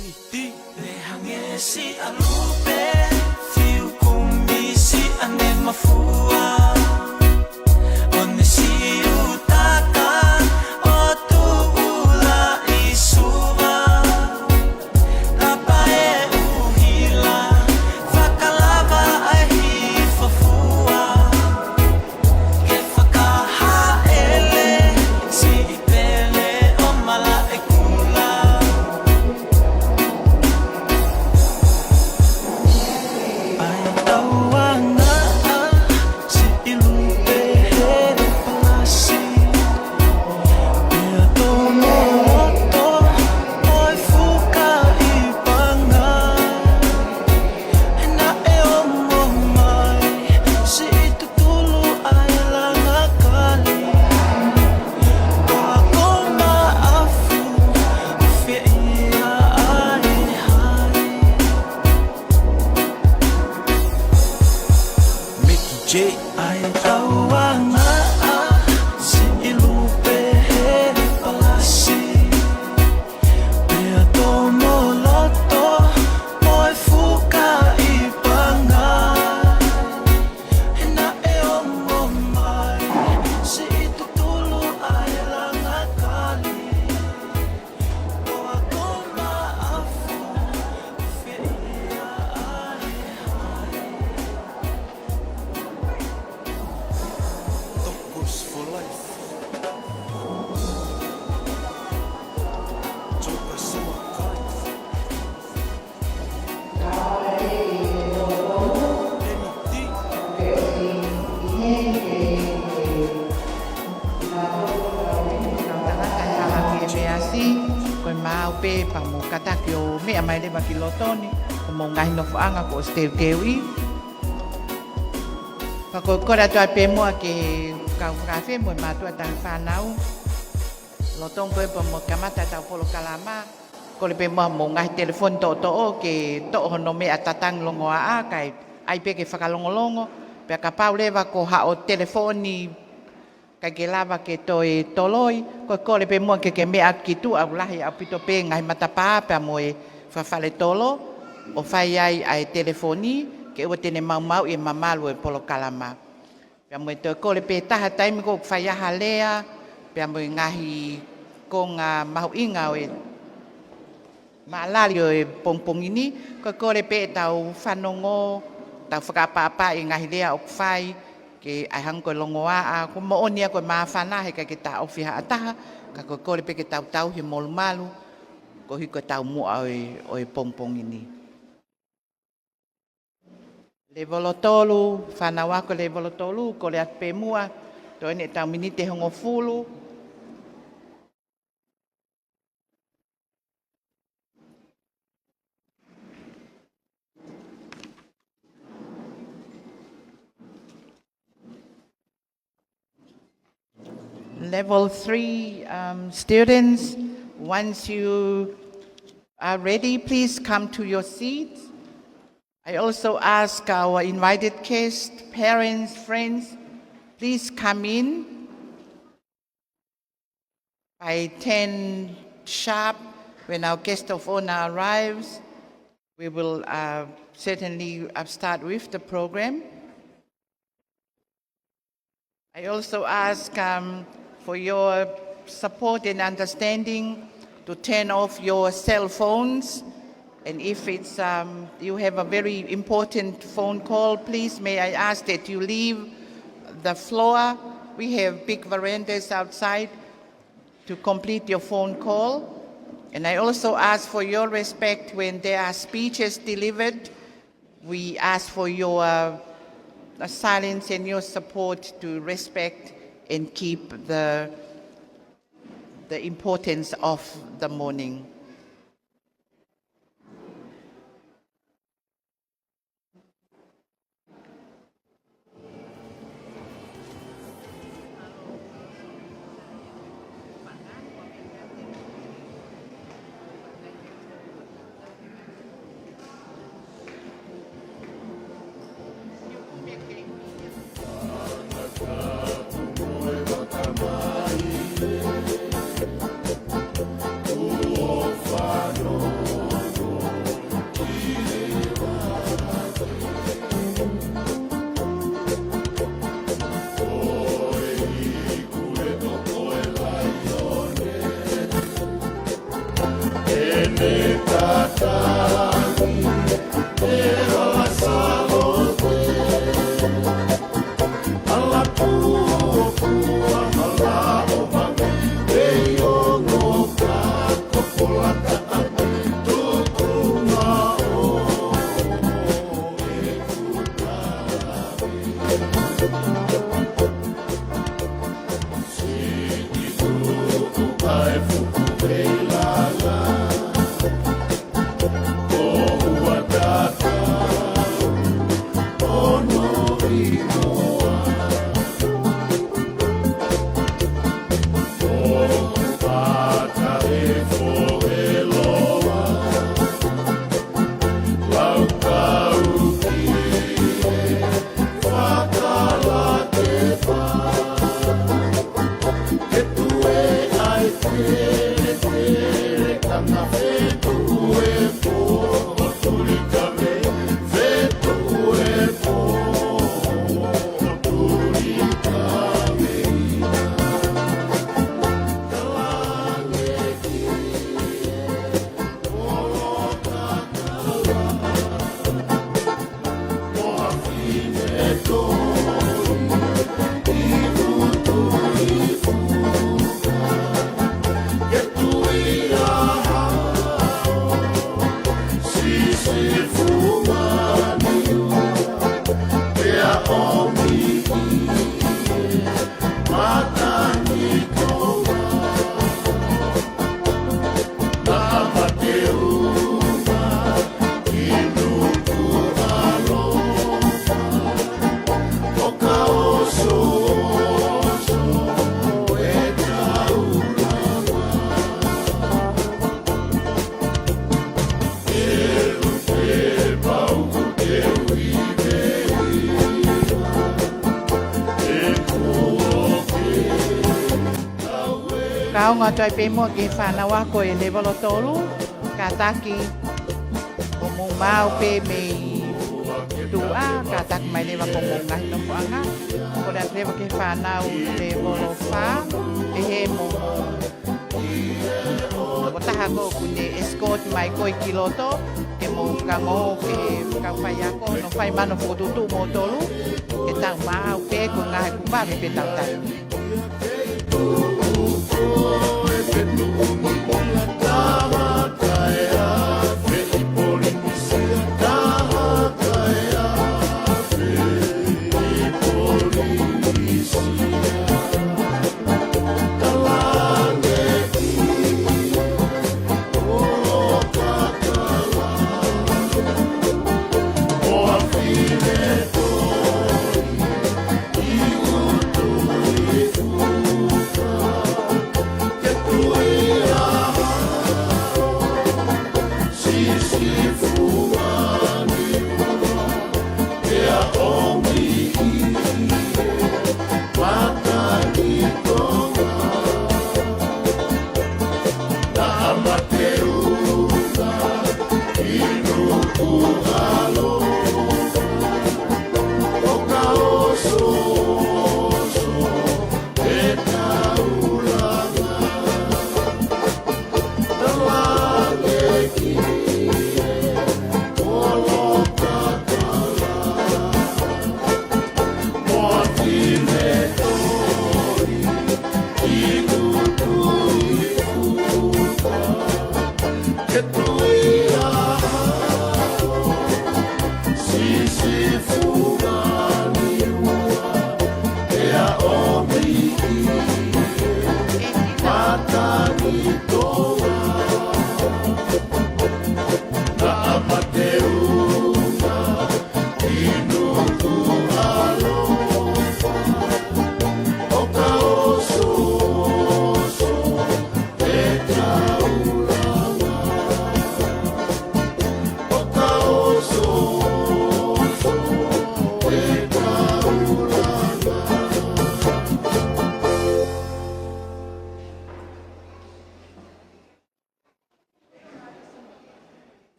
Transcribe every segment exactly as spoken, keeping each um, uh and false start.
Iti. Vehange siʻa lupe, fiu kumi siʻane mafua. ʻO ne siutaka, ʻo tuʻula ʻi Suva. Lapa e ʻuhila, fakalava ʻa e hifo fua. Ke fakahaʻele, siʻi pele ʻo Malaʻekula. ʻAi tauangaʻa, siʻi lupe hele palasi. Pea tomo loto, ʻo e fuka ʻi Pangai. Naʻe ongo mai, siʻi tutulu ʻa e langa kali. Toa ko Maʻafu, feia ʻa e hai. Mickey J. ʻAi tauangaʻa, siʻi lupe hele palasi. Pea tomo loto, ʻo e fuka ʻi Pangai. Naʻe ongo mai, siʻi tutulu ʻa e langa kali. Toa ko Maʻafu, feia ʻa e hai. Tokos for life. Toka soa kai. Tangata hala ki he measi, ko e maau pē pea mo kātaki ʻo meʻa mai leva ki loto ni, ko hoʻomou ngaahi nofoʻanga kuo ʻosi teuteuʻi. Pea ko e kole atu ai pē muʻa ki he kau fakaafe mo e mātuʻa tangata fānau. Lolotonga ko ē pea mo e kamata ʻetau polokalama, kole pē muʻa hoʻomou ngaahi telefoni toʻotoʻo ke toʻo hono meʻa tatangi longoaʻa, kae ʻai pē ke fakalongolongo, pea kapau leva ko haʻo telefoni ʻikai ke lava ke toe toloi, ko e kole pē muʻa ke ke meʻa ki tuʻa, ʻoku lahi ʻaupito pē ngaahi matapā pea mo e fakafaletolo, ʻo fai ai ʻa e telefoni, ke ʻoua te ne maumauʻi e mamalu ʻo e polokalama. Pea mo e toe kole pē taha taimi ko ē ʻoku fai ai ha lea, pea mo e ngaahi konga mahuʻinga ʻo e maʻalali ʻo e pongipongi ni, ko e kole pē ʻetau fanongo, tau fakaʻapaʻapa ʻi he ngaahi lea ʻoku fai, ke ʻai hangē ko e longoaʻa, ko e moʻoni ia ko e māfana heʻikai ke taʻofi ha taha, ka ko e kole pē ke tau tauhi e molumalu, koeʻuhi ko e taumuʻa ʻo e, ʻo e pongipongi ni. Lēvolo tolu, fānau ako lēvolo tolu, kole atu pē muʻa, toe ʻi ai ʻetau miniti ʻe hongofulu. Level three, um, students, once you are ready, please come to your seats. I also ask our invited guests, parents, friends, please come in. By ten sharp, when our guest of honor arrives, we will, uh, certainly, uh, start with the program. I also ask, um, for your support and understanding to turn off your cell phones. And if it's, um, you have a very important phone call, please may I ask that you leave the floor. We have big verandas outside to complete your phone call. And I also ask for your respect when there are speeches delivered. We ask for your, uh, silence and your support to respect and keep the, the importance of the morning. Kaunga atu ai pē muʻa ki he fānau ako ʻi he lēvolo tolu, kātaki ʻo mou maau pē mei tuʻa, kātaki mai leva ki homou ngaahi nofoʻanga. Kole atu leva ki he fānau lēvolo fā, ʻe he mo mo. Ko taha ko ʻoku ne escort mai koe ki loto, ke mou kango, ke kau faiako, hono fai mai hono fokotuʻutuʻu moutolu, ke tau maau pē ko e ngaahi kupavi pē tau tau.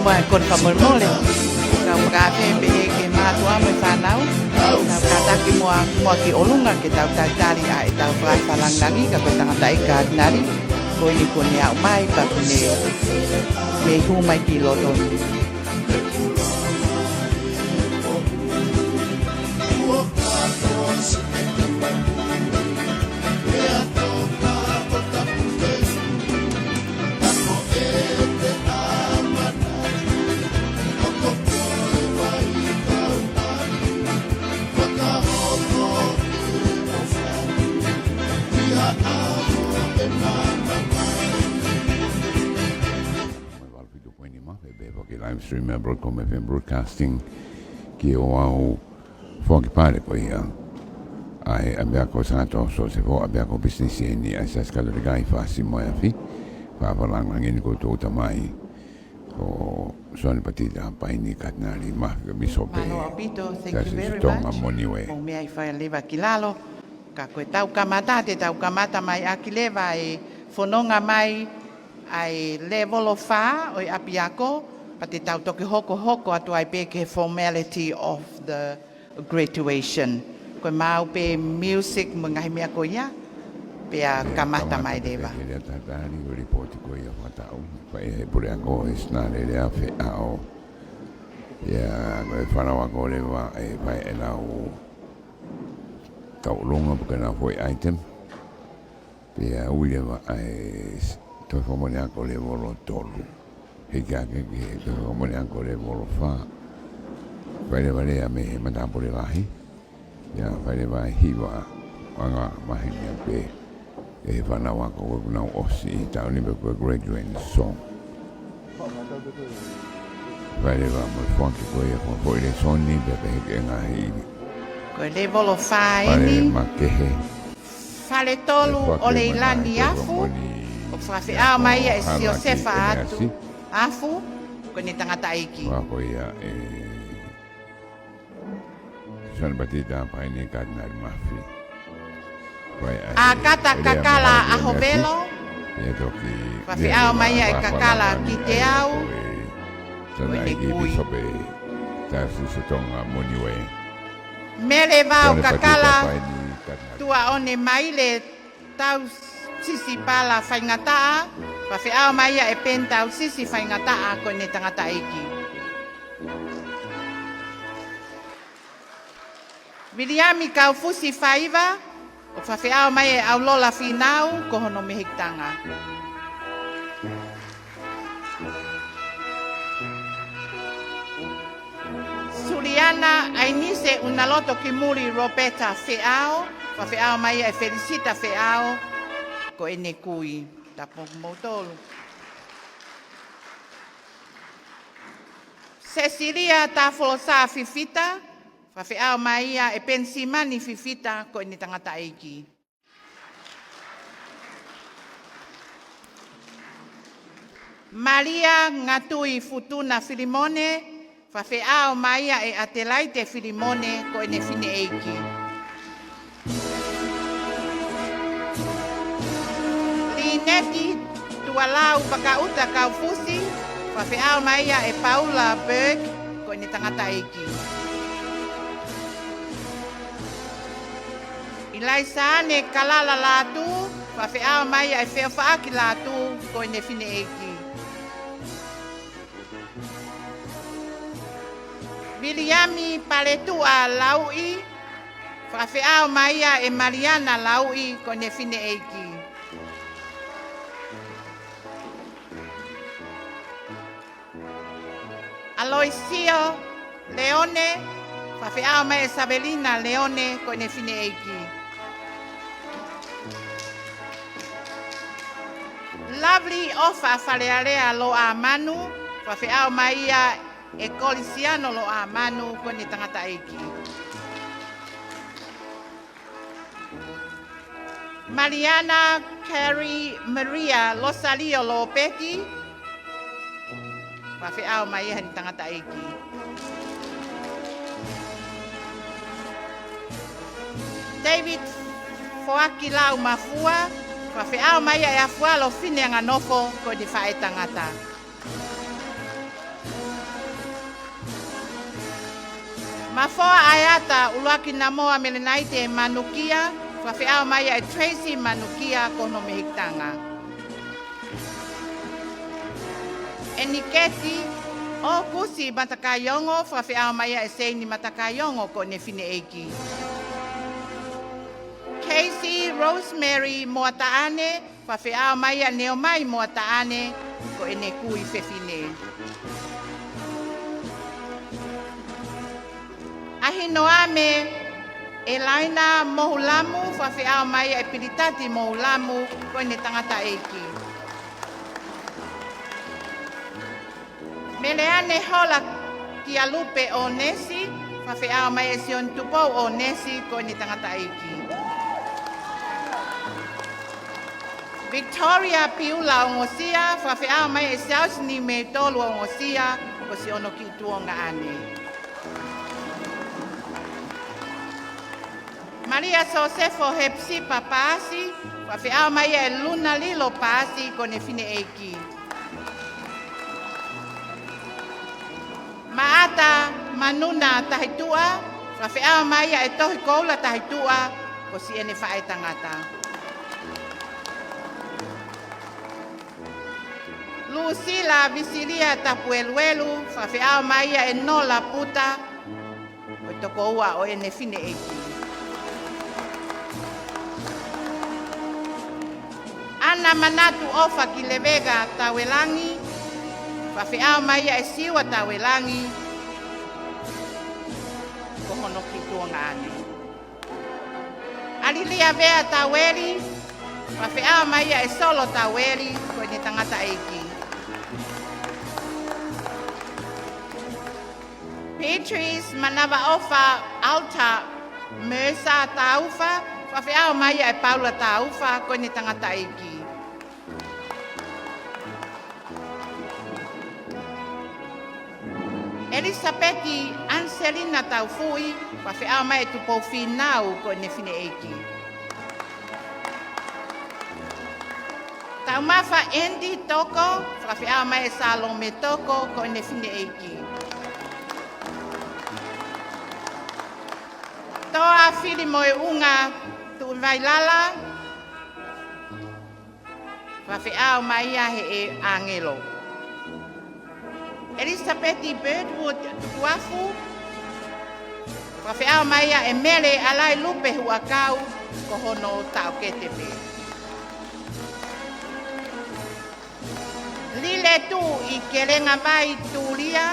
Ua e kole fakamolemole. Kau fakaafe pē ke mātuʻa mo e fānau. Tau kātaki muʻa, muʻa ki ʻolunga ke tau talitali ʻa ʻetau fakaafe fakalāngilangi ka ko e tangataʻeiki Katinali. Ko eni kuo ne aʻu mai pea kuo ne, ne hū mai ki loto ni. Mo e valu fitu poini nima, pea pehē foki live stream ʻa e Broadcom F M Broadcasting ki he ʻoku foaki pale ko ia ʻa e ʻapiako Sangato Sosefo, ʻapiako pisinisi eni ʻa e Siasi Katolika ʻi Fasi mo e afi. Fakaafe fakalāngilangi eni kuo tō ʻuta mai ko Sione Patita Paini Katinali Mafi Pīsope. Mālō ʻaupito, thank you very much. Siasi Tonga mo Niue. Mou meʻa ʻi fai leva ki lalo. Ka ko e tau kamata, te tau kamata mai ʻaki leva e fononga mai ʻa e lēvolo fā ʻo e ʻapiako, pea te tau toki hokohoko atu ai pē ki he formality of the graduation. Ko e maʻu pē music mo e ngaahi meʻa ko ia, pea kamata mai leva. Pea kamata pē leva. Ke lea tatali ʻo lipooti ko ia fakataʻu, fai ʻe he puleako ʻo e Sinā Lele ʻa Feʻao. Ia, ko e fānau ako leva ʻe fai ʻenau tauʻolunga pe ko ʻenau foʻi item. Pea ui leva ʻa e s-, toe fakamoʻoni ako lēvolo tolu. Hiki hake ki he toe fakamoʻoni ako lēvolo fā. Fai leva lea mei he matāpule lahi. Ia, fai leva e hiva ʻanga maheni pē ʻe he fānau ako ko ē kuo nau ʻosi ʻi he taʻu ni pe ko e graduation song. Fai leva mo e foaki ko ia ko e foʻi lēsoni pea pehē ki he ngaahi ivi. Ko e lēvolo fā eni. Fale makehe. Fale tolu ʻo Leilani Afu. ʻOku fakafeʻao mai ia ʻe Siosefa Afu, ko ʻene tangataʻeiki. Ko ia ʻe Sione Patita Paini Katinali Mafi. ʻAkata Kakala ʻAhovelo. Fakafeʻao mai ia ʻe Kakala Kiteau, ko ʻene kui. Mele Vao Kakala Tuʻaone Maile Tausisi Pala Faingataʻa, fakafeʻao mai ia ʻe Peni Tausisi Faingataʻa, ko ʻene tangataʻeiki. Viliami Kaufusi Faiva, ʻoku fakafeʻao mai ʻe ʻAulola Fīnau, ko hono mehikitanga. Suliana ʻAinise Unaloto Kimuli Ropeta Feʻao, fakafeʻao mai ʻe Felisita Feʻao, ko ʻene kui. Tapu mo kimoutolu. Sesilia Tafolosā Fifita, fakafeʻao mai ia ʻe Penisimani Fifita, ko ʻene tangataʻeiki. Malia Ngatui Futuna Filimone, fakafeʻao mai ia ʻe ʻAtelaite Filimone, ko ʻene fineʻeiki. Lineti Tualau Vakaʻuta Kaufusi, fakafeʻao mai ia ʻe Paula Burke, ko ʻene tangataʻeiki. ʻIlaisaane Kalala Lātū, fakafeʻao mai ia ʻe Feofaʻaki Lātū, ko ʻene fineʻeiki. Viliami Paletuʻa Lauʻi, fakafeʻao mai ia ʻe Maliana Lauʻi, ko ʻene fineʻeiki. ʻAloisio Leone, fakafeʻao mai ʻe Savelina Leone, ko ʻene fineʻeiki. Lovely ʻOfa Falealea Loʻamanu, fakafeʻao mai ia ʻe Kolisiano Loʻamanu, ko ʻene tangataʻeiki. Maliana Carrie Maria Losalio Lopeti, fakafeʻao mai ia ʻe heʻene tangataʻeiki. David Foaki Laumafua, fakafeʻao mai ia ʻe Afualo Fineanganofo, ko ʻene faʻētangata. Mafoa ʻAeata ʻUluaki Namoa Melenaite Manukia, fakafeʻao mai ʻa e Tracy Manukia ko hono mehikitanga. ʻEniketi ʻOkusi Matakaiongo, fakafeʻao mai ʻa e Seini Matakaiongo ko ʻene fineʻeiki. Casey Rosemary Moataʻane, fakafeʻao mai ʻa Neomai Moataʻane ko ʻene kui fefine. ʻAhinoame ʻElaina Mohulamu, fakafeʻao mai ʻa e Pilitati Mohulamu ko ʻene tangataʻeiki. Meleane Hola Kialupe ʻOnesi, fakafeʻao mai ʻa Sione Tupou ʻOnesi ko ʻene tangataʻeiki. Victoria Piula Ongosia, fakafeʻao mai ʻa Siaosi Niumeitolu Ongosia ko siʻono kiʻi tuongaʻane. Malia Sosefo Hepsipa Paasi, fakafeʻao mai ʻa Luna Lilo Paasi ko ʻene fineʻeiki. Maʻata Manuna Tahituʻa, fakafeʻao mai ʻa e Tohi Koula Tahituʻa ko siʻene faʻētangata. Lusila Visilia Tapueluelu, fakafeʻao mai ʻa Enola Puta ko e tokoua ʻo ʻene fineʻeiki. ʻAna Manatu ʻOfa Kilevega Tauelangi, fakafeʻao mai ʻa Siua Tauelangi ko hono kiʻi tuongaʻane. ʻAlilia Vea Taueli, fakafeʻao mai ʻa Solo Taueli ko ʻene tangataʻeiki. Beatrice Manavaʻofa Alta Mercer Taufa, fakafeʻao mai ʻa Paula Taufa ko ʻene tangataʻeiki. ʻElisapeti Anselina Taufuʻi, fakafeʻao mai ʻa Tupou Fīnau ko ʻene fineʻeiki. Taumafa Andy Toko, fakafeʻao mai ʻa Salome Toko ko ʻene fineʻeiki. Toa Filimoeʻunga Tuʻivailala, fakafeʻao mai ʻa Heʻe ʻAngelo. ʻElisapeti Birdwood Tukuafu, fakafeʻao mai ʻa Mele ʻAlailupe Huʻakau ko hono taʻokete pē. Lile Tuʻi Kelengavai Tulia,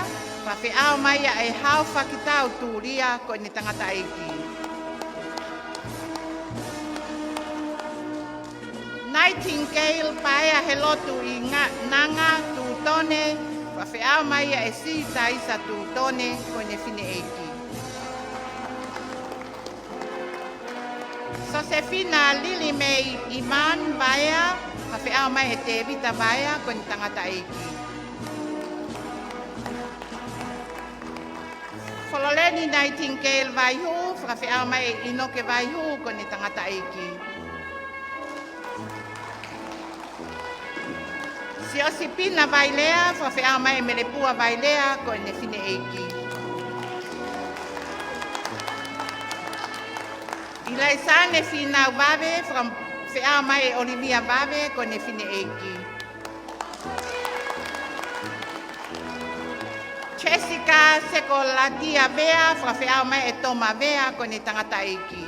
fakafeʻao mai ʻa Haofakitau Tulia ko ʻene tangataʻeiki. Nightingale Paea Helotu ʻi Nga-, Nanga Tutone, fakafeʻao mai ʻa Sitaisa Tutone ko ʻene fineʻeiki. Sosefina Lili Mei Iman Vaea, fakafeʻao mai ʻa Tevita Vaea ko ʻene tangataʻeiki. Fololeni Nightingale Vaihu, fakafeʻao mai ʻa ʻInoke Vaihu ko ʻene tangataʻeiki. Siosipina Vailea, fakafeʻao mai ʻa Melepua Vailea ko ʻene fineʻeiki. ʻIlaisane Fīnau Vave, fakafeʻao mai ʻa ʻOlivia Vave ko ʻene fineʻeiki. Jessica Sekolatia Vea, fakafeʻao mai ʻa Toma Vea ko ʻene tangataʻeiki.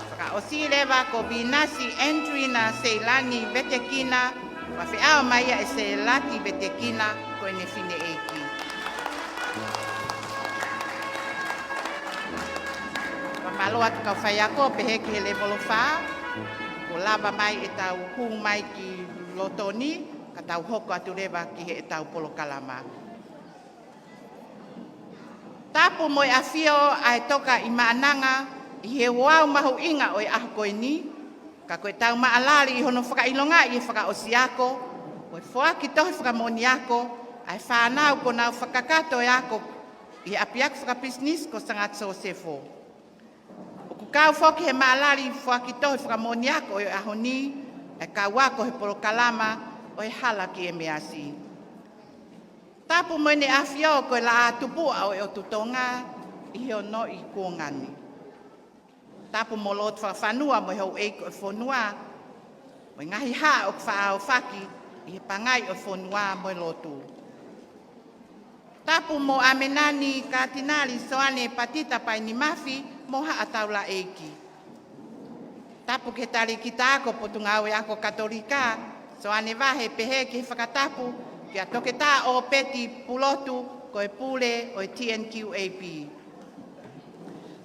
Fakaʻosi leva ko Vinasi Andrina Seilani Vetekina, fakafeʻao mai ʻa Selati Vetekina ko ʻene fineʻeiki. Fakamālō atu kau faiako, pehē ki he lēvolo fā, kuo lava mai ʻetau hū mai ki loto ni, ka tau hoko atu leva ki heʻetau polokalama. Tapu mo e ʻafio ʻa e Toka ʻi Maʻananga ʻi he ouau mahuʻinga ʻo e ʻaho ko eni, ka ko ʻetau maʻalali ʻi hono fakaʻilongaʻi e fakaʻosi ako ʻo e foaki tohi fakamoʻoni ako ʻa e fānau kuo nau fakakakato e ako ʻi he ʻapiako fakapisinisi ko Sangata Sosefo. ʻOku kau foki he maʻalali foaki tohi fakamoʻoni ako ʻo e ʻaho ni ʻa e kau ako he polokalama ʻo e Hala ki ʻEmeasi. Tapu mo ʻEne ʻAfio ko e Laʻā tupuʻa ʻo e ʻOtu Tonga ʻi he onoʻi kuonga ni. Tapu mo lotu fakafanua mo e houʻeiki ʻo e fonua, mo e ngaahi haʻa ʻoku faʻa aofaki ʻi he pangai ʻo e fonua mo e lotu. Tapu mo ʻAmena ni Katinali Soane Patita Paini Mafi mo Haʻa Taulaʻeiki. Tapu ki he Talēkita Ako Potungāue Ako Katolika, Soane Vahe, pehē ki he fakatapu kia Toketā ʻŌpeti Pulotu, ko e pule ʻo e T N Q A P.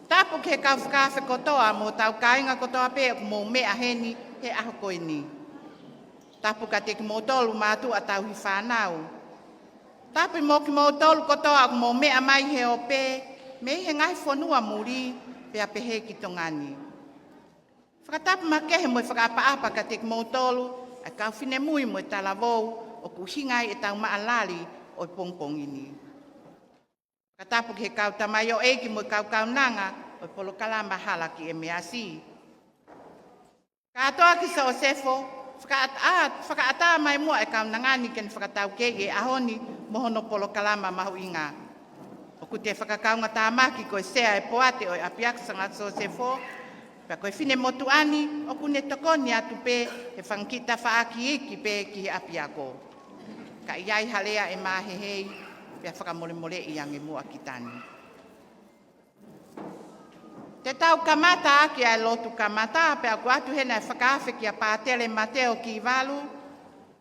Tapu ki he kau fakaafe kotoa mo hotau kāinga kotoa pē ʻoku mou meʻa heni he ʻaho ko eni. Tapu kiate kimoutolu mātuʻa tauhi fānau. Tapu mo kimoutolu kotoa ʻoku mou meʻa mai he ope, mei he ngaahi fonua muli, pea pehē ki Tonga ni. Fakatapu makehe mo e fakaʻapaʻapa kiate kimoutolu ʻa e kau finemui mo e talavou ʻoku ʻuhinga ai ʻetau maʻa lali ʻo e pongipongi ni. Fakatapu ki he kau tamaioʻeiki mo e kau kaunanga ʻo e polokalama Hala ki ʻEmeasi. Kātoa ki Sosefo, fakaʻatā, fakaʻatā mai muʻa e kaunanga ni ke ne fakataukei e ʻaho ni mo hono polokalama mahuʻinga. ʻOku te fakakaungatāmaki ko e sea e poate ʻo e ʻapiako Sanga Sosefo, pea ko e finemotuʻa ni ʻoku ne tokoni atu pē he fanga kiʻi tafaʻaki iiki pē ki he ʻapiako. Ka ʻi ai ha lea ʻe māhehei, pea fakamolemoleʻi ange muʻa kita ni. Te tau kamata ʻaki ʻa e lotu kamata, pea ʻoku ʻoatu heni ʻa e fakaafe kia Pātele Mateo Kivalu,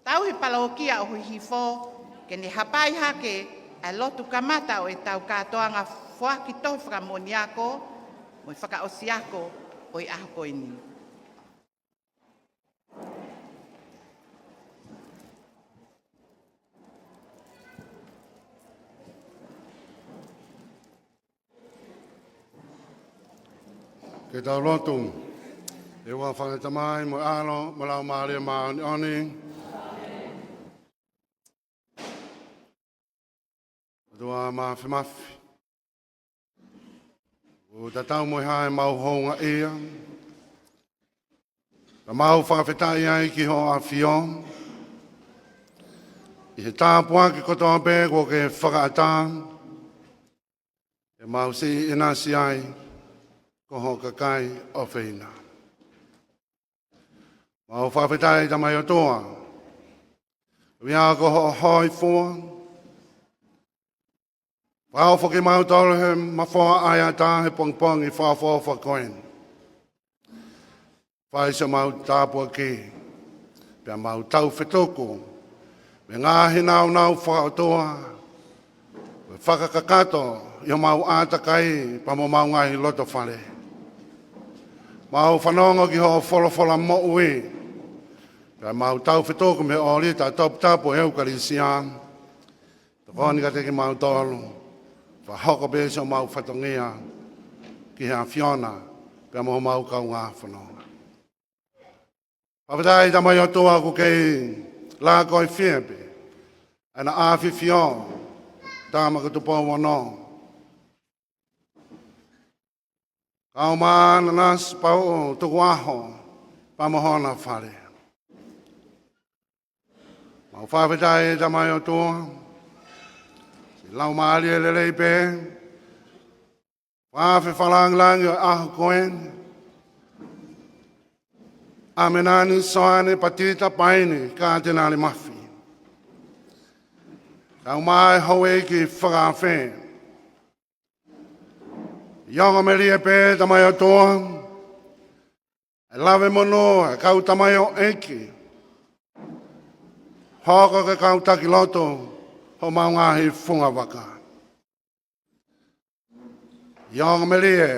tauhi palōkia ʻo Hihifo, ke ne hapai hake ʻa e lotu kamata ʻo ʻetau kātoanga foaki tohi fakamoʻoniako mo e fakaʻosi ako ʻo e ʻaho ko eni. Ke tau lotu. ʻE ua fale Tamai mo e ʻAlo mo e Laumālie Māʻoniʻoni. ʻOtua Māfimafi, ʻoku tatau mo e hā ʻemau houngaʻia, ka mau fakafetaʻi ai ki hoʻo ʻAfio ʻi he tāpuaki kotoa pē kuo ke fakaʻatā, ʻemau siʻi ʻinasi ai ko ho kakai ʻofeina. Mau fakafetaʻi Tamai ʻOtua, ʻoku ʻi ai ko hoʻo hōifua, fakaofo kimautolu he mafoa ʻaiʻata he pongipongi fakaʻofoʻofa ko eni. Fai siʻomau tāpuaki, pea mau taufetuku mei he ngaahi nāunau fakaʻotua, mo e fakakakato ʻi homau ʻātakai pea mo homau ngaahi loto fale. Mau fanongo ki hoʻo folofola moʻui, pea mau taufetuku mei he ʻōlita toputapu ʻo e ʻEukalisia. Tokoni kiate kimautolu, fakahoko pē siʻomau fatongia ki he ʻAfiona, pea mo homau kaungā fononga. Fakafetaʻi Tamai ʻOtua ʻoku kei lākoifie pē ʻa e ʻAfifio Tama ko Tupou Ono, kau mai Nanasipauʻu Tukuʻaho pea mo hona fale. Mau fakafetaʻi Tamai ʻOtua, siʻi laumālie lelei pē, fakaafe fakalāngilangi ʻo e ʻaho ko eni, ʻAmena ni Soane Patita Paini Katinali Mafi, kau mai houʻeiki fakaafe. ʻI he ongo melie pē Tamai ʻOtua, ʻa e lave monū ʻa e kau tamaioʻeiki, hoko ko e kau taki lotu homau ngaahi fungavaka. ʻI he ongo melie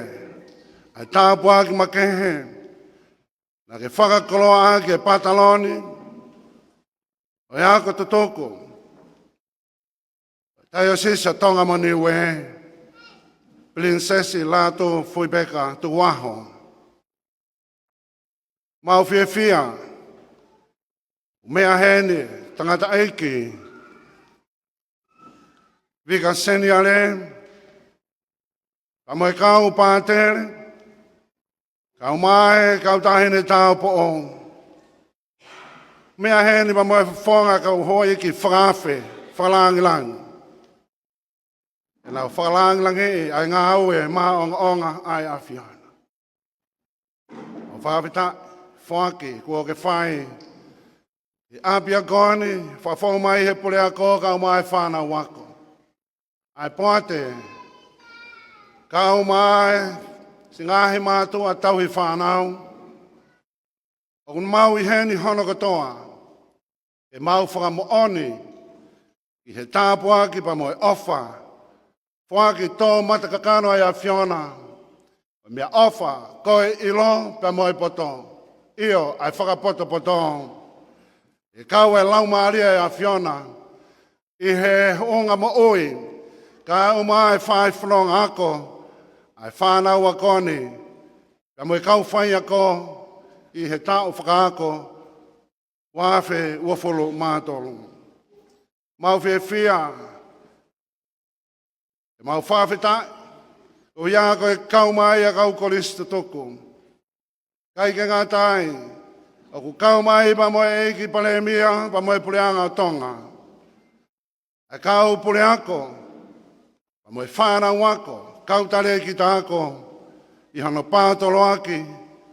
ʻa e tāpuaki makehe naʻa ke fakakoloa ʻaki e pataloni ʻo e ako tutuku, Taiosisi ʻo Tonga mo Niue, Pilinisesi Lātūfuipeka Tukuʻaho. Mau fiefia ʻoku meʻa heni tangataʻeiki Vika Seniale, pea mo e kau pātele, kau mai kau taʻahine tāupoʻou, meʻa heni pea mo e fofonga kau houʻeiki fakaafe fakalāngilangi, ke nau fakalāngilangiʻi ʻa e ngāue maʻongoʻonga ʻa e ʻAfiona. ʻOku fakafetaʻi foaki kuo ke fai ʻi he ʻapiako ni, fakafou mai he puleako kae ʻumaʻā e fānau ako, ʻa e poate kae ʻumaʻā e siʻi ngaahi mātuʻa tauhi fānau. ʻOku mau ʻi heni hono kotoa ke mau fakamoʻoni ki he tāpuaki pea mo e ʻofa foaki tō mata kakano ʻa e ʻAfiona, ʻa e meʻaʻofa, ko e ʻilo pea mo e poto, ʻio, ʻa e fakapotopoto, ʻe kau e Laumālie ʻa e ʻAfiona ʻi he huʻunga moʻui kae ʻumaʻā e fai fononga ako ʻa e fānau ako ni pea mo e kau faiako ʻi he taʻu fakaako ua afe uofulu mā tolu. Mau fiefia, ʻe mau fakafetaʻi, ʻoku ʻi ai ko e kau mai ʻa e kau kolisi tutuku. ʻIkai ke ngata ai, ʻoku kau mai pea mo e ʻEiki Palēmia pea mo e Puleʻanga ʻo Tonga, ʻa e kau puleako pea mo e fānau ako, kau talēkita ako ʻi hono paotoloaki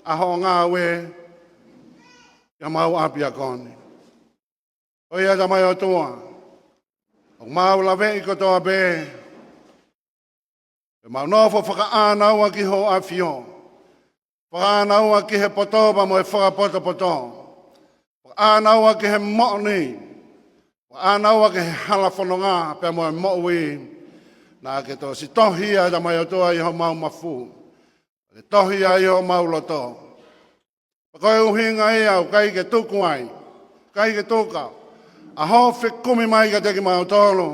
ʻa hoʻo ngāue ʻi homau ʻapiako ni. ʻOiauē Tamai ʻOtua, ʻoku mau laveʻi kotoa pē, ʻe mau nofo fakaʻānaua ki hoʻo ʻAfio, fakaʻānaua ki he poto pea mo e fakapotopoto, fakaʻānaua ki he moʻoni, fakaʻānaua ki he hala fononga pea mo e moʻui. Naʻa ke tosi tohi ia Tamai ʻOtua ʻi homau mafu, ke tohi ia ʻi homau loto. Pea ko e ʻuhinga ia ʻoku ʻikai ke tuku ai, ʻikai ke tuku ʻa hoʻo fekumi mai kiate kimautolu,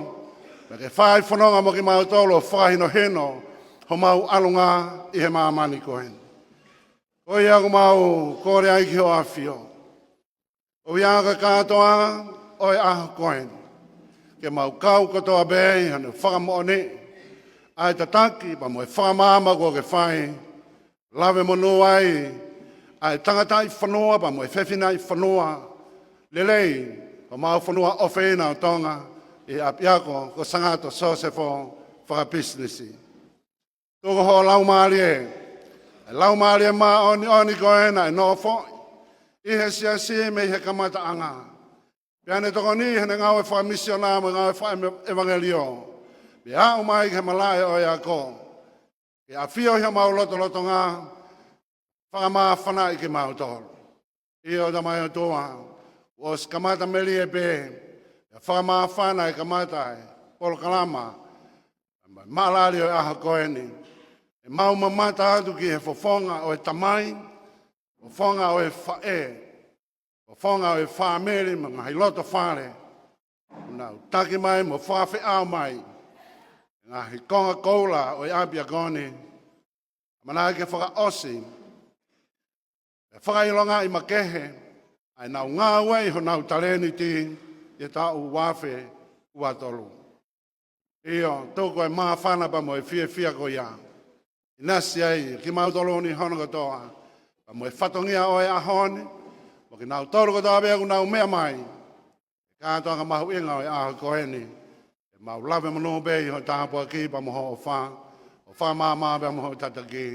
pea ke fai fononga mo kimautolu ʻo fakahinohino homau ʻalunga ʻi he māmani ko eni. Ko ia ʻoku mau kole ai ki hoʻo ʻAfio, ʻoku ʻi ai ko e kātoanga ʻo e ʻaho ko eni, ke mau kau kotoa pē ʻi hono fakamoʻoniʻi ʻa e tataki pea mo e fakamaama kuo ke fai, lave monū ai ʻa e tangataʻi fonua pea mo e fefinaʻi fonua lelei ʻo homau fonua ʻofeina ʻo Tonga, ʻi he ʻapiako ko Sangato Sosefo Fakapisinisi. Tuku hoʻo Laumālie, ʻa e Laumālie Māʻoniʻoni ko ē naʻe nofoʻi ʻi he siasi mei he kamataʻanga, pea ne tokoni ʻi heʻene ngāue fakamisiona mo e ngāue fakaʻevangelio, pea aʻu mai ki he malaʻe ʻo e ako, ke ʻafio ʻi homau lotolotonga, fakamāfanaʻi kimautolu. ʻIo Tamai ʻOtua, kuo ʻosi kamata melie pē, ʻe fakamāfana e kamata e polokalama mo e maʻalali ʻo e ʻaho ko eni, ʻe mau mamata atu ki he fofonga ʻo e tamai, fofonga ʻo e faʻē, fofonga ʻo e fāmili mo e ngaahi loto fale, ʻoku nau taki mai mo fakafeʻao mai e ngaahi konga koula ʻo e ʻapiako ni, ʻamanaki ke fakaʻosi e fakaʻilongaʻi makehe ʻa ʻenau ngāue ʻi honau talēniti ʻi he taʻu ua afe ua tolu. ʻIo, tuku e māfana pea mo e fiefia ko ia, ʻinasi ai kimautolu ni hono kotoa, pea mo e fatongia ʻo e ʻaho ni, mo kinautolu kotoa pē ʻoku nau meʻa mai, kātoanga mahuʻinga ʻo e ʻaho ko eni, ʻe mau lave monū pē ʻi hoʻo tāpuaki pea mo hoʻo ʻofa, ʻo fakamaama pea mo hoʻo tataki,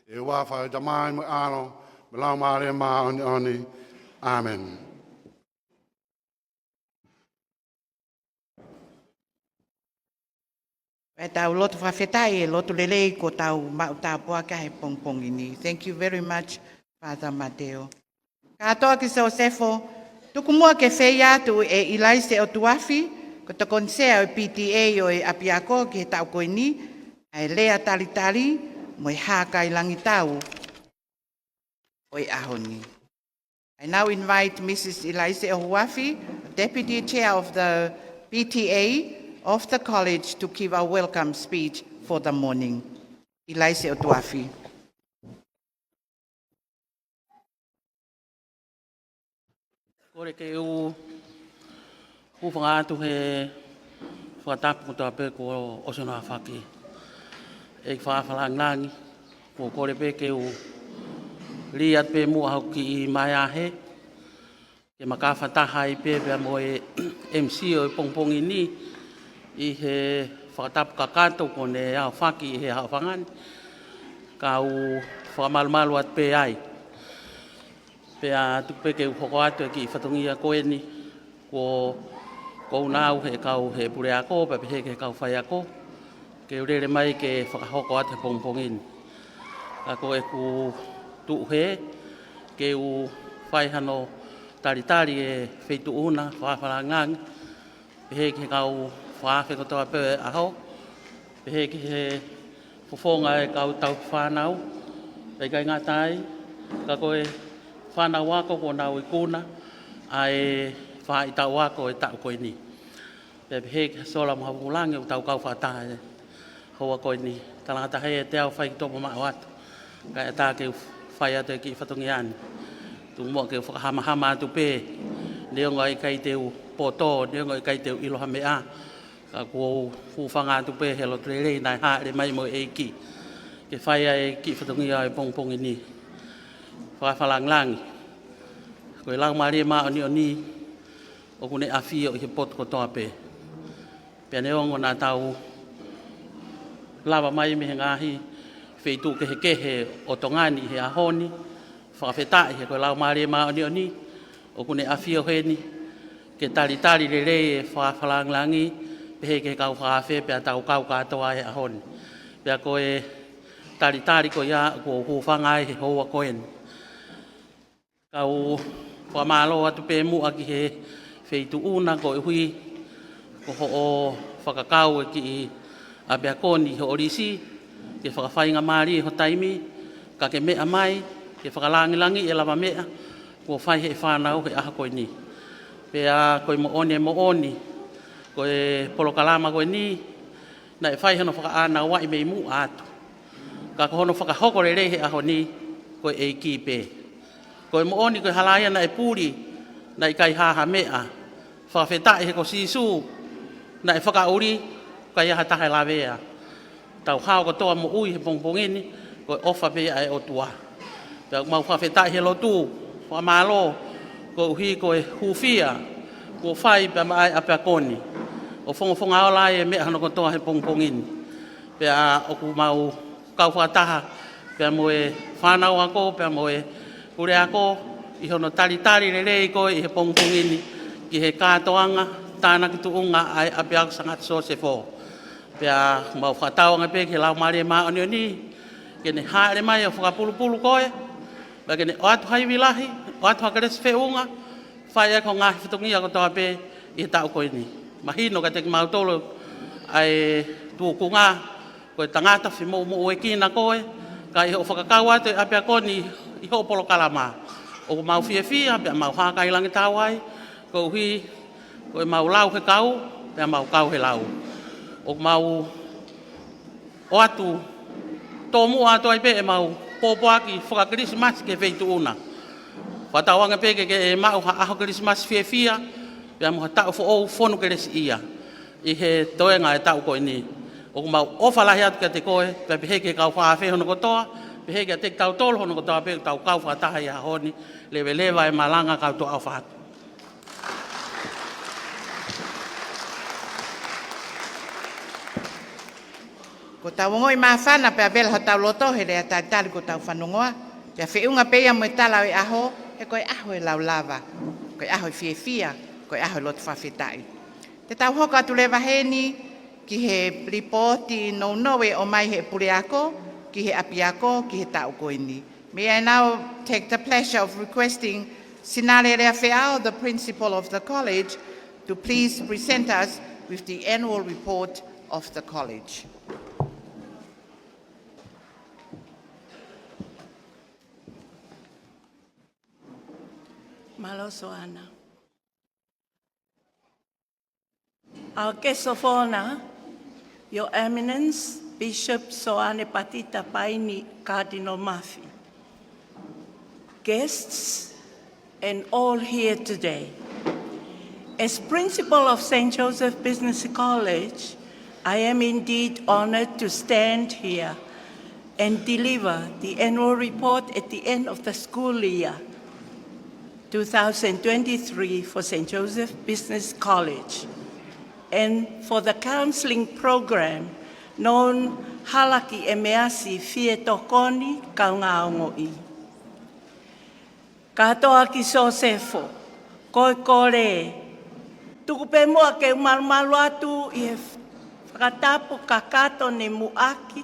ʻi he huafa ʻo e Tamai mo e ʻAlo mo e Laumālie Māʻoniʻoni. ʻĀmeni. Pea tau lotu fakafetaʻi he lotu lelei kuo tau maʻu tāpuaki he pongipongi ni. Thank you very much, Father Mateo. Kātoa kia Sosefo, tuku muʻa ke feia atu ʻe ʻIlaise ʻOtuafi, ko e tokoni sea ʻo e P T A ʻo e ʻapiako ki he taʻu ko eni, ʻa e lea talitali mo e hākailangitau ʻo e ʻaho ni. I now invite Missus ʻIlaise ʻOtuafi, Deputy Chair of the P T A of the College, to give a welcome speech for the morning. ʻIlaise ʻOtuafi. Kole ke u hūfanga atu he fakatapu kotoa pē kuo ʻosi hono fakahoko. ʻEiki Fakalangilangi, ʻoku ou kole pē ke u lī atu pē muʻa hoku kiʻi maeahe, ke ma kau fakataha ai pē pea mo e M C ʻo e pongipongi ni, ʻi he fakatapu kakato kuo ne aofaki ʻi he haʻofanga ni, kau fakamalumalu atu pē ai. Pea tuku pē ke u hoko atu e kiʻi fatongia ko eni, kuo, ko u nau he kau he puleako, pea pehē ki he kau faiako, ke u lele mai ke fakahoko atu he pongipongi ni. Ka ko ʻeku tuʻu hē, ke u fai hano talitali e feituʻu na, Fakafalangilangi, pehē ki he kau fakaafe kotoa pē ʻo e ʻaho, pehē ki he fofonga e kau tauhi fānau, pea ʻikai ngata ai, ka ko e fānau ako kuo nau ikuna ʻa e faʻahitaʻu ako e taʻu ko eni. Pea pehē ki he sola mo ha vulangi ʻoku tau kau fakataha he houa ko eni. Talangataha e te au fai ki topo maʻu atu. Kae ʻatā ke u fai atu e kiʻi fatongia ni. Tuku muʻa ke u fakahamahama atu pē. Neongo ʻikai te u poto, neongo ʻikai te u ʻilo ha meʻa. Ka kuo u hūfanga atu pē he lotu lelei naʻe hāʻele mai mo e ʻEiki. Ke fai ai e kiʻi fatongia ʻo e pongipongi ni. Fakafalangilangi. Ko e Laumālie Māʻoniʻoni ʻoku ne ʻafio ʻi he potu kotoa pē. Pea neongo naʻa tau lava mai mei he ngaahi feituʻu kehekehe ʻo Tonga ni he ʻaho ni, fakafetaʻi he ko e Laumālie Māʻoniʻoni ʻoku ne ʻafio heni, ke talitali lelei e Fakafalangilangi, pehē ki he kau fakaafe pea tau kau kātoa he ʻaho ni. Pea ko e talitali ko ia kuo u hūfanga ai he houa ko eni. Kau fakamālō atu pē muʻa ki he feituʻu na koeʻuhi ko hoʻo fakakau e kiʻi ʻapiako ni hoʻo lisi, ke fakafaingamālie ho taimi, ka ke meʻa mai, ke fakalāngilangiʻi e lavameʻa kuo fai ʻe he fānau he ʻaho ko eni. Pea ko e moʻoni e moʻoni, ko e polokalama ko eni, naʻe fai hono fakaʻānauaʻi mei muʻa atu. Ka ko hono fakahoko lelei he ʻaho ni, ko e ʻEiki pē. Ko e moʻoni ko e hala ia naʻe puli, naʻe ʻikai ha ha meʻa. Fakafetaʻi he ko Sīsū, naʻe fakaʻuli, ʻikai ha taha ʻe lavea. Tau hao kotoa moʻui he pongipongi ni, ko e ʻofa pē ʻa e ʻOtua. Pea ʻoku mau fakafetaʻi he lotu, fakamālō, koeʻuhi ko e hūfia, kuo fai pea maʻa e ʻapiako ni. ʻO fongofonga ola ai e meʻa hono kotoa he pongipongi ni. Pea ʻoku mau kau fakataha, pea mo e fānau ako, pea mo e puleako, ʻi hono talitali lelei ko ē ʻi he pongipongi ni, ki he kātoanga, tānaki tuʻunga ʻa e ʻapiako Sangata Sosefo. Pea mau fakatauange pē ki he Laumālie Māʻoniʻoni, ke ne hāʻele mai ʻo fakapulupulu koe, pea ke ne ʻoatu ha ivi lahi, ʻoatu ha kelesi feʻunga, fai ʻaki ho ngaahi fatongia kotoa pē ʻi he taʻu ko eni. Mahino kiate kimautolu ʻa e tūkunga, ko e tangata femoʻumoʻuekina koe, ka ʻi hoʻo fakakau atu e ʻapiako ni ʻi hoʻo polokalama. ʻOku mau fiefia, pea mau hākailangitau ai, koeʻuhi, ko e mau lau he kau, pea mau kau he lau. ʻOku mau ʻoatu, tōmuʻa atu ai pē ʻemau pōpoaki faka-Kilisimasi ki he feituʻu na. Fakatauange pē ke ke maʻu ha ʻaho Kilisimasi fiefia, pea mo ha taʻu foʻou fonu kelesiʻia. ʻI he toenga e taʻu ko eni. ʻOku mau ʻofa lahi atu kiate koe, pea pehē ki he kau fakaafe hono kotoa, pehē kiate kitautolu hono kotoa pē, tau kau fakataha ʻi he ʻaho ni, leveleva e malanga kau toʻa ʻofa atu. Ko tau ongoʻi māfana pea vela hotau loto he lea talitali ko tau fanongoa, pea feʻunga pē ia mo e tala ʻo e ʻaho, he ko e ʻaho e laulava, ko e ʻaho e fiefia, ko e ʻaho e lotu fakafetaʻi. Te tau hoko atu leva heni ki he lipooti nounou ʻe ʻomai he puleako, ki he ʻapiako, ki he taʻu ko eni. May I now take the pleasure of requesting Sinale Leafeao, the principal of the college, to please present us with the annual report of the college. Mālō Soana. Our guest of honor, Your Eminence, Bishop Soane Patita Paini, Cardinal Mafi. Guests and all here today. As principal of Saint Joseph Business College, I am indeed honored to stand here and deliver the annual report at the end of the school year two thousand twenty-three for Saint Joseph Business College. and for the counselling program known Halaki ʻEmeasi Fie Tokoni Kaungā Ongoʻi. Kātoa ki Sosefo, ko e kole, tuku pē muʻa ke u malumalu atu ʻi he fakatapu kakato ne muʻaki,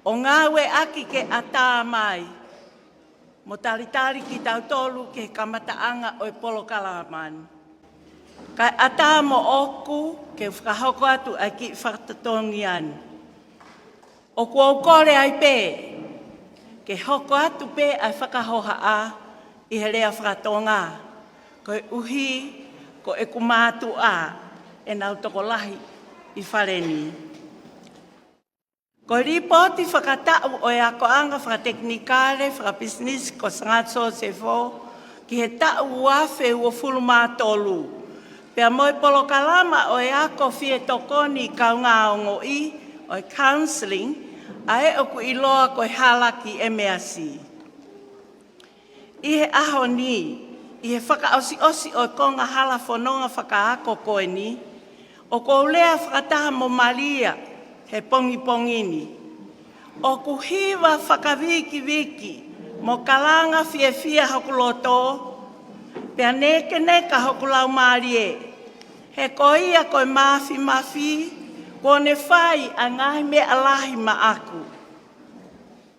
ʻo ngāueʻaki ke ʻatā mai, mo talitali kitautolu ki he kamataʻanga ʻo e polokalama ni. Kae ʻatā moʻoku ke u fakahoko atu ʻa e kiʻi fakatotongi ni. ʻOku ou kole ai pē, ke hoko atu pē ʻa e fakahohaʻa ʻi he lea faka-Tonga, koeʻuhi ko ʻeku mātuʻa ʻenau tokolahi ʻi fale ni. Ko e lipooti fakataʻu ʻo e akoʻanga fakatekinikale fakapisinisi ko Sangata Sosefo ki he taʻu ua afe uofulu mā tolu. Pea mo e polokalama ʻo e ako fie tokoni kaungā ongoʻi ʻo e counselling, ʻa ē ʻoku ʻiloa ko e Halaki ʻEmeasi. ʻI he ʻaho ni, ʻi he fakaʻosiʻosi ʻo e konga hala fononga fakaako ko eni, ʻoku ou lea fakataha mo Malia he pongipongi ni. ʻOku hiva fakavikiviki mo kalanga fiefia hoku loto, pea nekeneka hoku laumālie, he ko ia ko e māfimafi, kuo ne fai ʻa e ngaahi meʻa lahi maʻaku.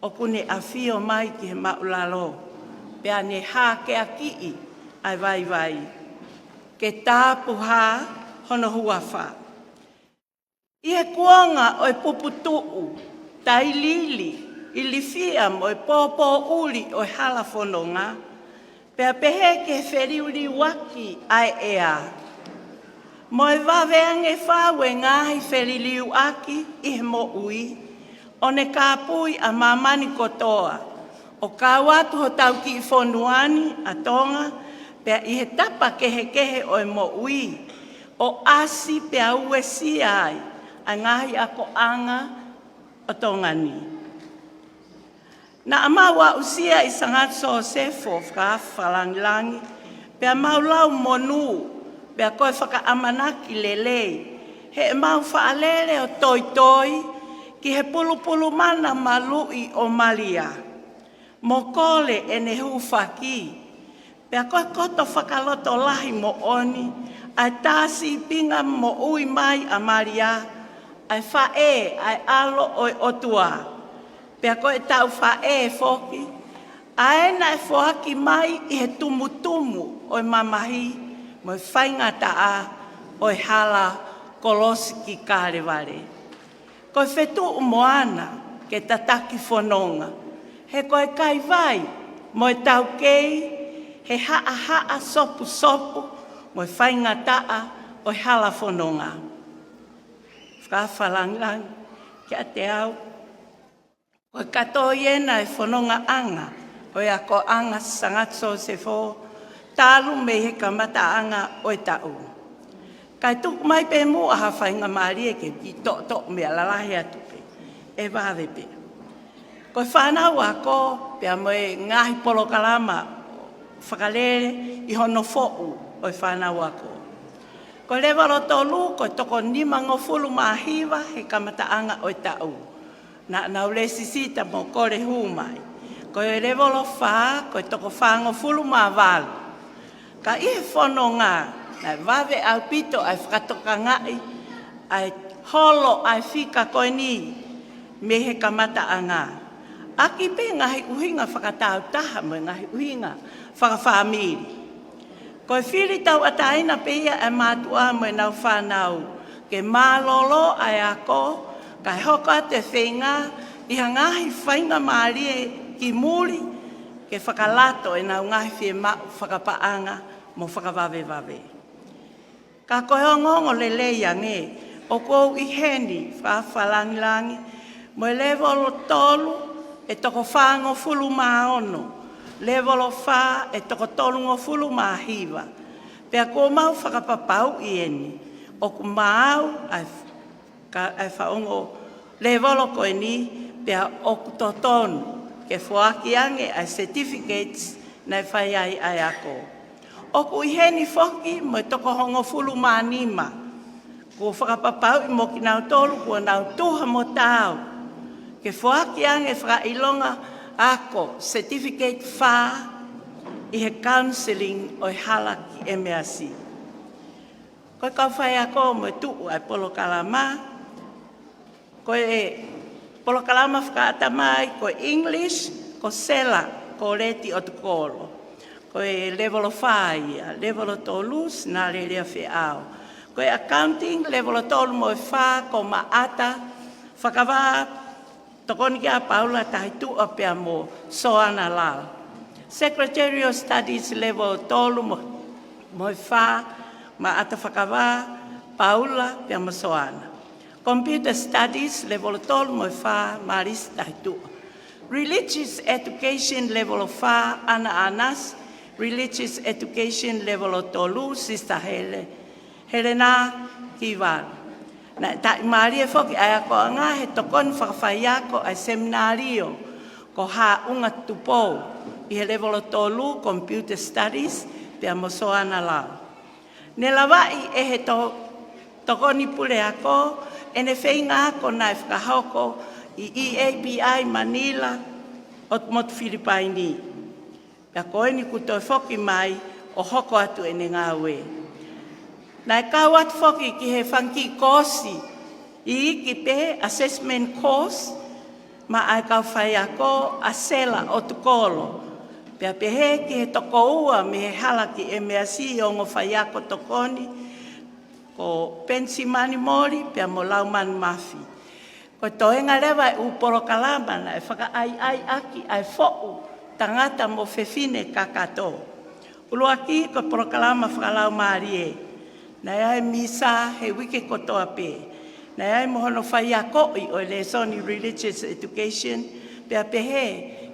ʻOku ne ʻafio mai ki he māʻulalo, pea ne hākeakiʻi ʻa e vaivai, ke tāpuhā hono huafa. ʻI he kuonga ʻo e puputuʻu, tailili, ilifia mo e pōpōʻuli ʻo e hala fononga, pea pehē ki he feliuliuaki ʻa e ʻea. Mo e vave ange fau e ngaahi feliliuaki ʻi he moʻui, ʻo ne kāpui ʻa māmani kotoa, ʻo kau atu hotau kiʻi fonua ni ʻa Tonga, pea ʻi he tapa kehekehe ʻo e moʻui, ʻo ʻasi pea uesia ai ʻa e ngaahi akoʻanga ʻo Tonga ni. Naʻa mau aʻusia ʻi Sangata Sosefo Fakaafe Fakalāngilangi, pea mau lau monū, pea ko e fakaʻamanaki lelei, heʻemau faʻa lele ʻo toitoi ki he pulupulu mana maluʻi ʻo Malia, mo kole ʻene hūfaki, pea ko e koto fakalotolahi moʻoni ʻa e tā sīpinga moʻui mai ʻa Malia, ʻa e faʻē ʻa e ʻAlo ʻo e ʻOtua, pea ko e taufaʻē foki, ʻa ē naʻe foaki mai ʻi he tumutumu ʻo e mamahi mo e faingataʻa ʻo e hala kolosi ki Kalevale. Ko e fetuʻu moana ke tataki fononga, he ko e kaivai mo e taukei he haʻahaʻa sopusopu mo e faingataʻa ʻo e hala fononga. Fakaafe fakalāngilangi kiate au. Ko e katoi ena e fonongaʻanga ʻo e akoʻanga Sangata Sosefo talu mei he kamataʻanga ʻo e taʻu. Kae tuku mai pē muʻa ha faingamālie ke u kiʻi toʻotoʻo meʻa lalahi atu pē, ʻe vave pē. Ko e fānau ako, pea mo e ngaahi polokalama fakalele ʻi hono foʻu ʻo e fānau ako. Ko e levolo tolu, ko e toko nimangofulu mā hiva he kamataʻanga ʻo e taʻu. Naʻa nau lēsisita mo kole hū mai. Ko e levolo fā, ko e toko fāngofulu mā valu. Ka ʻi he fononga, naʻe vave ʻaupito ʻa e fakatokangaʻi ʻa e holo ʻa e fika ko eni mei he kamataʻanga, ʻaki pē ngaahi ʻuhinga fakatāutaha mo e ngaahi ʻuhinga fakafāmili. Ko e fili tauʻatāina pē ia ʻa e mātuʻa mo ʻenau fānau ke mālōlō ʻa e ako, kae hoko atu e feinga ʻi ha ngaahi faingamālie ki muli ke fakalato ʻenau ngaahi fiemaʻu fakapaʻanga mo fakavavevave. Ka ko e ongoongo lelei ange, ʻoku ou ʻi heni, fakaafe fakalāngilangi, mo e levolo tolu ʻe toko fāngofulu mā ono, levolo fā ʻe toko tolungofulu mā hiva. Pea kuo mau fakapapauʻi eni, ʻoku maau ʻa e f-, ka, ʻa e faʻunga levolo ko eni, pea ʻoku totonu ke foaki ange ʻa e certificates naʻe fai ai ʻa e ako. ʻOku ʻi heni foki mo e toko hongofulu mā nima Kuo fakapapauʻi mo kinautolu kuo nau tuha mo taau ke foaki ange fakaʻilonga ako certificate fā ʻi he counselling ʻo e hala ki M S C. Ko e kau faiako mo e tuʻu ʻa e polokalama. Ko e polokalama fakaʻatamai ko e English, ko Sela Koleti ʻOtukolo. Ko e level fā ia, level tolu, Sinalelea Feʻao. Ko e accounting, level tolu mo e fā, ko Maʻata Fakavā, tokoni ki ai ʻa Paula Tahituʻa pea mo Soana Lala. Secretarial Studies level tolu mo, mo e fā, Maʻata Fakavā, Paula pea mo Soana. Computer Studies level tolu mo e fā, Malisi Tahituʻa. Religious Education level fā, ʻAna ʻAnasi. Religious Education level tolu, Sister Hele, Helena Kivalu. Naʻe taʻimālie foki ʻa e akoʻanga he tokoni fakafaiako ʻa e seminalio ko Haʻunga Tupou ʻi he level tolu, Computer Studies, pea mo Soana Lala. Ne lavaʻi ʻe he to-, tokoni puleako ʻene feinga ako naʻe fakahoko ʻi E A P I Manila ʻo Motu Filipaini. Pea ko eni kuo toe foki mai ʻo hoko atu ʻene ngāue. Naʻe kau atu foki ki he fanga kiʻi koosi iiki pē, assessment course, maʻa e kau faiako ʻa Sela ʻOtukolo. Pea pehē ki he tokoua mei he hala ki M S C ʻo e ongo faiako tokoni, ko Penisimani Moli pea mo Laumani Mafi. Ko e toenga leva e ʻū polokalama naʻe fakaʻaiʻaiʻaki ʻa e foʻu tangata mo fefine kakato. ʻUluaki ko e polokalama fakalaumālie. Naʻe ʻi ai e misa he uike kotoa pē. Naʻe ʻi ai mo hono faiakoʻi ʻo e lēsoni religious education, pea pehē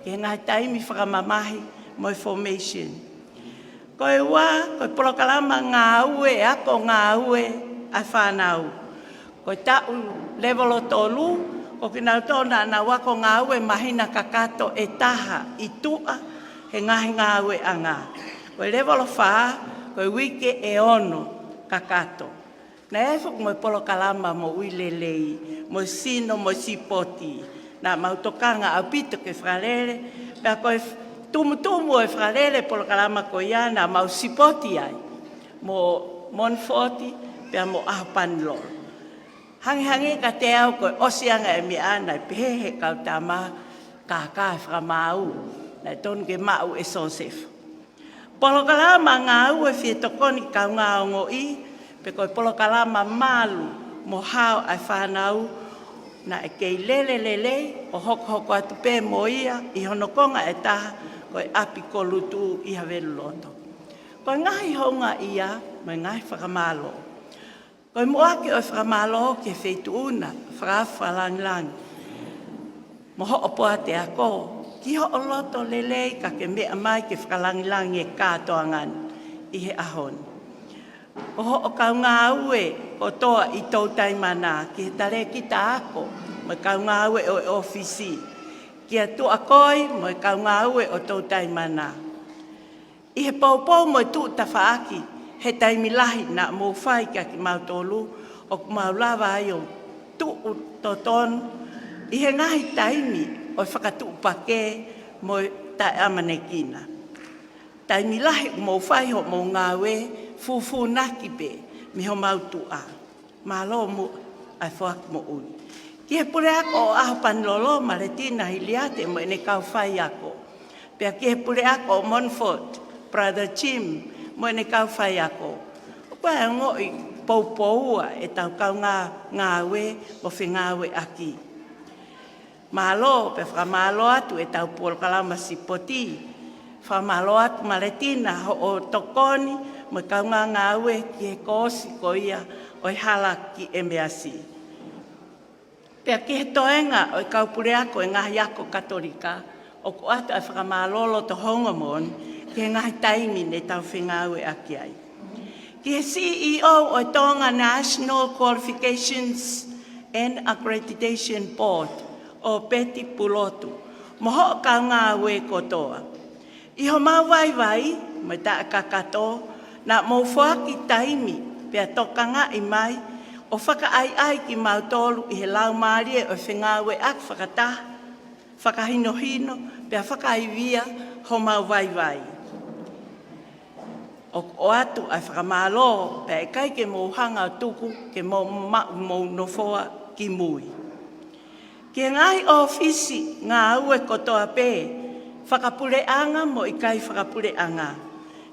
ki he ngaahi taimi fakamamahi mo e formation. Ko e ua, ko e polokalama ngāue, ako ngāue ʻa e fānau. Ko e taʻu level tolu, ko kinautolu naʻa nau ako ngāue māhina kakato ʻe taha ʻi tuʻa he ngaahi ngāueʻanga. Ko e level fā, ko e uike ʻe ono kakato. Naʻe ʻi ai foki mo e polokalama moʻui lelei, mo e sino, mo e sipoti. Naʻa mau tokanga ʻaupito ke fakalele, pea ko e f-, tumutumu ʻo e fakalele polokalama ko ia naʻa mau sipoti ai mo Montfort, pea mo ʻAhopanilolo. Hangehangē kiate au ko e ʻosi ange e meʻa naʻe pehē he kau tama, kākā e fakamaau, naʻe tonu ke maʻu ʻe Siosefa. Polokalama ngāue fie tokoni kaungā ongoʻi, pe ko e polokalama malu mo hao ʻa e fānau, naʻe kei lele lelei ʻo hokohoko atu pē mo ia ʻi hono konga ʻe taha ko e ʻapi ko Lutu ʻi Haveluloto. Ko e ngaahi houngaʻia mo e ngaahi fakamālō. Ko e muʻaki ʻo e fakamālō ki he Feituʻuna Fakaafe Fakalangilangi mo hoʻo poate ako, ki hoʻo loto lelei ka ke meʻa mai ke fakalangilangi e kātoanga ni ʻi he ʻaho ni. Ko hoʻo kaungāue kotoa ʻi Toutai Mana, ki he talēkita ako mo e kaungāue ʻo e ʻōfisi, kia Tuʻakoi mo e kaungāue ʻo Toutai Mana. ʻI he poupou mo e tuʻu tafaʻaki he taimi lahi naʻa mou fai kia kimautolu, ʻoku mau lava ai ʻo tuʻu totonu ʻi he ngaahi taimi ʻo e fakatuʻupakē mo e taʻeʻamanekina. Taimi lahi ʻoku mou fai hoʻomou ngāue fūfūnaki pē mei homau tuʻa. Mālō muʻa ʻa e foaki moʻui. Ki he puleako ʻo ʻAhopanilolo, Maletina Hiliate mo ʻene kau faiako. Pea ki he puleako ʻo Montfort, Brother Jim mo ʻene kau faiako. ʻOku ʻi ai e ongoʻi poupoua ʻetau kaungā ngāue mo fengāueʻaki. Mālō, pea fakamālō atu ʻetau polokalama sipoti. Fakamālō atu Maletina hoʻo tokoni mo e kaungā ngāue ki he koosi ko ia ʻo e hala ki M S C. Pea ki he toenga ʻo e kau puleako ʻo e ngaahi ako Katolika, ʻoku ʻoatu ʻa e fakamālō loto houngaʻia moʻoni ki he ngaahi taimi ne tau fengāueʻaki ai. Ki he C E O ʻo e Tonga National Qualifications and Accreditation Board, ʻo Peti Pulotu, mo hoʻo kaungāue kotoa. ʻI homau vaivai mo e taʻekakato, naʻa mou foaki taimi pea tokangaʻi mai ʻo fakaʻaiʻai kimautolu ʻi he laumālie ʻo e fengāueʻaki fakataha, fakahinohino, pea fakaivia homau vaivai. ʻOku ʻoatu ʻa e fakamālō, pea ʻikai ke mou hanga ʻo tuku ke mou maʻu homou nofoa ki mui. Ki he ngaahi ʻōfisi ngāue kotoa pē, fakapuleʻanga mo ʻikai fakapuleʻanga.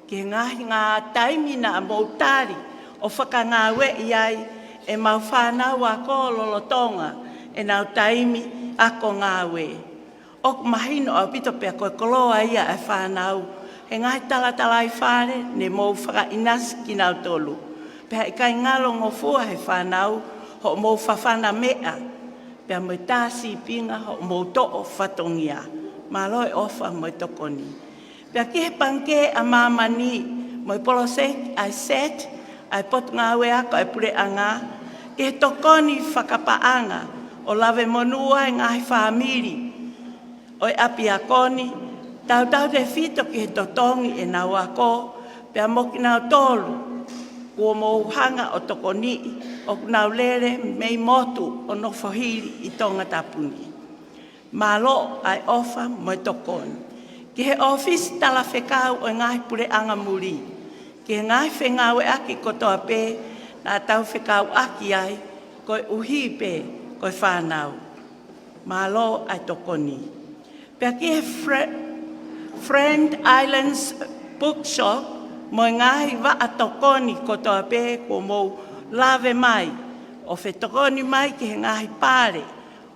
Ki he ngaahi ngā taimi naʻa mou tali ʻo fakangāueʻi ai ʻemau fānau ako lolotonga ʻenau taimi ako ngāue. ʻOku mahino ʻaupito pea ko e koloa ia ʻa e fānau, he ngaahi talatalaifale ne mou fakaʻinasi kinautolu. Pea ʻikai ngalongofua he fānau hoʻomou fafana meʻa, pea mo e tā sīpinga hoʻomou toʻo fatongia. Mālō e ʻofa mo e tokoni. Pea ki he Pangikē ʻa Māmani, mo e poloseki ʻa e set, ʻa e Potungāue Ako ʻa e Puleʻanga, ki he tokoni fakapaʻanga ʻo lavemonū ai e ngaahi fāmili ʻo e ʻapiako ni, tautautefito ki he totongi ʻenau ako, pea mo kinautolu kuo mou hanga ʻo tokoniʻi ʻoku nau lele mei motu ʻo nofo hili ʻi Tongatapu ni. Mālō ʻa e ʻofa mo e tokoni. Ki he ʻōfisi talafekau ʻo e ngaahi puleʻanga muli, ki he ngaahi fengāueʻaki kotoa pē naʻa tau fekauʻaki ai, koeʻuhi pē ko e fānau. Mālō ʻa e tokoni. Pea ki he Fre-, Friend Islands Bookshop, mo e ngaahi vaʻa tokoni kotoa pē kuo mou lave mai ʻo fetokoni mai ki he ngaahi pale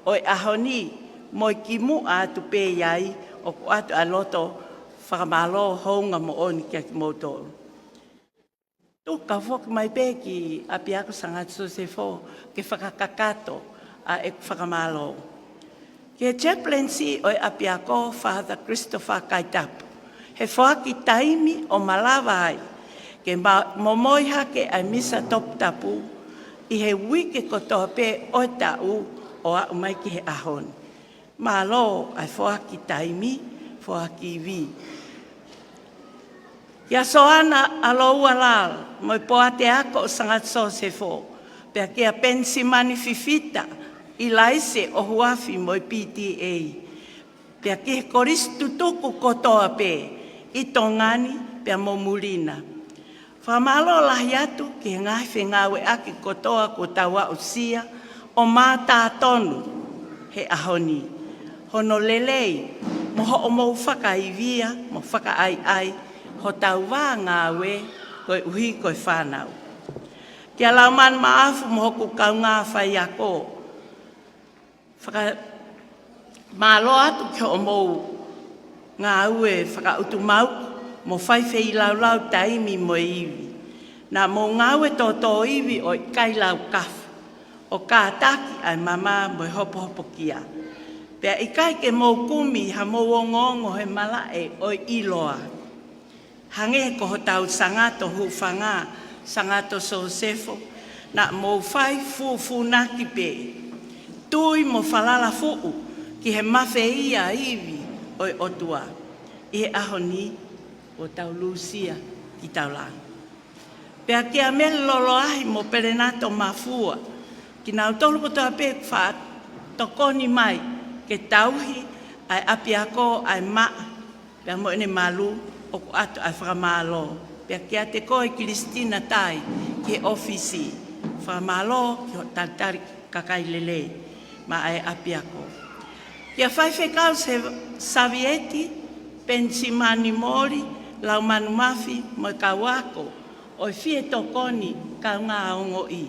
ʻo e ʻaho ni, mo e kimuʻa atu pē ʻi ai, ʻoku ʻoatu ʻa e loto fakamālō houngaʻia moʻoni kiate kimoutolu. Tuku ke u foki mai pē ki ʻApiako Sangata Sosefo ke fakakakato ʻa ʻeku fakamālō. Ki he chaplaincy ʻo e ʻapiako, Father Christopher Kaitapu, he foaki taimi ʻo malava ai ke ma-, momoi hake ʻa e Misa Toputapu ʻi he uike kotoa pē ʻo e taʻu ʻo aʻu mai ki he ʻaho ni. Mālō ʻa e foaki taimi, foaki ivi. Kia Soana ʻAloualala, mo e Poate Ako ʻo Sangata Sosefo, pea kia Penisimani Fifita, ʻIlaise ʻOhuafi mo e P T A, pea ki he kolisi tutuku kotoa pē ʻi Tonga ni pea mo muli na. Fakamālō lahi atu ki he ngaahi fengāueʻaki kotoa kuo tau aʻusia ʻo mātā tonu he ʻaho ni. Hono lelei mo hoʻomou fakaivia mo fakaʻaiʻai hotau vā ngāue koeʻuhi ko e fānau. Kia Laumanu Maʻafu mo hoku kaungā faiako, fakamālō atu ki hoʻomou ngāue fakaʻutumauku mo fai feilaulau taimi mo e ivi. Naʻa mou ngāue tōtōivi ʻo ʻikai laukafu, ʻo kātaki ʻa e mama mo e hopohopokia. Pea ʻikai ke mou kumi hamou ongoongo he malaʻe ʻo e ʻiloa. Hangē ko hotau Sangato Hufanga, Sangato Sosefo, naʻa mou fai fūfūnaki pē, tui mo falala fuʻu ki he mafeia ivi ʻo e ʻOtua. ʻI he ʻaho ni, kuo tau lūsia kitaulanga. Pea kia Mele Loloahi mo Pelenato Mafua, kinautolu kotoa pē faʻa tokoni mai ke tauhi ʻa e ʻapiako, ʻa e maʻa, pea mo ʻene malu, ʻoku ʻoatu ʻa e fakamālō. Pea kiate koe Kilisitina Tai ki he ʻōfisi, fakamālō ki hoʻo talitali kakai lelei maʻa e ʻapiako. Kia Faifekau Se-, Savieti, Penisimani Moli, Laumanu Mafi, mo e kau ako ʻo e fie tokoni kaungā ongoʻi.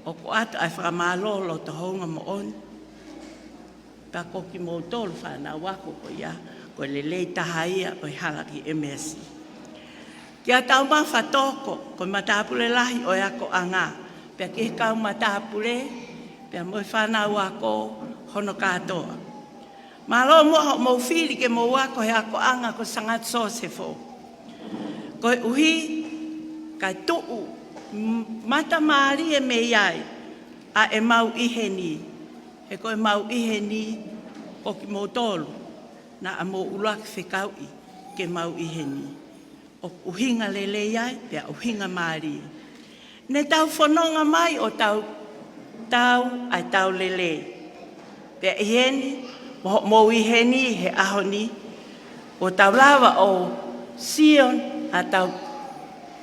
ʻOku ʻoatu ʻa e fakamālō loto houngaʻia moʻoni. Pea ko kimoutolu fānau ako ko ia, ko e lelei taha ia ʻo e hala ki M S. Kia Taumafa Toko, ko e matāpule lahi ʻo e akoʻanga, pea ki he kau matāpule, pea mo e fānau ako hono kātoa. Mālō muʻa hoʻomou fili ke mou ako he akoʻanga ko Sangata Sosefo. Koeʻuhi, kae tuʻu m-, matamālie mei ai ʻa ʻemau ʻi heni. He ko ʻemau ʻi heni, ko kimoutolu naʻa mou ʻuluaki fekauʻi ke mau ʻi heni. ʻOku ʻuhinga lelei ai, pea ʻuhinga mālie. Ne tau fononga mai ʻo tau, tau ʻa e tau lelei. Pea ʻi heni, mo, mo ʻi heni he ʻaho ni, ʻo tau lava ʻo sio ʻa tau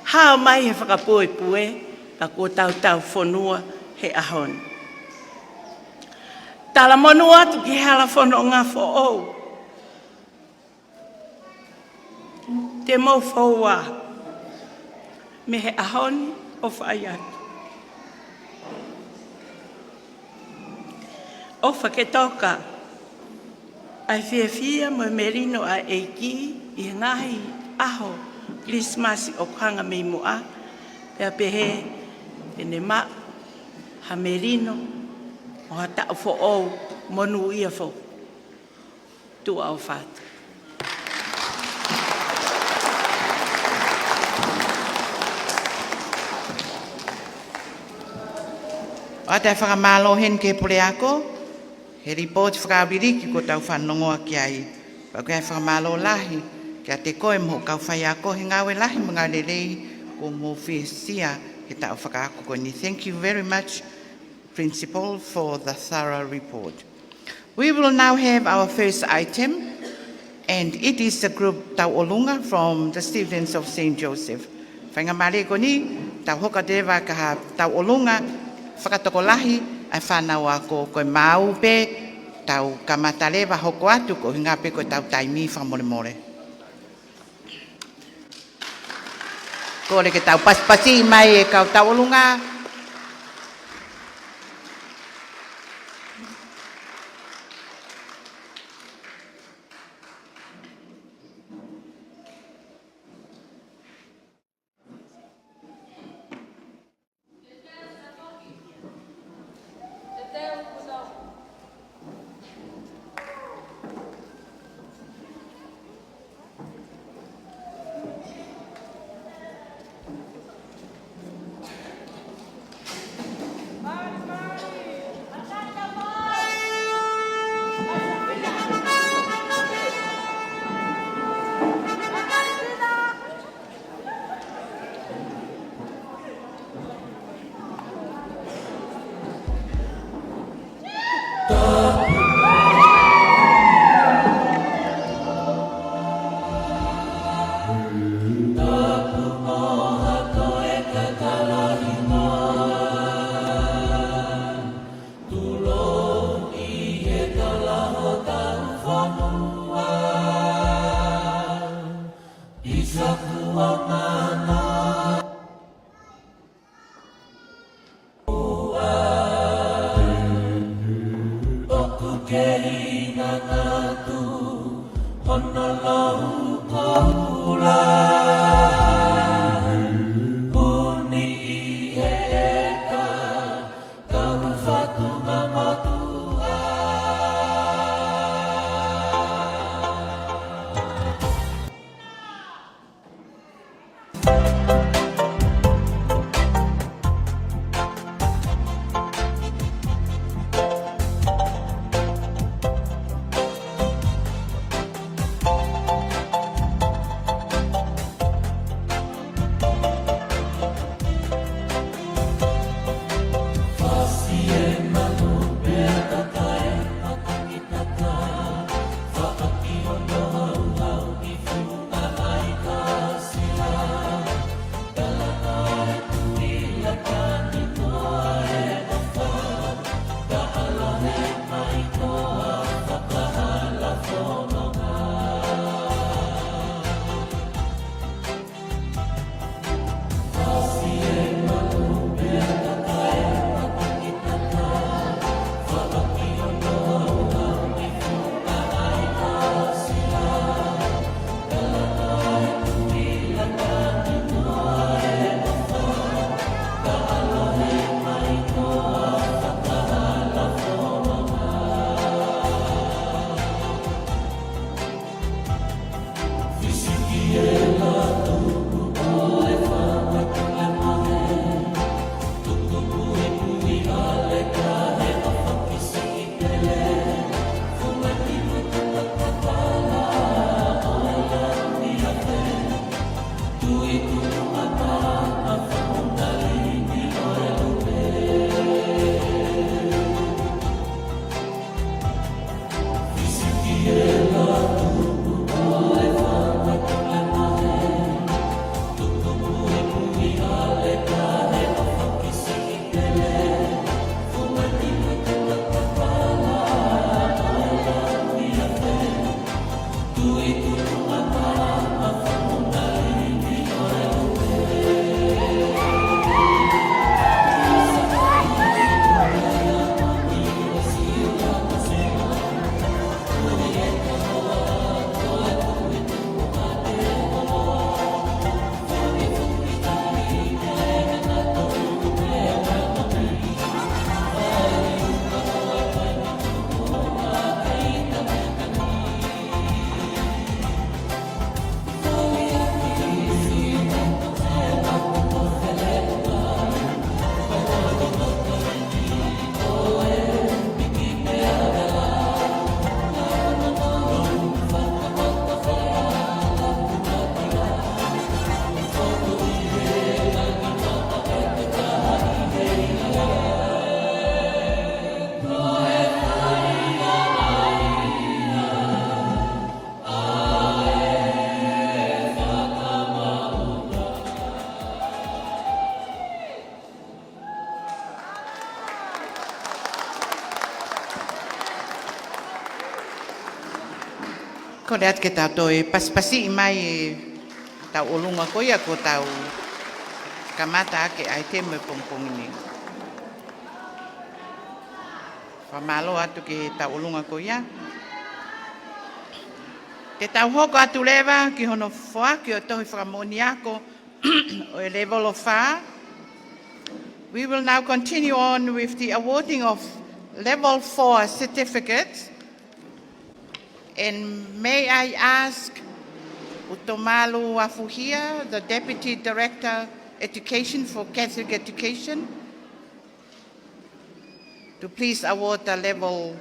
hao mai he fakapuepue, ka ko tau tau fonua he ʻaho ni. Talamonū atu ki he hala fononga foʻou. Te mou foua mei he ʻaho ni ʻo fai atu. ʻOfa ke toka ʻa e fiefia mo e melino ʻa e ʻEiki ʻi he ngaahi ʻaho Kilisimasi ʻoku hanga mei muʻa, pea pehē te ne maʻu ha melino ʻo ha taʻu foʻou monūʻia foki. Tuʻa ʻofa atu. ʻOatu e fakamālō heni ki he puleako, he lipooti fakaʻaviliki kuo tau fanongoa ki ai. Pea ʻoku ʻi ai e fakamālō lahi kiate koe mo hoʻo kau faiako he ngāue lahi mo e ngāue lelei kuo mou fiesia he taʻu fakaako ko eni. Thank you very much, Principal, for the thorough report. We will now have our first item, and it is the group Tauʻolunga from the Students of Saint Joseph. Faingamālie ko eni, tau hoko atu leva ki ha tauʻolunga fakatokolahi ʻa e fānau ako, ko e maʻu pē, tau kamata leva hoko atu koeʻuhinga pē ko e tau taimi, fakamolemole. Kole ke tau pasipasi mai e kau tauʻolunga. Kole atu ke tau toe pasipasiʻi mai ʻetau ʻolunga ko ia kuo tau kamata ʻaki e ʻaitemu ʻo e pongipongi ni. Fakamālō atu ki heʻetau ʻolunga ko ia. Te tau hoko atu leva ki hono foaki ʻo e tohi fakamoʻoni ako ʻo e Level four. We will now continue on with the awarding of Level four certificates. And may I ask ʻUtomalu Afuhia, the Deputy Director Education for Catholic Education, to please award the level,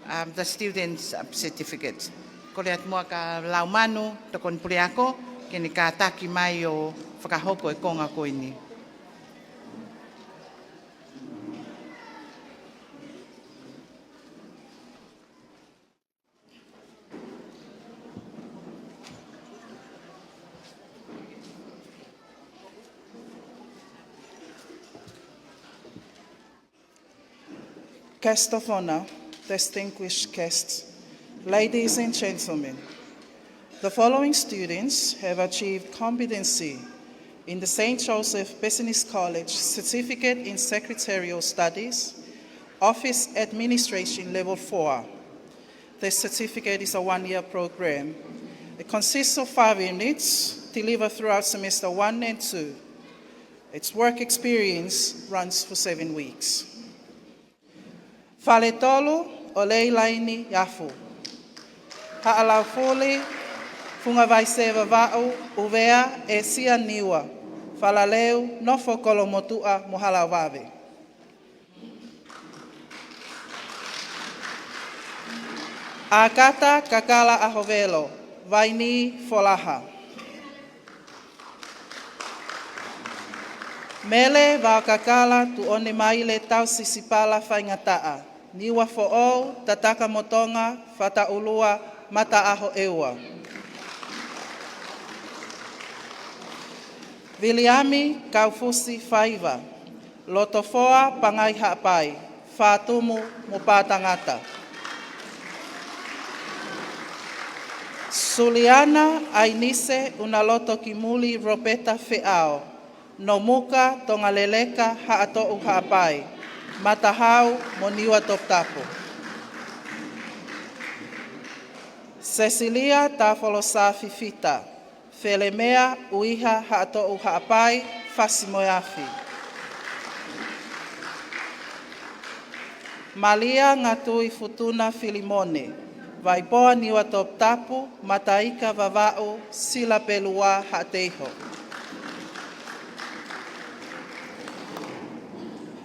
um, the students, um, certificate. Kole atu muʻa kia Laumanu, tokoni puleako, ke ne kātaki mai ʻo fakahoko e konga ko eni. Guest of honor, distinguished guests, ladies and gentlemen, the following students have achieved competency in the Saint Joseph Business College Certificate in Secretarial Studies, Office Administration Level four. This certificate is a one-year program. It consists of five units delivered throughout semester one and two. Its work experience runs for seven weeks. Fale Tolu, ʻo Leilaini Afu. Haʻa Laufuli, Funga Vaisē Vavaʻu, ʻUvea, ʻĒsia Niua, Falaleu, Nofo Kolomotuʻa mo Halaʻovave. ʻAkata Kakala ʻAhovelo, Vainī Folaha. Mele Vaokakala Tuʻonemaile Tausisi Pala Faingataʻa, Niuafoʻou, Tatakamotonga, Fataʻulua, Mataʻahoʻeua. Viliami Kaufusi Faiva, Lotofoa Pangai Haʻapai, Fātumu mo Pātangata. Suliana ʻAinise ʻUnalotokimuli Ropeta Feʻao, Nomuka Tongaleleka Haʻatoʻu Haʻapai, Matahau mo Niuatoputapu. Sesilia Tafolosā Fifita, Felemea ʻUiha Haʻatoʻu Haʻapai, Fasi mo e Afi. Malia Ngatui Futuna Filimone, Vaipoa Niuatoputapu, Mataika Vavaʻu, Silapelua Haʻateiho.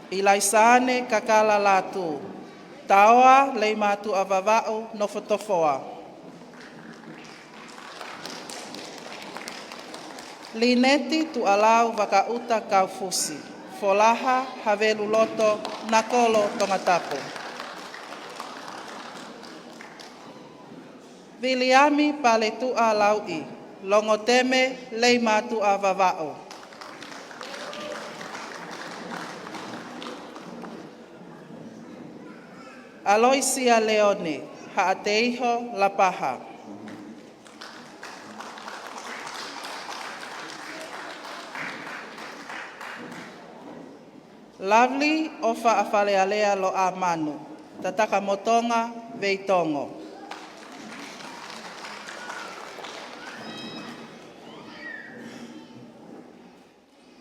ʻIlaisaane Kakala Lātū, Taoa Leimātuʻa Vavaʻu, Nofotofoa. Lineti Tuʻalau Vakaʻuta Kaufusi, Folaha Haveluloto, Nakolo, Tongatapu. Viliami Paletuʻa Lauʻi, Longoteme, Leimātuʻa Vavaʻu. ʻAloisia Leone, Haʻateiho, Lapaha. Lovely ʻOfa ʻAfalealea Loʻamanu, Tatakamotonga, Veitongo.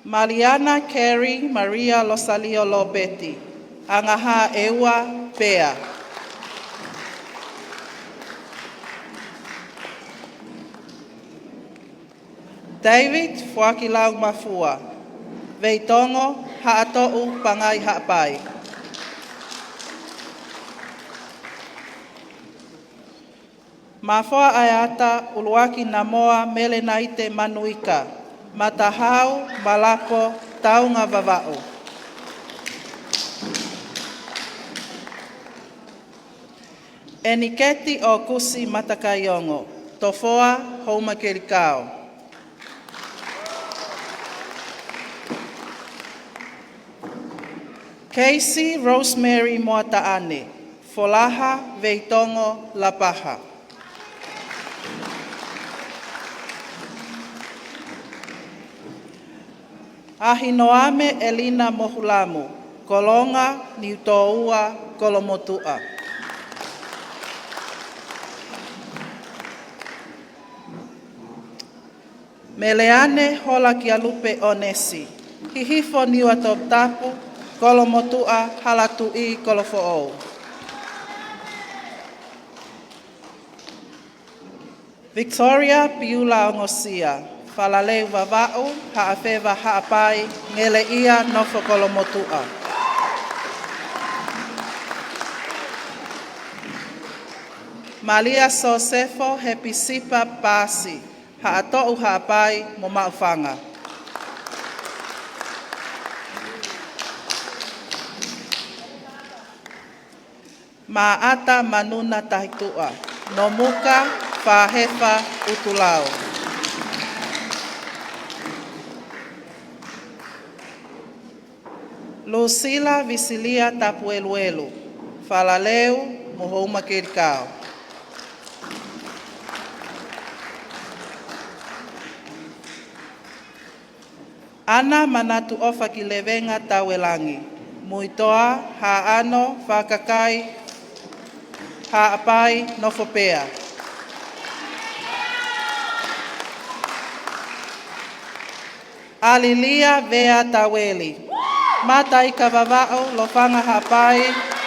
Maliana Carey Maria Losalio Lopeti, Angahāʻeua, Pea. David Foakilau Mafua, Veitongo, Haʻatoʻu Pangai Haʻapai. Mafoa ʻAeata ʻUluaki Namoa Melenaite Manuika, Matahau, Malapo, Taunga Vavaʻu. ʻEniketi ʻOkusi Matakaiongo, Tofoa, Houmakelikao. Casey Rosemary Moataʻane, Folaha, Veitongo, Lapaha. Ahinoame Elina Mohulamu, Kolonga, Niutōua, Kolomotuʻa. Meleane Holakialupe ʻOnesi, Hihifo, Niuatoputapu, Kolomotuʻa, Halatuʻi, Kolofoʻou. Victoria Piula Ongosia, Falaleu, Vavaʻu, Haʻafeva, Haʻapai, Ngeleʻia, Nofo, Kolomotuʻa. Malia Sosefo Hepisipa Paasi, Haʻatoʻu, Haʻapai mo Maʻufanga. Maʻata Manuna Tahituʻa, Nomuka, Fāhefa, ʻUtulau. Lusila Visilia Tapueluelu, Falaleu mo Houmakelikao. ʻAna Manatuʻofa Kilevenga Tauelangi, Muitoa, Haʻano, Fakakai, Haʻapai, Nofo Pea. ʻAlilia Vea Taueli, Mataika, Vavaʻu, Lofanga, Haʻapai,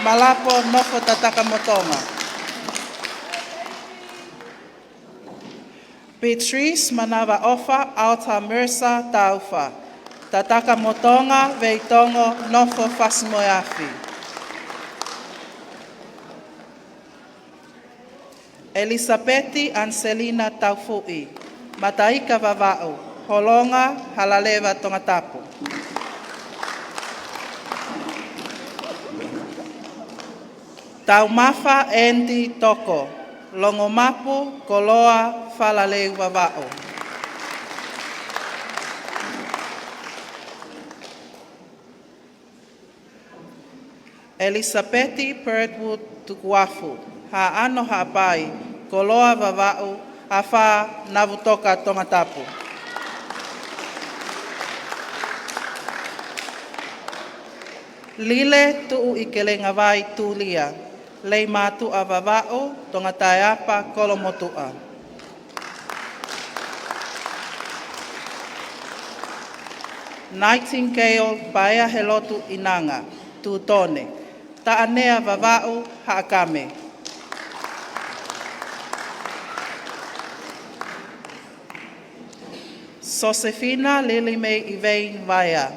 Malapo, Nofo, Tatakamotonga. Beatrice Manavaʻofa Alta Mercer Taufa, Tatakamotonga, Veitongo, Nofo, Fasi mo e Afi. Elisapeti Anselina Taufuʻi, Mataika, Vavaʻu, Holonga, Halaleva, Tongatapu. Taumafa Andy Toko, Longomapu, Koloa, Falaleu, Vavaʻu. Elisapeti Birdwood Tukuafu, Haʻano, Haʻapai, Koloa, Vavaʻu, Afā, Navutoka, Tongatapu. Lile Tuʻuikelengavai Tulia, Leimātuʻa, Vavaʻu, Tongataeapa, Kolomotuʻa. Nightingale Paea Helotu ʻInanga, Tutone, Taʻanea, Vavaʻu, Haʻakame. Sosefina Lily May Ivei Vaea,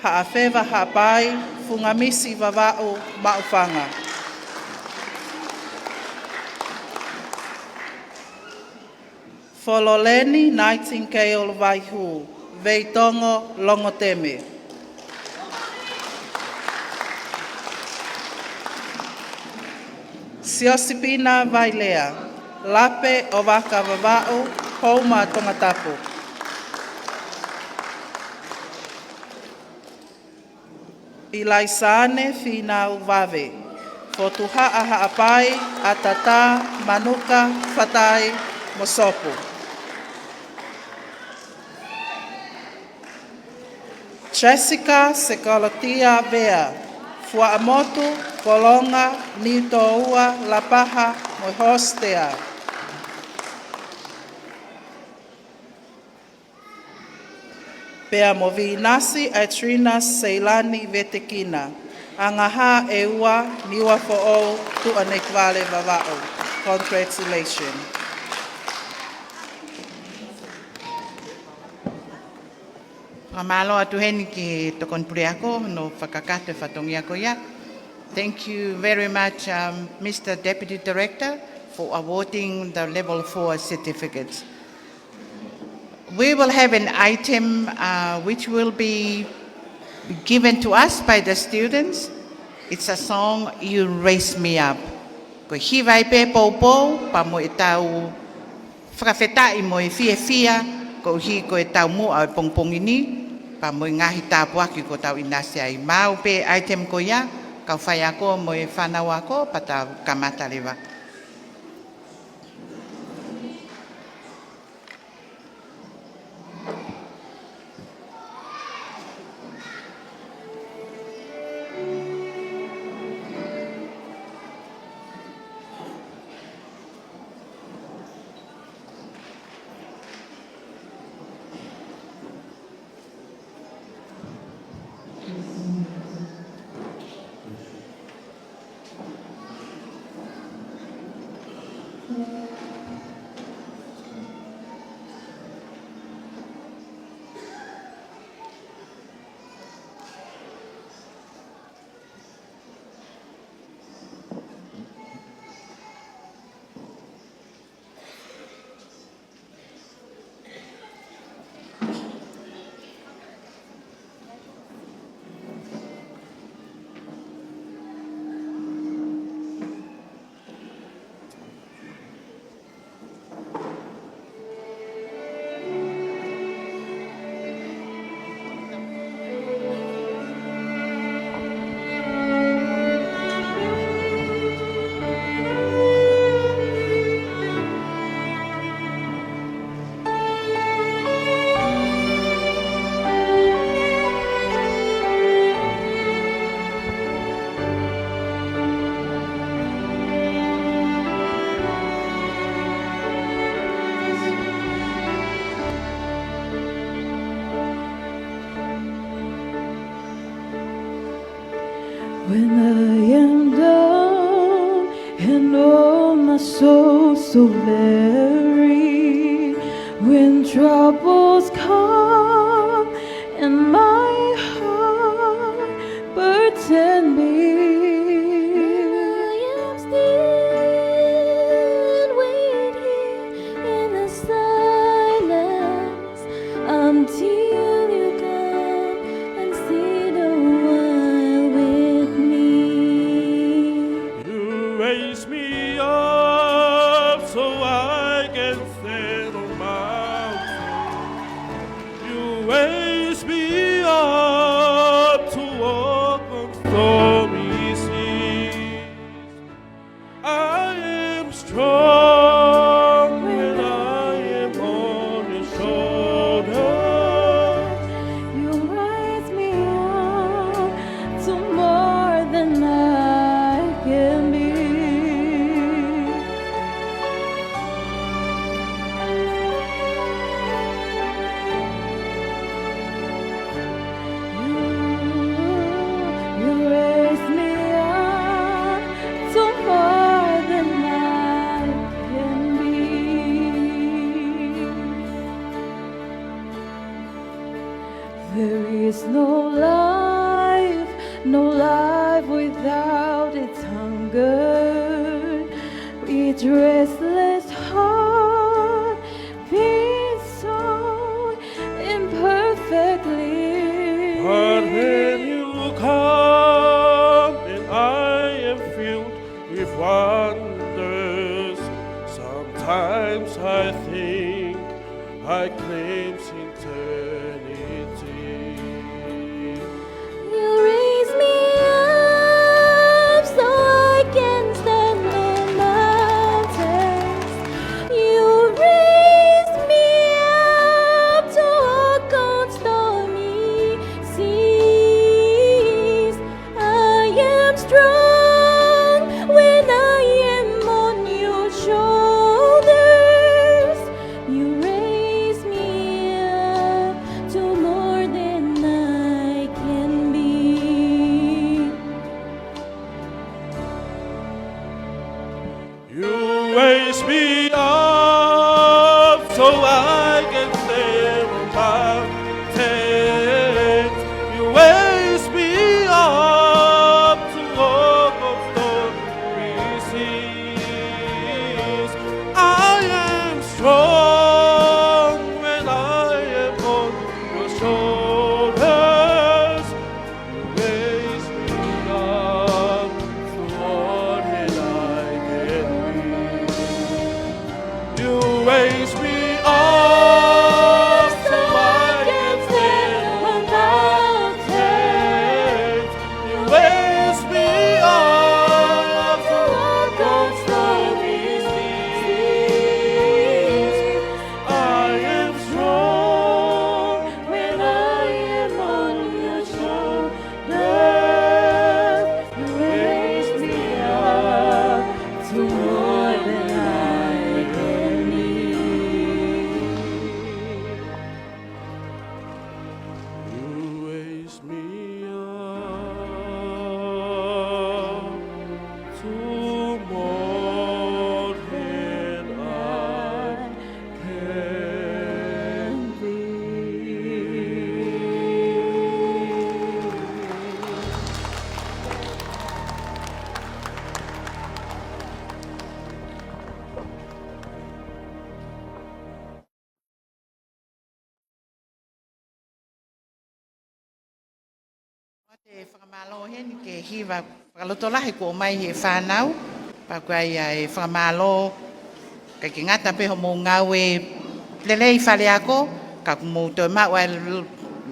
Haʻafeva, Haʻapai, Fungamisi, Vavaʻu, Maʻufanga. Fololeni Nightingale Vaihū, Veitongo, Longoteme. Siosipina Vailea, Lape ʻo Vaka, Vavaʻu, Houma, Tongatapu. ʻIlaisaane Fīnau Vave, Fotuhaʻa, Haʻapai, ʻAtatā, Manuka, Fatai mo Sopu. Jessica Sekolotia Vea, Fuaʻamotu, Kolonga, Niutōua, Lapaha mo e Hōstea. Pea mo Vīnasi Atrina Seilani Vetekina, Angahā ʻEua, Niuafoʻou, Tuʻanekivale, Vavaʻu. Congratulations. Fakamālō atu heni ki he Tokoni Puleako, hono fakakakato e fatongia ko ia. Thank you very much, um, Mister Deputy Director, for awarding the level four certificates. We will have an item, uh, which will be given to us by the students. It's a song, You Raise Me Up. Ko e hiva ia pē poupou, pea mo ʻetau fakafetaʻi mo e fiefia, koeʻuhi ko e taumuʻa ʻo e pongipongi ni, pea mo e ngaahi tāpuaki kuo tau ʻinasi ai. Maʻu pē item ko ia, kau faiako mo e fānau ako, pea tau kamata leva. When I am down and oh my soul so weary, when troubles come and my heart burden me, I am still waiting in the silence until you come and sit a while with me. You raise me up so I can stand on my own. You raise me up to walk on stormy seas. I am strong when I am on your shoulders. You raise me up to more than I can be. You, you raise me up to more than I can be. There is no life, no life without its hunger, its restless heart beats so imperfectly. But when you come and I am filled with wonders, sometimes I think I glimpse eternity. You raise me up so I can stand the mountains. You raise me up to walk on stormy seas. I am strong when I am on your shoulders. You raise me up to more than I can be. You raise me up so I can stand on mountains. You raise me up to walk on stormy seas. I am strong when I am on your shoulders. You raise me up to more than I can be. You raise me up so I can stand on mountains. You raise me up to walk on stormy seas. I am strong when I am on your shoulders. You raise me up to more than I can be. You raise me up to more than I can be. Te fakamālō heni ki he hiva fakalotolahi kuo ʻomai ʻe he fānau. Pea ko ia e fakamālō, ʻikai ke ngata pē hoʻomou ngāue lelei faleako, ka kuo mou toe maʻu ʻa e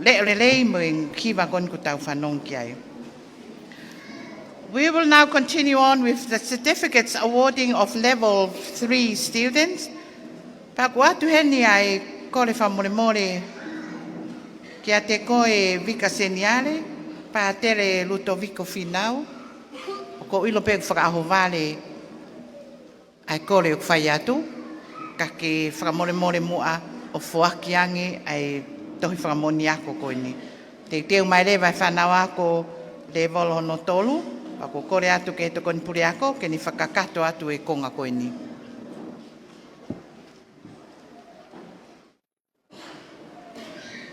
leʻo lelei mo e hiva ko eni kuo tau fanongo ki ai. We will now continue on with the certificates awarding of level three students. Pea ʻoku ʻoatu heni ʻa e kole fakamolemole kiate koe Vika Seniale, Pātele Lutoviko Finau, ʻoku ou ʻilo pē ʻoku fakaʻohovale ʻa e kole ʻoku fai atu, ka ke fakamolemole muʻa ʻo foaki ange ʻa e tohi fakamoʻoni ako ko eni. Teuteu mai leva e fānau ako Tēvolo hono tolu, pea ʻoku kole atu ki he Tokoni Puleako ke ne fakakakato atu e konga ko eni.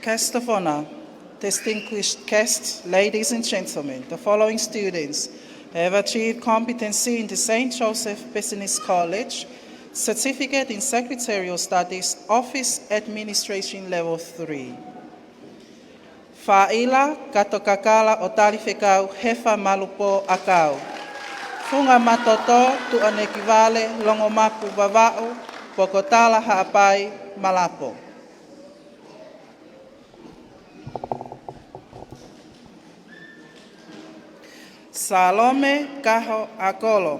Guest of honor, distinguished guests, ladies and gentlemen, the following students have achieved competency in the Saint Joseph Business College, Certificate in Secretarial Studies, Office Administration Level three. Faʻila Katokakala ʻo Talifekau Hefa Malupō ʻAkau. Funga Matoto Tuʻanekivale Longomapu Vavaʻu Pokotala Haʻapai Malapo. Salome Kaho ʻAkolo,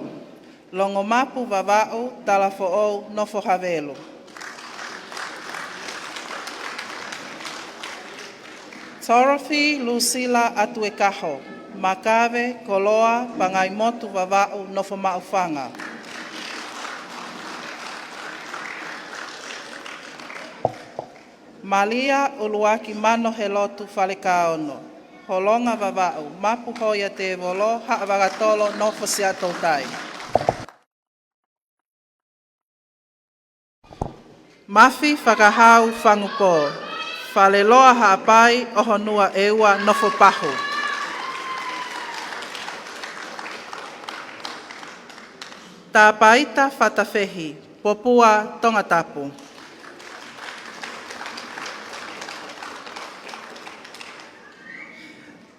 Longomapu Vavaʻu, Talafoʻou, Nofo Havelu. Dorothy Lusila ʻAtuekaho, Makave, Koloa, Pangaimotu Vavaʻu, Nofo Maʻufanga. Malia ʻUluaki Manohelotu Falekaono, Holonga Vavaʻu, Mapu Hoia Tēvolo, Haʻa Vakatolo, Nofo Siaʻatoutai. Mafi Fakahau Fangupō, Faleloa Haʻapai, ʻOhonua ʻEua, Nofo Pahu. Tapaita Fatafehi, Popua, Tongatapu.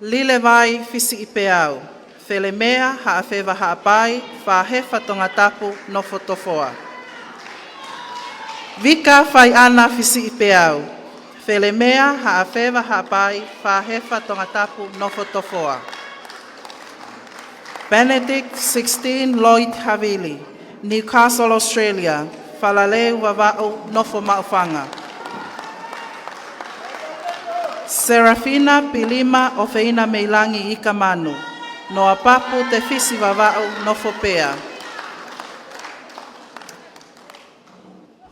Lilevai Fisiʻipeau, Felemea Haʻafeva Haʻapai, Fāhefa, Tongatapu, Nofo Tofoa. Vika Faiʻana Fisiʻipeau, Felemea Haʻafeva Haʻapai, Fāhefa, Tongatapu, Nofo Tofoa. Benedict Sixteen Lloyd Havili, Newcastle, Australia, Falaleu Vavaʻu, Nofo Maʻufanga. Serafina Pilima ʻOfeina Meilangi Ikamanu, Noapapu, Tefisi Vavaʻu, Nofo Pea.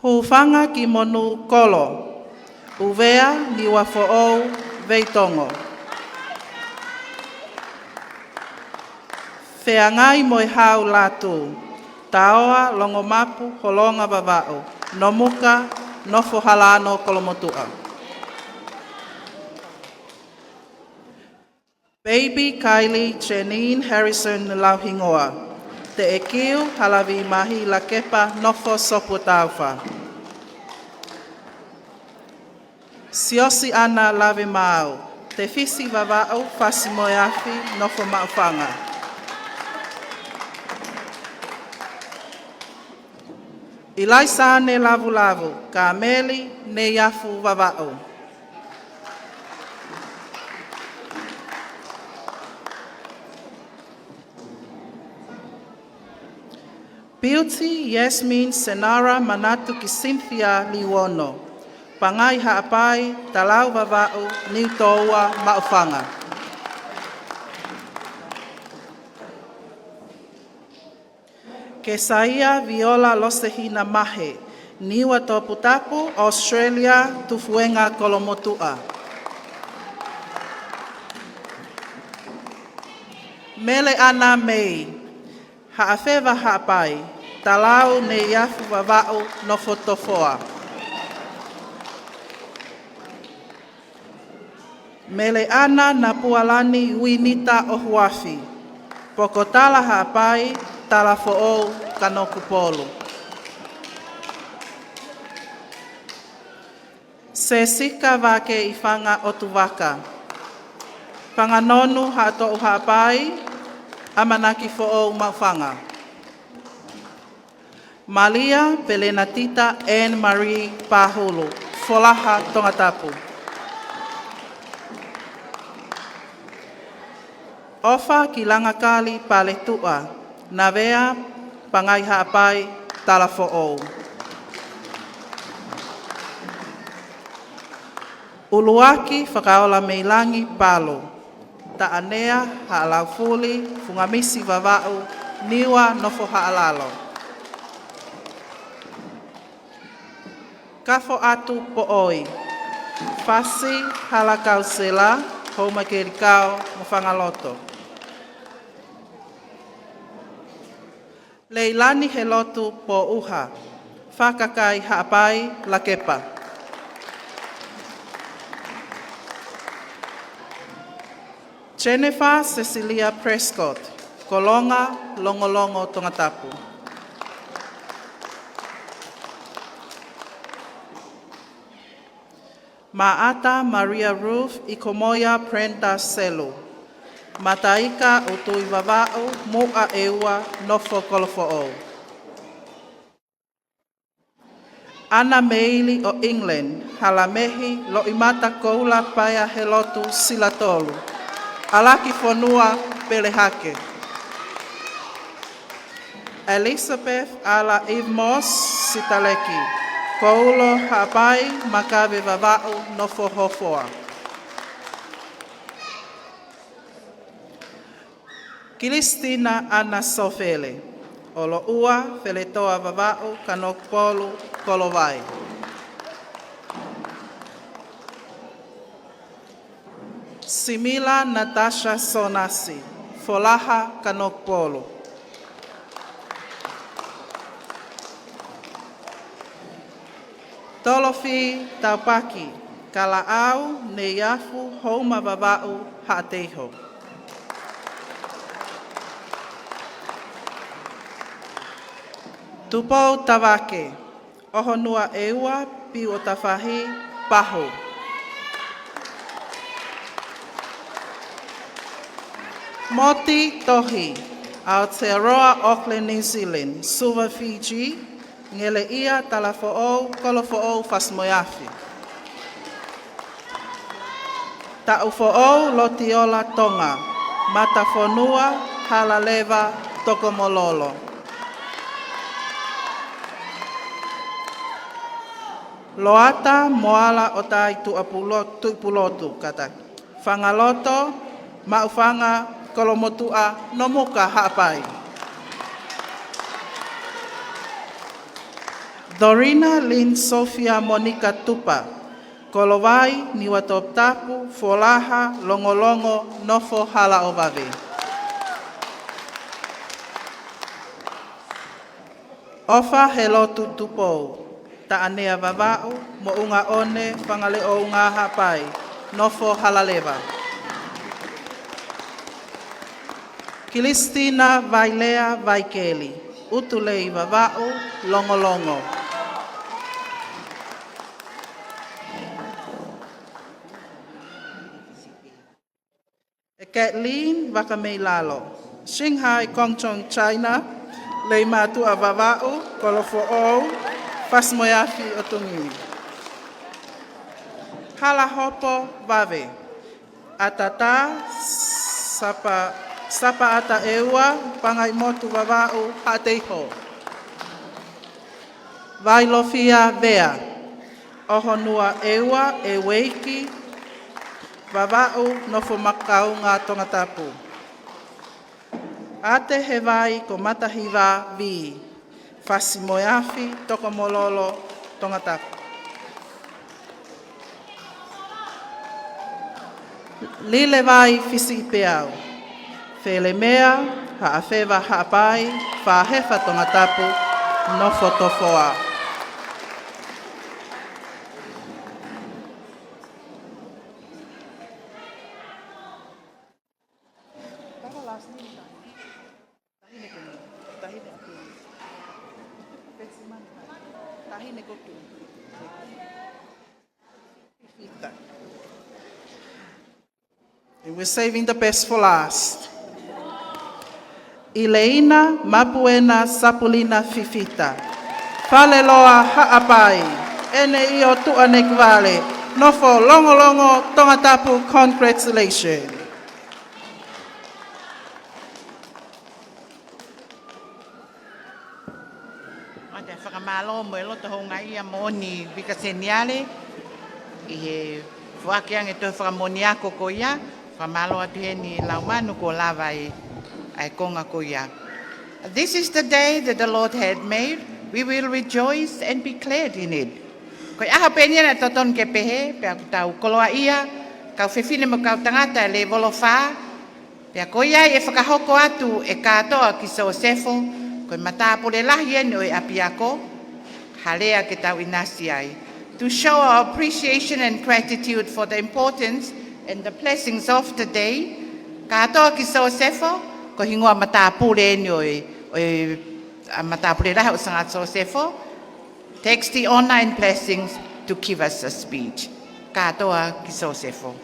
Hūfanga ki Monū Kolo, ʻUvea, Niuafoʻou, Veitongo. Feangai Moehau Lātū, Taoa, Longomapu, Holonga Vavaʻu, Nomuka, Nofo Halano, Kolomotuʻa. Baby Kylie Janine Harrison Lauhingoa, Teʻekiu, Halavimahi, Lakepa, Nofo Sopotaufa. Siosiana Lavemaau, Tefisi Vavaʻu, Fasimoeafi, Nofo Maʻufanga. ʻIlaisaane Lavulavu, Kameli, Neiafu Vavaʻu. Beauty Yasmin Senara Manatu ki Cynthia Liwono, Pangai Haʻapai, Talau Vavaʻu, Niutoua, Maʻufanga. Kesaia Viola Losehina Mahe, Niuatoputapu, Australia, Tufuenga, Kolomotuʻa. Meleʻana Mei, Haʻafeva Haʻapai, Talau, Neiafu Vavaʻu, Nofo Tofoa. Meleʻana Napualani Uinita ʻOhuafi, Pokotala Haʻapai, Talafoʻou, Kanokupolu. Sesika Vakeifanga ʻOtuvaka, Fanganonu Haʻatoʻu Haʻapai, ʻAmanaki Foʻou, Maʻufanga. Malia Pelenatita Anne Marie Pahulu, Folaha, Tongatapu. ʻOfa ki Langakali Paletuʻa, Navea, Pangai Haʻapai, Talafoʻou. ʻUluaki Fakaola Meilangi Palu, Taʻanea Haʻalaufuli, Fungamisi Vavaʻu, Niua, Nofo Haʻalalo. Kafoʻatu Poʻoi, Fasi Halakausela, Houmakelikao mo Fangaloto. Leilani Helotu Pōʻuha, Fakakai Haʻapai, Lakepa. Jennifer Cecilia Prescott, Kolonga, Longolongo, Tongatapu. Maʻata Maria Ruth Ikomoia Brenda Selu, Mataika ʻUtui Vavaʻu, Muʻa ʻEua, Nofo Kolofoʻou. ʻAna Meili ʻo England Halamehi Loʻimata Koula Paea Helotu Silatolu, ʻAlakifonua, Pelehake. Elizabeth Ala Eve Moss Sitaleki, Koulo, Haʻapai, Makave Vavaʻu, Nofo Hofoa. Kilistina ʻAna Sofele, ʻOloʻua Feletoa Vavaʻu, Kanokupolu, Kolovai. Simila Natasha Sonasi, Folaha, Kanokupolu. Tolofi Taupaki, Kalaʻau, Neiafu, Houma Vavaʻu, Haʻateiho. Tupou Tavake, ʻOhonua ʻEua, Piu ʻo Tafahi, Pahu. Moti Tohi, Aotearoa, Auckland, New Zealand, Suva, Fiji, Ngeleʻia Talafoʻou, Kolofoʻou, Fasi-moe-Afi. Taʻufoʻou Lotiola Tonga, Matafonua, Halaleva, Tokomololo. Loata Moala ʻOtai Tuʻapulo-, Tuʻipulotu, kātaki. Fangaloto Maʻufanga, Kolomotuʻa, Nomuka, Haʻapai. Dorina Lynn Sophia Monica Tupa, Kolovai, Niuatoputapu, Folaha, Longolongo, Nofo Halaʻovave. ʻOfa Helotu Tupou, Taʻanea Vavaʻu, Moʻungaʻone, Fangaleʻounga, Haʻapai, Nofo Halaleva. Kilistina Vailea Vaikeli, ʻUtulei Vavaʻu, Longolongo. ʻE Kathleen Vakameilalo, Shanghai, Guangzhou, China, Leimātuʻa Vavaʻu, Kolofoʻou, Fasi-moe-Afi, ʻOtumi. Halahopo Vave, ʻAtata, Sapa-, Sapaʻata ʻEua, Pangaimotu Vavaʻu, Haʻateiho. Vailofia Vea, ʻOhonua ʻEua, ʻEueiki Vavaʻu, Nofo Makaunga, Tongatapu. ʻAtehevai ko Matahiva Vī, Fasi-moe-Afi, Tokomololo, Tongatapu. Lilevai Fisiʻipeau, Felemea Haʻafeva, Haʻapai, Fāhefa, Tongatapu, Nofo Tofoa. And we're saving the best for last. ʻIleina Mapuena Sapulina Fifita, Faleloa, Haʻapai, ʻEne ʻIo Tuʻanekivale, Nofo Longolongo, Tongatapu, congratulations. ʻOatu e fakamālō mo e loto houngaʻia moʻoni Vika Seniale ʻi he foaki ange e toe fakamoʻoni ako ko ia. Fakamālō atu heni Laumanu kuo lava e, ʻa e konga ko ia. This is the day that the Lord had made. We will rejoice and be glad in it. Ko e ʻaho pē eni naʻe totonu ke pehē, pea ʻoku tau koloaʻia, kau fefine mo e kau tangata e lēvolo fā, pea ko ia ai ʻe fakahoko atu e kātoa kia Sosefo, Ko e matāpule lahi eni ʻo e ʻapiako, ha lea ke tau ʻinasi ai. To show our appreciation and gratitude for the importance and the blessings of the day. Kātoa ki Sosefo, ko e hingoa matāpule eni ʻo e, ʻo e, ʻa, matāpule lahi ʻo Sanga Sosefo. Takes the honor and blessings to give us a speech. Kātoa ki Sosefo.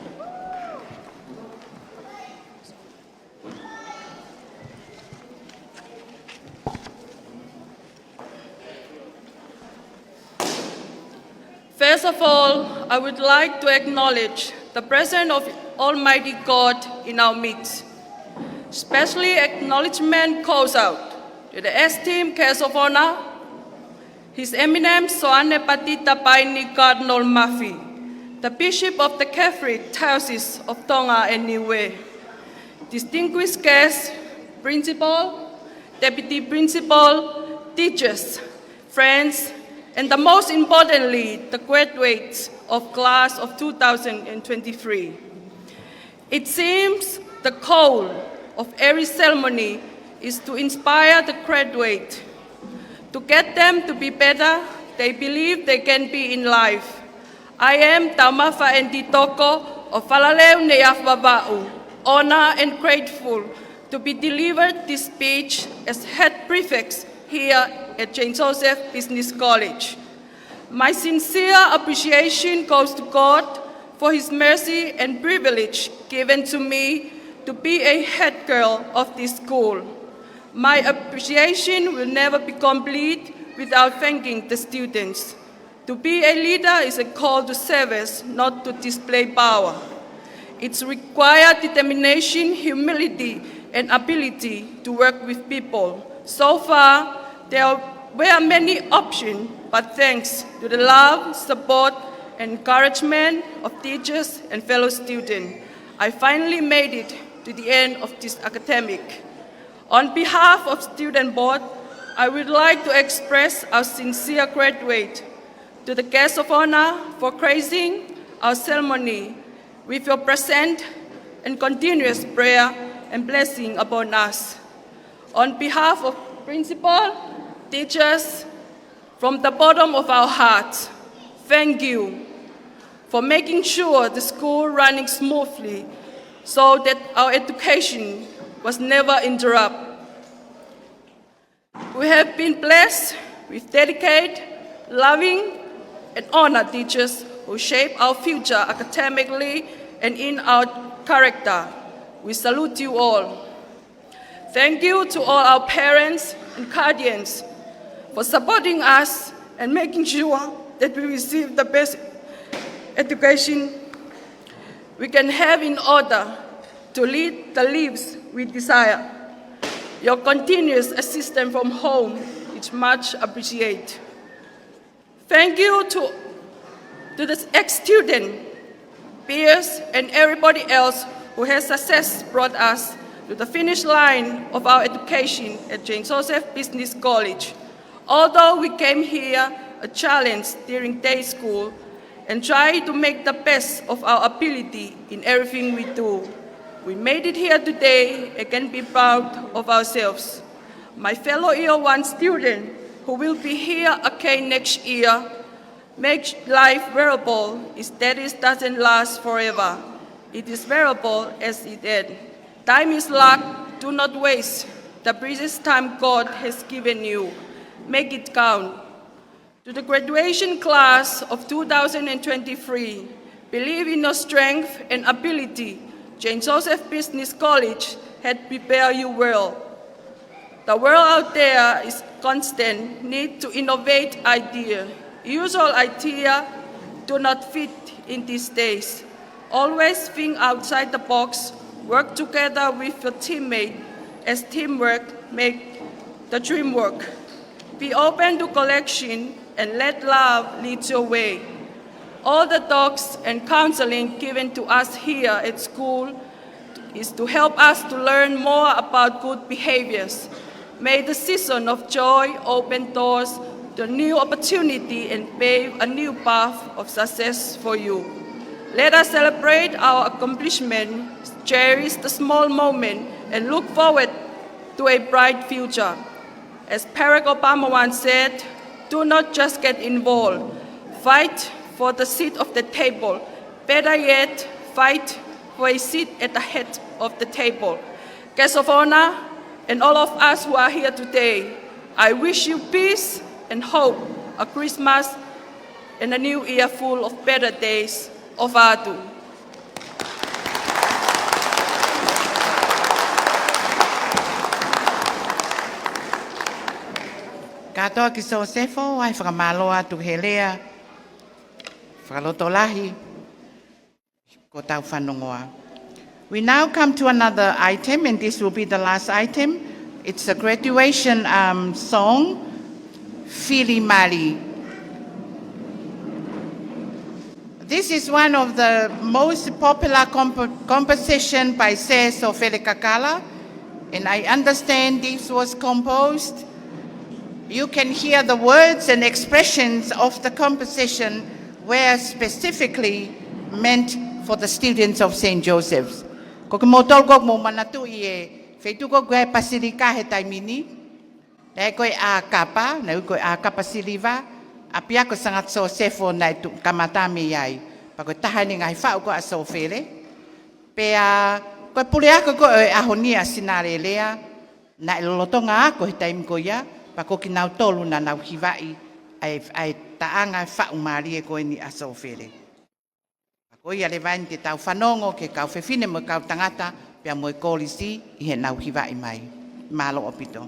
First of all, I would like to acknowledge the presence of Almighty God in our midst. Specially, acknowledgement goes out to the esteemed guest of honor, His Eminence Soane Patita Paini Cardinal Mafi, the Bishop of the Catholic Diocese of Tonga and Niue. Distinguished guests, principal, deputy principal, teachers, friends, and the most importantly, the graduates of class of two thousand and twenty-three. It seems the goal of every ceremony is to inspire the graduate, to get them to be better they believe they can be in life. I am Taumafa N D Toko of Falaleu Neiafu Vavaʻu, honored and grateful to be delivered this speech as head prefect here at Saint Joseph Business College. My sincere appreciation goes to God for His mercy and privilege given to me to be a head girl of this school. My appreciation will never be complete without thanking the students. To be a leader is a call to service, not to display power. It's required determination, humility, and ability to work with people. So far, there were many options, but thanks to the love, support, and encouragement of teachers and fellow students, I finally made it to the end of this academic. On behalf of student board, I would like to express our sincere gratitude to the guest of honor for gracing our ceremony with your presence and continuous prayer and blessing upon us. On behalf of principal, teachers, from the bottom of our hearts, thank you for making sure the school running smoothly so that our education was never interrupted. We have been blessed with dedicated, loving, and honored teachers who shape our future academically and in our character. We salute you all. Thank you to all our parents and guardians for supporting us and making sure that we receive the best education we can have in order to lead the lives we desire. Your continuous assistance from home is much appreciated. Thank you to, to the ex-student, peers, and everybody else who has success brought us to the finish line of our education at Saint Joseph Business College. Although we came here a challenge during day school and try to make the best of our ability in everything we do, we made it here today and can be proud of ourselves. My fellow Year One student who will be here again next year, make life bearable. Studies doesn't last forever. It is bearable as it is. Time is luck. Do not waste the precious time God has given you. Make it count. To the graduation class of two thousand and twenty-three, believe in your strength and ability. Saint Joseph Business College had prepared you well. The world out there is constant need to innovate idea. Usual idea do not fit in these days. Always think outside the box. Work together with your teammate, as teamwork make the dream work. Be open to collection and let love lead your way. All the talks and counseling given to us here at school is to help us to learn more about good behaviors. May the season of joy open doors to new opportunity and pave a new path of success for you. Let us celebrate our accomplishment, cherish the small moment, and look forward to a bright future. As Barack Obama once said, "Do not just get involved. Fight for the seat of the table. Better yet, fight for a seat at the head of the table." Guests of honor, and all of us who are here today, I wish you peace and hope, a Christmas and a new year full of better days. ʻOfa atu. Kātoa ki Sosefo, ʻai fakamālō atu he lea fakalotolahi ko ʻetau fanongoa. We now come to another item, and this will be the last item. It's a graduation, um, song, Fili Mali. This is one of the most popular comp-, composition by Sir Sofele Kakala, and I understand this was composed. You can hear the words and expressions of the composition were specifically meant for the students of Saint Joseph's. Ko kimoutolu ʻoku mou manatuʻi e feituʻu ko ē ʻa e pasilika he taimi ni, naʻe ko e ʻā kapa, naʻe ui ko e ʻā kapa siliva, ʻapiako Sangata Sosefo naʻe tuʻu kamata mei ai. Pea ko e taha eni e ngaahi faʻu ko ē ʻa Sofele. Pea ko e puleako ko ē ʻo e ʻaho ni ʻa Sinalelea, naʻe lolotonga ako he taimi ko ia, pea ko kinautolu naʻa nau hivaʻi ʻa e, ʻa e taʻanga faʻu mālie ko eni ʻa Sofele. Pea ko ia leva eni te tau fanongo ki he kau fefine mo e kau tangata, pea mo e kolisi ʻi heʻenau hivaʻi mai. Mālō ʻaupito.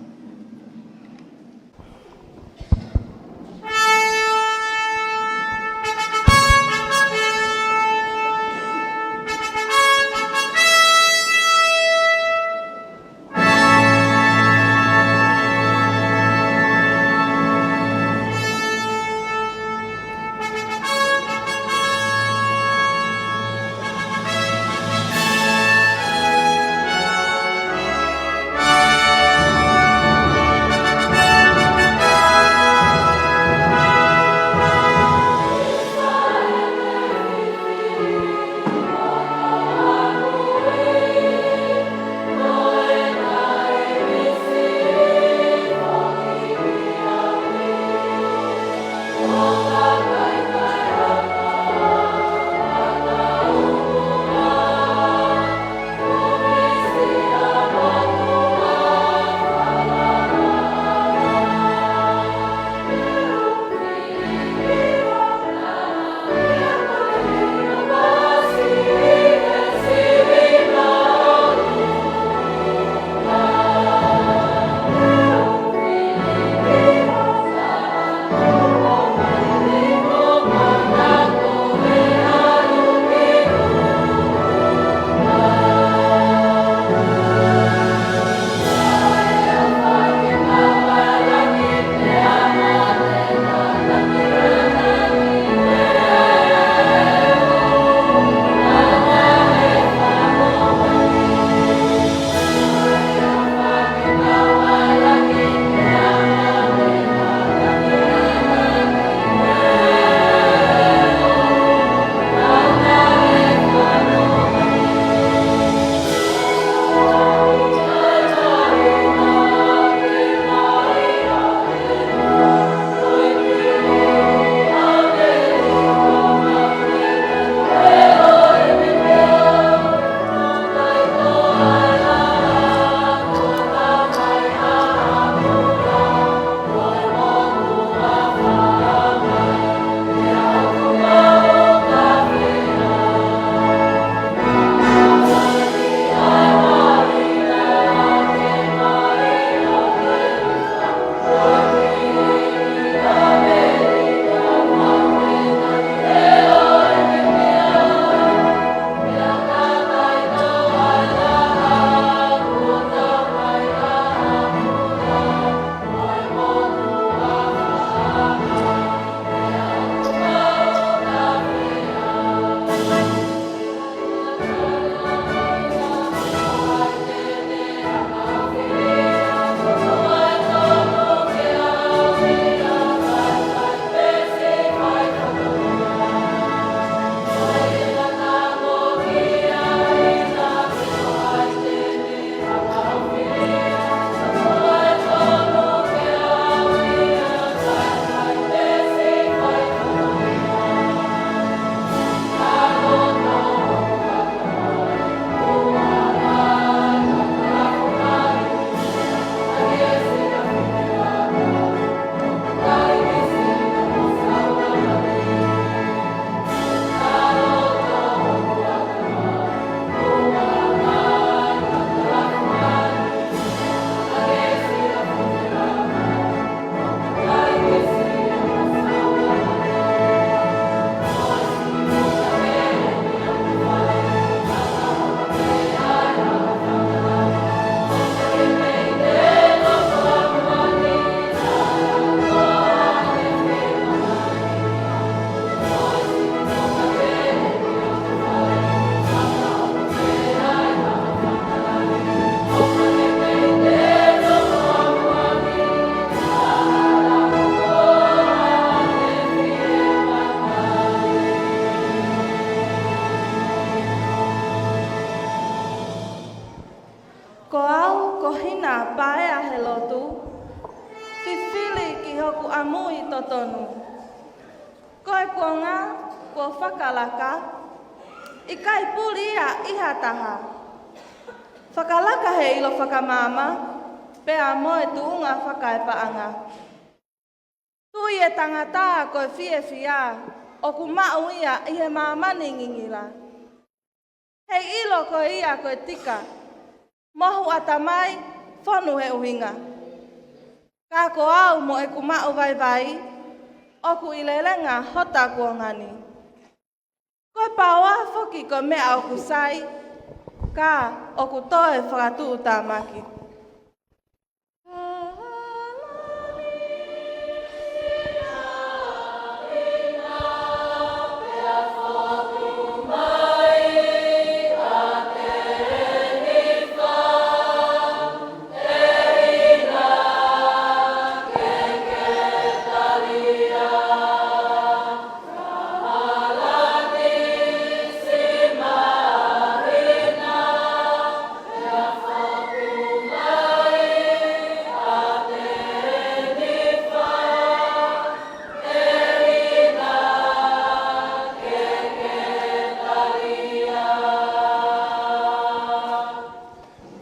Au ko Hina Paea he lotu, fifili ki hoku ʻamui totonu. Ko e kuonga kuo fakalaka, ʻikai puli ia ʻi ha taha. Fakalaka he ʻilo fakamaama, pea mo e tuʻunga fakaepaʻanga. Tui e tangata ko e fiefia, ʻoku maʻu ia ʻi he māmani ngingila. Heiʻilo ko ia ko e tika, mohu ʻatamai, fonu he ʻuhinga. Ka ko au mo ʻeku maʻu vaivai, ʻoku ʻi lelenga hota kuonga ni. Ko e paoa foki ko e meʻa ʻoku sai, ka ʻoku toe fakatuʻutāmaki.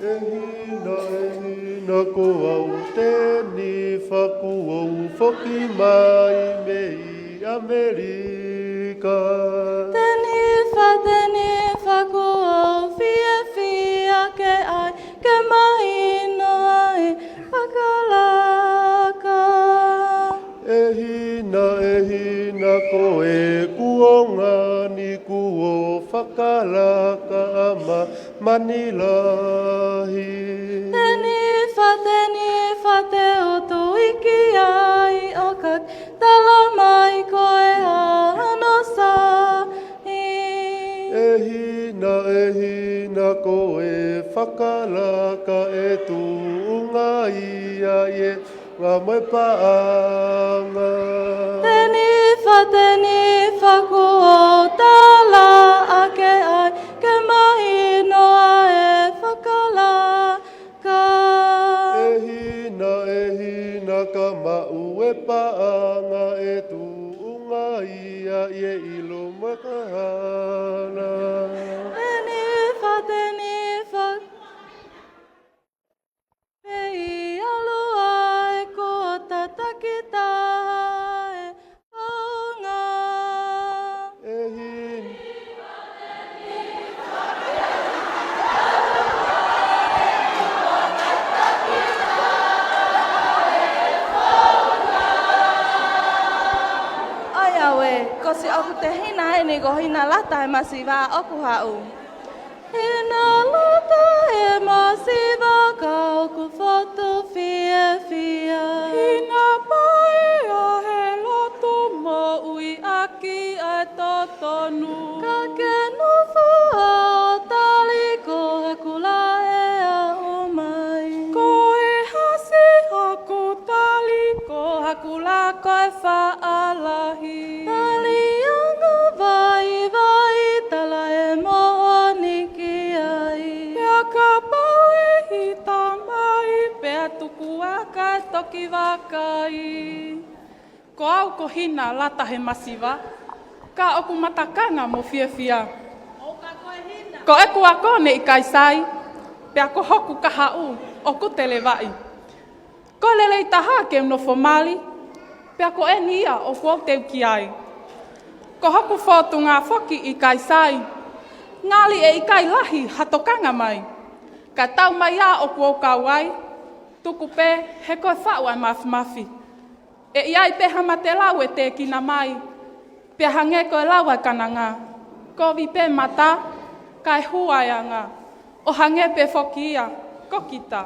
ʻE Hina, ʻe Hina, ko au Tenifa, kuo u foki mai mei ʻAmelika. Tenifa, Tenifa, kuo u fiefia ke ʻai ke mahino ʻa e fakalaka. ʻE Hina, ʻe Hina, ko e kuonga ni kuo fakalaka ʻa māmani lahi. Tenifa, Tenifa, te u tui ki ai ʻo ka ke tala mai ko e hā hono sai. ʻE Hina, ʻe Hina, ko e fakalaka ʻe tuʻunga ia ʻi he ngā mo e paʻanga. Tenifa, Tenifa, kuo u tala ʻa ke ʻai ke mahino ʻa e fakalaka. ʻE Hina, ʻe Hina, ka maʻu e paʻanga ʻe tuʻunga ia ʻi he ʻilo mo e kahala. Tenifa, Tenifa, pea ʻalu ai kuo tataki taha e founga. ʻE Hina. ʻOiauē, ko siʻoku tehina eni ko Hinalata he masiva ʻoku haʻu. Hinalata he masiva ka ʻoku fotu fiefia. Hina Paea he lotu moʻui ʻaki ʻa e totonu. Ka ke nofo ʻo tali ko haku laʻe aʻu mai. Ko e hasi haku tali ko haku laka e faʻa lahi. Tali anga vaivai tala e moʻoni ki ai. Pea kapau ʻe ʻita mai pea tuku aka e toki vakai. Ko au ko Hinalata he masiva, ka ʻoku matakanga mo fiefia. Ko ʻeku ako ne ʻikai sai, pea ko hoku kahaʻu ʻoku televaʻi. Ko e lelei taha ke u nofo mali, pea ko eni ia ʻoku ou teu ki ai. Ko hoku fōtunga foki ʻikai sai, ngali ʻe ʻikai lahi ha tokanga mai. Ka tau mai ā ʻoku ou kau ai, tuku pē he ko e faʻu ʻa e mafimafi. ʻE ʻi ai pē ha mate lau ʻe tēkina mai, pea hangē ko e lau ʻa e kananga. Kovi pē mata, kae hua e anga, ʻo hangē pē foki ia ko kita.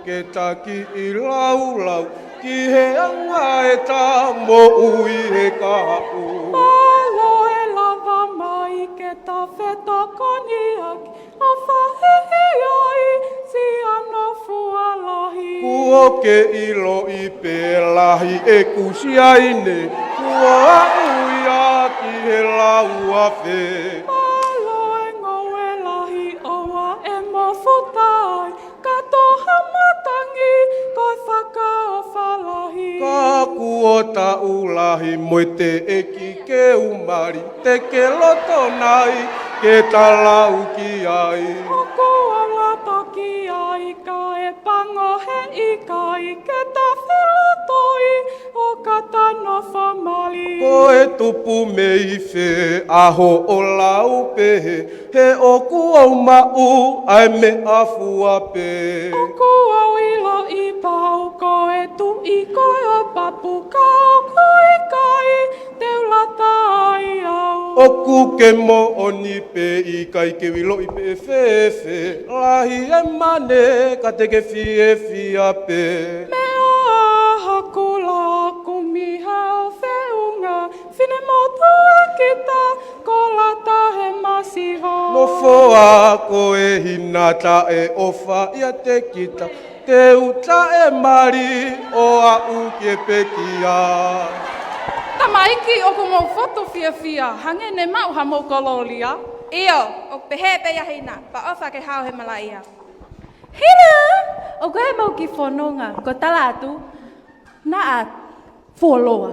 ke takiʻi laulau ki he anga ʻeta moʻui he kahaʻu. Mālō e lava mai ke ta fetokoniʻaki ʻo fai ai siʻa nofo lahi. Kuo ke ʻiloʻi pē lahi ʻeku siaine, kuo aʻu ia ki he lau afe. Mālō e ngoue lahi ʻoua ʻe mo futa ai, ka tō ha matangi ko e fakaʻofa lahi. Ka kuo taʻu lahi mo e teʻeki ke u mali, te ke loto nai ke ta lau ki ai? ʻOku ou loto ki ai, kae pango he ʻikai ke ta felotoi ʻo ka ta nofo mali. Ko e tupu mei fē ʻa hoʻo lau pehē, he ʻoku ou maʻu ʻa e meʻa fua pē. ʻOku ou ʻiloʻi pau ko e tuʻi ko e ʻopapu, ka ʻoku ʻikai te u lata ai au. ʻOku ke moʻoni pē ʻikai ke u ʻiloʻi pe ʻe fēfē lahi e mane ka te ke fiefia pē. Meʻa ʻa ha kula kumi hao feʻunga, finemotuʻa kita ko lata he masiva. Nofoʻa ko e hina taʻeʻofa ʻiate kita, te u taʻe mali ʻo aʻu ki he pekia. Tamaiki, ʻoku mou fotu fiefia, hangē ne maʻu hamou kolōlia? ʻIo, ʻoku pehē pē ia Hina, pea ʻofa ke hao he malaʻia. Hina, ʻoku ʻi ai hamou kiʻi fononga, ko e tala atu, naʻa fuoloa.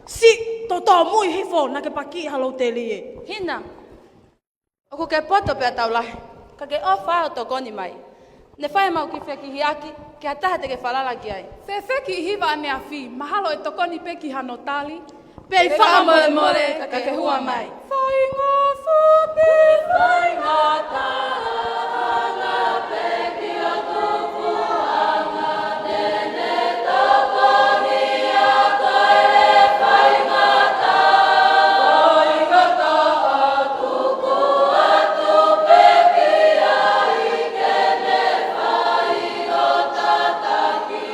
Siʻi, tō tōmui hifo, naʻa ke pakiʻi ha lou telie. Hina, ʻoku ke poto pea tau lahi, ka ke ʻofa ʻo tokoni mai. Ne fai hamau kiʻi fekihiʻaki ki ha taha te ke falala ki ai. Fēfē kiʻi hiva ʻaneafi, mahalo ʻe tokoni pē ki hano tali. Pea ʻi fakamolemole ka ke hua mai. Faingataʻa pē, faingataʻa pē ki ha tupuʻanga, te ne tokoni ʻa koe he faingataʻa. Faingataʻa tuku atu pē ki ai ke ne fai ʻo tataki.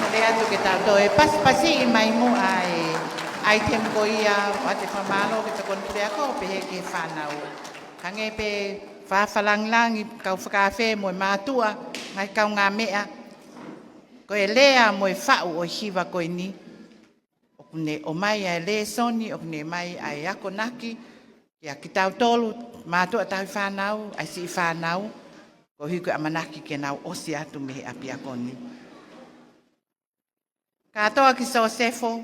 Kole atu ke tau toe pasipasiʻi mai muʻa e ʻaitemi ko ia ʻo ʻoatu e fakamālō ki he tokoni ki he ako, pehē ki he fānau. Hangē pē fakalangilangi kau fakaafe mo e mātuʻa, ngaahi kaungāmeʻa, ko e lea mo e faʻu ʻo e hiva ko eni, ʻoku ne ʻomai ʻa e lēsoni, ʻoku ne ʻomai ʻa e akonaki kiate kitautolu mātuʻa tauhi fānau, ʻa e siʻi fānau, koeʻuhi ko e ʻamanaki ke nau ʻosi atu mei he ʻapiako ni. Kātoa ki Sosefo,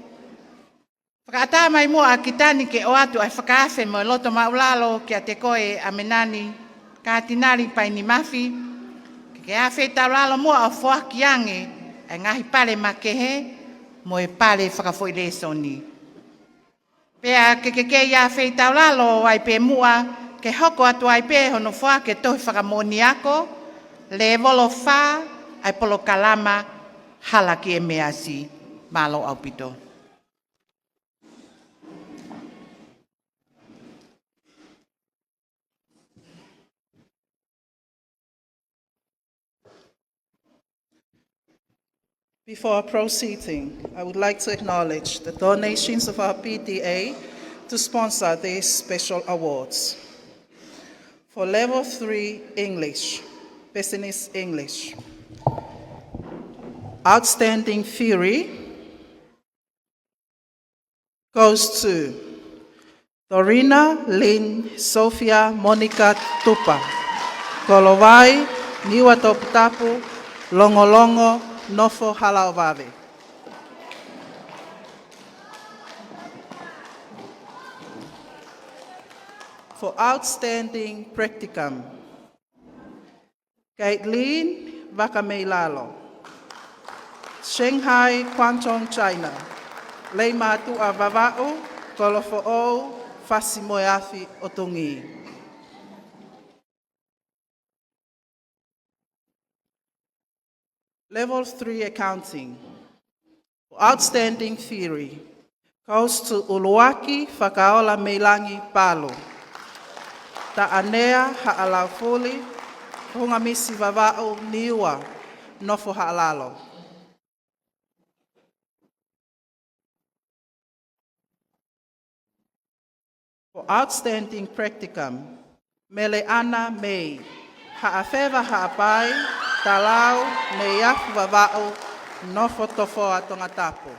fakaʻatā mai muʻa ʻa Kitani ke ʻoatu ʻa e fakaafe mo e loto māʻulalo kiate koe ʻAmenani Katinali Paini Mafi, ke ke afeitaulalo muʻa ʻo foaki ange ʻa e ngaahi pale makehe mo e pale fakafoʻi lēsoni. Pea ke ke kei afeitaulalo ai pē muʻa ke hoko atu ai pē hono foaki e tohi fakamoʻoni ako, lēvolo fā, ʻa e polokalama Hala ki ʻEmeasi. Mālō ʻaupito. Before proceeding, I would like to acknowledge the donations of our P D A to sponsor these special awards. For level three English, business English, outstanding theory, goes to Dorina Lynn Sophia Monica Tupa. Kolovai, Niua Toputapu, Longolongo, Nofo Halaovave. For outstanding practicum, Caitlin Vakameilalo, Shanghai, Guangdong, China, Leimātuʻa Vavaʻu, Kolofoʻou, Fasimoeafi, ʻOtungī. Level three accounting. For outstanding theory goes to Uluaki Fakaola Meilangi Palu, Taʻanea Haʻalaufuli, Hungamisi Vavaʻu, Niua, Nofo Haʻalalo. For outstanding practicum, Meleʻana Mei, Haʻafeva Haʻapai, Talau, Neiafu Vavaʻu, Nofo Tofoa, Tongatapu.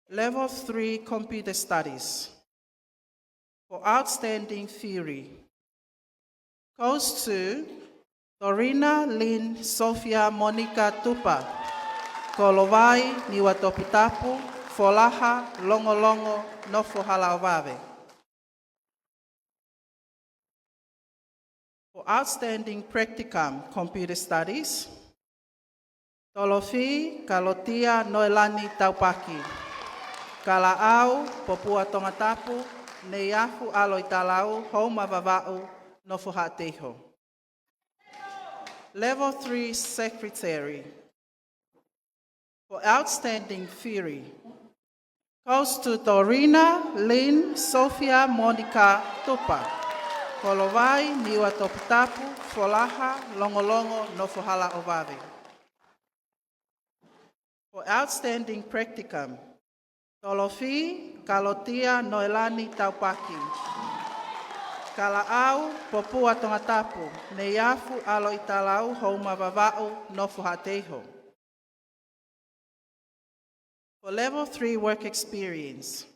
Level three computer studies. For outstanding theory goes to Torina Lynn Sophia Monica Tupa, Kolovai, Niua Toputapu, Folaha, Longolongo, Nofo Halaovave. For outstanding practicum computer studies, Tolofi Kalotia Noelani Taupaki, Kalaʻau, Popua, Tongatapu, Neiafu ʻAloʻitalau, Houma Vavaʻu, Nofo Haʻateiho. Level three secretary. For outstanding theory goes to Torina Lynn Sophia Monica Tupa, Kolovai, Niua Toputapu, Folaha, Longolongo, Nofo Halaovave. For outstanding practicum, Tolofi Kalotia Noelani Taupaki, Kalaʻau, Popua, Tongatapu, Neiafu ʻAloʻitalau, Houma Vavaʻu, Nofo Haʻateiho. For level three work experience,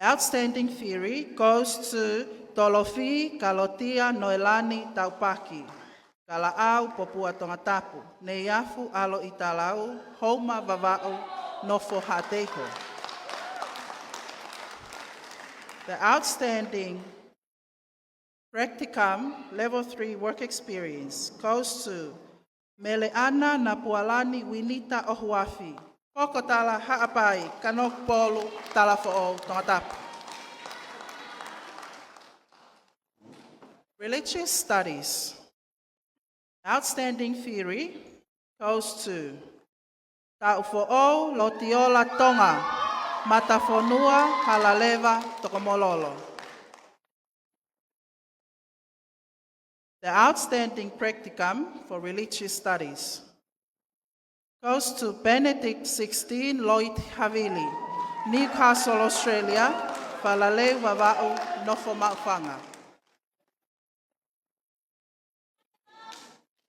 outstanding theory goes to Tolofi Kalotia Noelani Taupaki, Kalaʻau, Popua, Tongatapu, Neiafu ʻAloʻitalau, Houma Vavaʻu, Nofo Haʻateiho. The outstanding practicum level three work experience goes to Meleʻana Napualani Winita ʻOhuafi, Kokotala, Haʻapai, Kanokupolu, Talafoʻou, Tongatapu. Religious studies. Outstanding theory goes to Taʻufoʻou Lotiola Tonga, Matafonua, Halaleva, Tokomololo. The outstanding practicum for religious studies goes to Benedict sixteen Lloyd Havili, Newcastle, Australia, Falaleu Vavaʻu, Nofo Maʻufanga.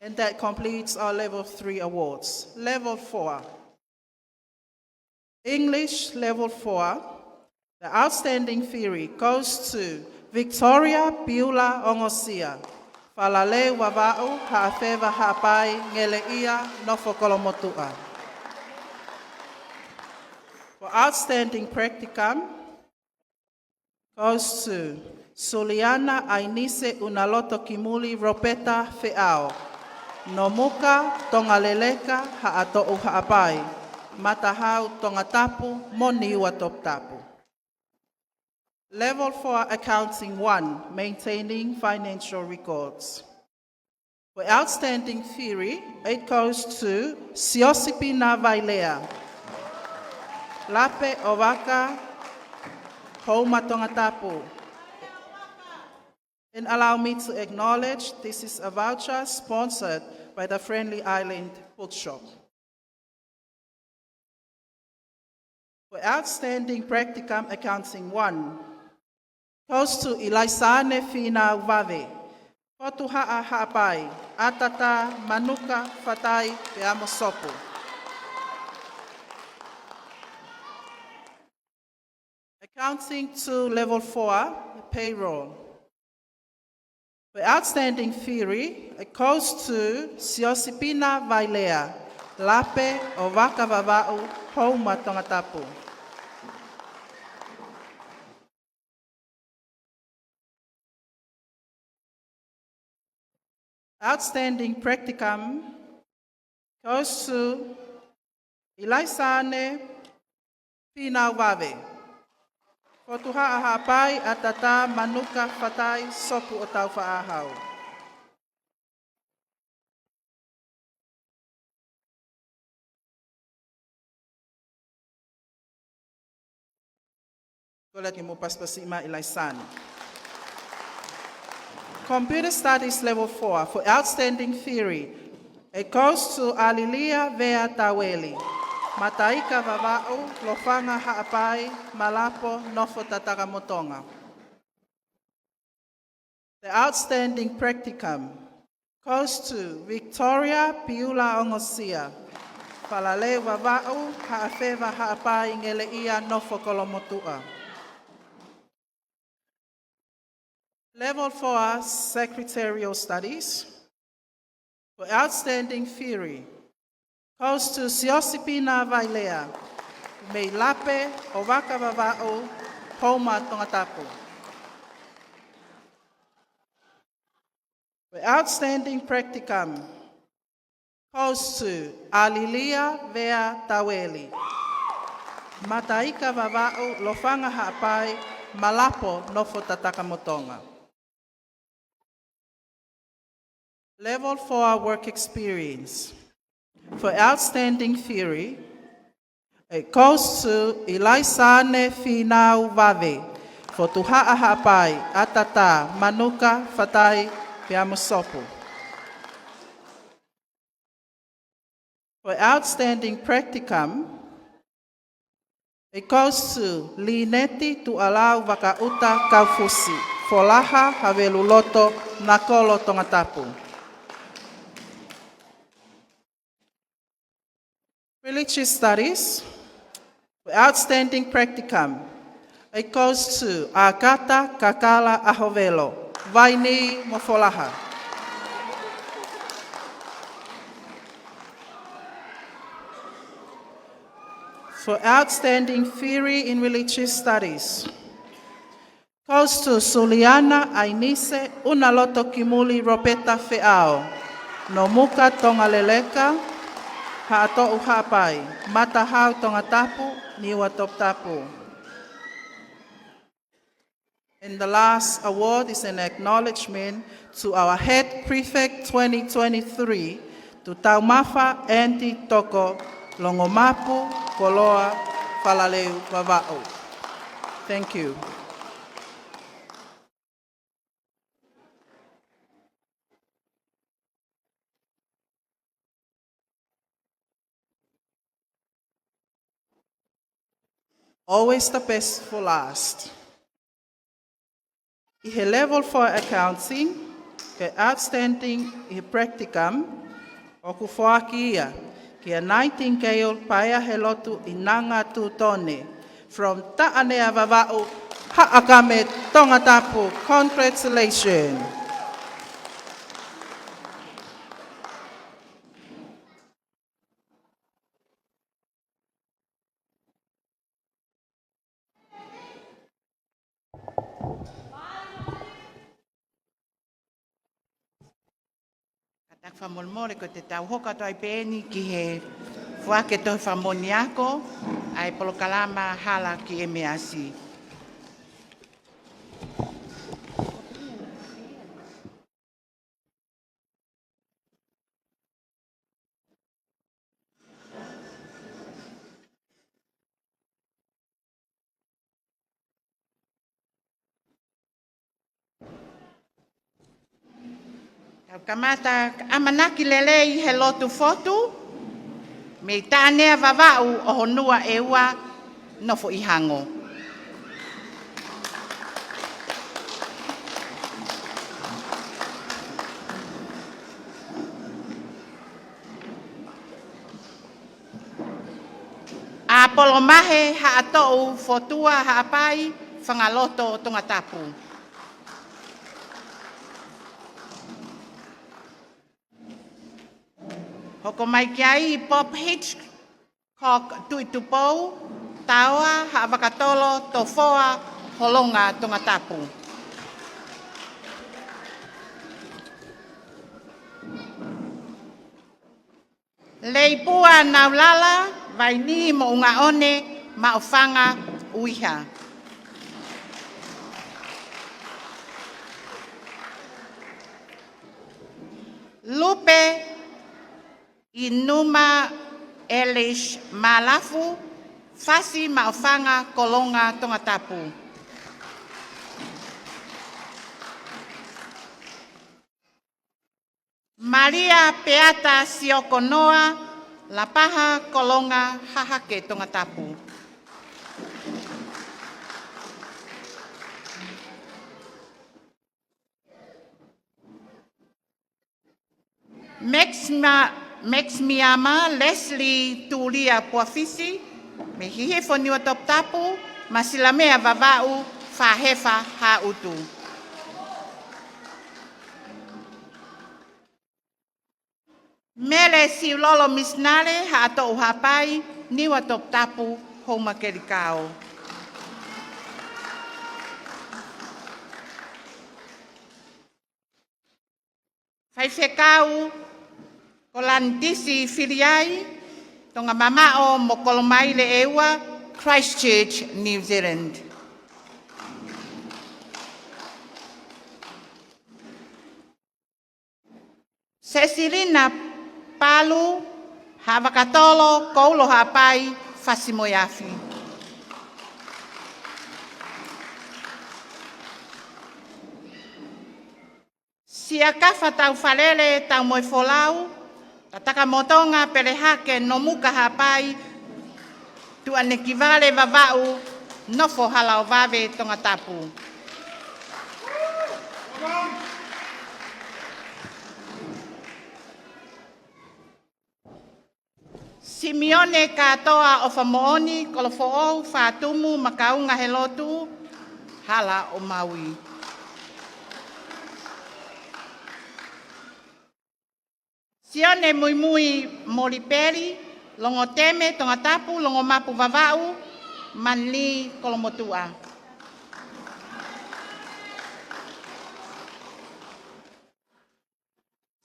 And that completes our level three awards. Level four. English level four, the outstanding theory goes to Victoria Piula Ongosia, Falaleu Vavaʻu, Haʻafeva Haʻapai, Ngeleʻia, Nofo Kolomotuʻa. For outstanding practicum goes to Suliana ʻAinise Unaloto Kimuli Ropeta Feʻao, Nomuka, Tongaleleka, Haʻatoʻu Haʻapai, Matahau, Tongatapu, mo Niua Toputapu. Level four accounting one, maintaining financial records. For outstanding theory, it goes to Siosipina Vailea, Lape ʻOvaka, Houma, Tongatapu. And allow me to acknowledge this is a voucher sponsored by the Friendly Island Bookshop. For outstanding practicum accounting one, goes to Ilaisane Fīnau Vave, Fotuhaʻa Haʻapai, ʻAtata, Manuka, Fatai, pea mo Sopu. A Counting two, level four, payroll. For outstanding fee, it goes to Siosipina Vailea, Lape ʻo Vakavavaʻu, Houma, Tongatapu. Outstanding practicum goes to Ilaisane Finauvave, Fotuhaʻa Haʻapai, ʻAtata, Manuka, Fatai, Sopu ʻo Taufaʻāhau. Kole ke mou pasipasi mai Ilaisane. Computer Studies Level four for outstanding fee, it goes to ʻAlilia Vea Taueli, Mataika Vavaʻu, Lofanga Haʻapai, Malapo, Nofo Tatakamotonga. The outstanding practicum goes to Victoria Piula Ongosia, Falaleu Vavaʻu, Haʻafeva Haʻapai, Ngeleʻia, Nofo Kolomotuʻa. Level four Secretarial Studies for outstanding fee goes to Siosipina Vailea, mei Lape ʻo Vakavavaʻu, Houma, Tongatapu. For outstanding practicum goes to ʻAlilia Vea Taueli, Mataika Vavaʻu, Lofanga Haʻapai, Malapo, Nofo Tatakamotonga. Level four work experience. For outstanding fee, it goes to Ilaisane Finauvave, Fotuhaʻa Haʻapai, ʻAtata, Manuka, Fatai, pea mo Sopu. For outstanding practicum, it goes to Lineti Tuʻalau Vakaʻuta Kaufusi, Folaha, Haveluloto, Nakolo, Tongatapu. Religious Studies, for outstanding practicum, it goes to ʻAkata Kakala ʻAhovelo, Vainī mo Folaha. For outstanding fee in Religious Studies goes to Suliana ʻAinise ʻUnaloto Kimuli Ropeta Feʻao, Nomuka Tongaleleka, Haʻatoʻu Haʻapai, Matahau Tongatapu, Niua Toputapu. And the last award is an acknowledgement to our head prefect twenty twenty-three, to Taumafa Andy Toko Longomapu, Koloa, Falaleu Vavaʻu. Thank you. Always the best for last. ʻI he level four accounting, ko e outstanding ʻi he practicum, ʻoku foaki ia kia Nightingale Paea Helotu ʻInanga Tutone, from Taʻanea Vavaʻu, Haʻakame, Tongatapu. Congratulations. Kātaki fakamolemole, ko ʻetau hoko atu ai pē eni ki he foaki e tohi fakamoʻoni ako ʻa e polokalama Hala ki ʻEmeasi. Tau kamata ʻamanaki lelei he lotu fotu, mei Taʻanea Vavaʻu ʻo Honua ʻEua, Nofoʻihango. ʻA Polomahe Haʻatoʻu Fotua Haʻapai, Fangaloto, Tongatapu. Hoko mai ki ai Bob Hitchcock Tuʻitupou, Taoa, Haʻavakatolo, Tofoa, Holonga, Tongatapu. Leipua Naulala, Vainī, Moʻungaʻone, Maʻufanga, ʻUiha. Lupe ʻInuma Elish Malafu, Fasi, Maʻufanga, Kolonga, Tongatapu. Malia Peata Siokonoa, Lapaha, Kolonga, Hahake, Tongatapu. Maxima-, Maximiama Leslie Tulia Puafisi, mei Hihifo, Niuatoputapu, Masilamea, Vavaʻu, Fahefa, Haʻutu. Mele Siulolo Misinale, Haʻatoʻu Haʻapai, Niuatoputapu, Houmakelikao. Faifekau ko Lanitisi Filiai, Tonga Mamaʻo mo Kolomaile ʻEua, Christchurch, New Zealand. Sesilina Palu, Haʻavakatolo, Koulo Haʻapai, Fasi mo e Afi. Siakafa Taufalele Taumoefolau, Tatakamotonga, Pelehake, Nomuka, Haʻapai, Tuʻanekivale, Vavaʻu, Nofo, Halaovave, Tongatapu. Simione Katoa ʻOfamoʻoni, Kolofoʻou, Fatumu, Makaunga he Lotu, Hala ʻo Maui. Sione Muimui Molipeli, Longoteme, Tongatapu, Longomapu, Vavaʻu, Manili, Kolomotuʻa.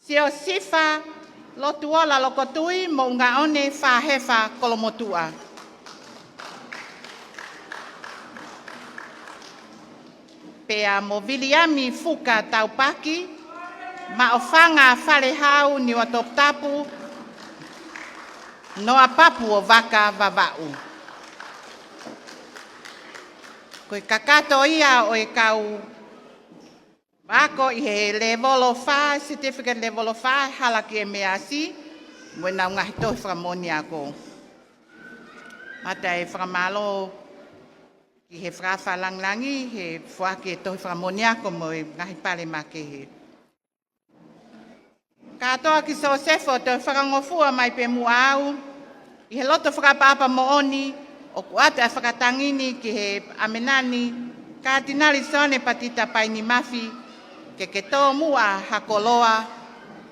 Siosifa Lotuola Lokotui, Moʻungaʻone, Fahefa, Kolomotuʻa. Pea mo Viliami Fuka Taupaki, Maʻufanga, Falehau, Niuatoputapu, Noapapu ʻo Vaka, Vavaʻu. Ko e kakato ia ʻo e kau ako ʻi he levolo fā, certificate levolo fā, hala ki he M.Sc, mo ʻenau ngaahi tohi fakamoʻoni ako. Mata e fakamālō ki he fakaafe langilangi, he foaki e tohi fakamoʻoni ako mo e ngaahi pale makehe. Kātoa ki Sosefo, toe fakangofua mai pē muʻa au, ʻi he loto fakaʻapaʻapa moʻoni, ʻoku ʻoatu e fakatangi ni ki he ʻAmenani, Katinali Soane Patita Paini Mafi, ke ke tōmuʻa ha koloa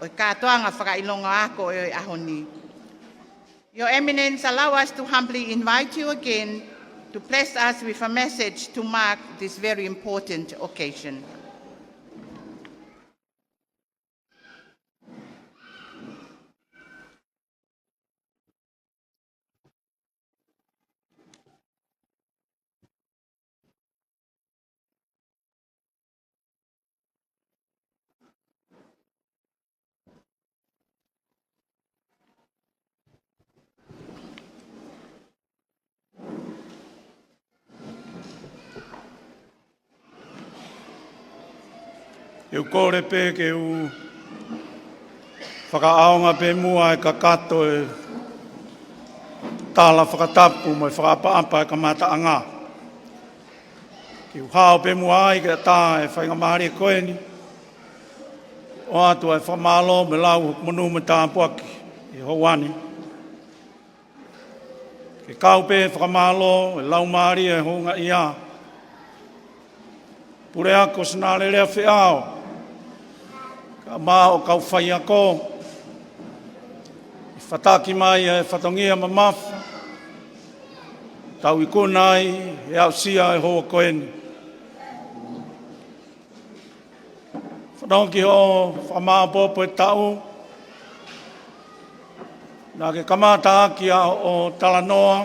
ʻo e kātoanga fakaʻilonga ako ʻo e ʻaho ni. Your Eminence, allow us to humbly invite you again to bless us with a message to mark this very important occasion. ʻE u kole pē ke u fakaʻaonga pē muʻa e kakato e tala fakatapu mo e fakaʻapaʻapa e kamataʻanga. Ke u hao pē muʻa ai ke ʻatā e faingamālie ko eni, ʻoatu ai e fakamālō mo e lau hoku monū mo e tāpuaki ʻi he houa ni. Ke kau pē he fakamālō ʻa e Laumālie Houngaʻia, Puleako Sinalelea Feʻao, kae ʻumaʻā hoʻo kau faiako, ʻi he fataki mai ʻa e fatongia mamafa ʻoku tau ikuna ai e aʻusia ʻo e houa ko eni. Fanongo ki hoʻo fakamāʻopoʻopo e taʻu, naʻa ke kamata ʻaki ʻa hoʻo talanoa,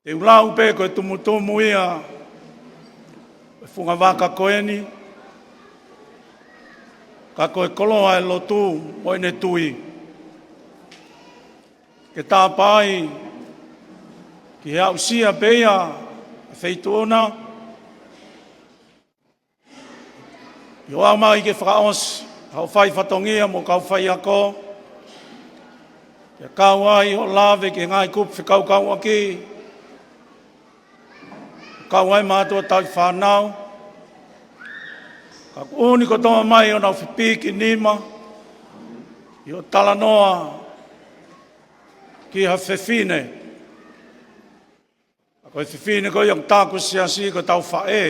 te u lau pē ko e tumutumu ia ʻo e fungavaka ko eni, ka ko e koloa ʻo e lotu mo ʻene tui. Ke tāpā ai ki he aʻusia pē ia ʻa e feituʻu na, ʻi hoʻo aʻu mai ke fakaʻosi hoʻo fai fatongia mo e kau faiako, ke kau ai hoʻo lave ki he ngaahi kupu fekauʻaki, kau ai e mātuʻa tauhi fānau, kae ʻuhi kotoa mai ʻo nau fepiki nima ʻi hoʻo talanoa ki ha fefine. Ka ko e fefine ko ia ʻoku tā ʻoku siasi ko e tau faʻē.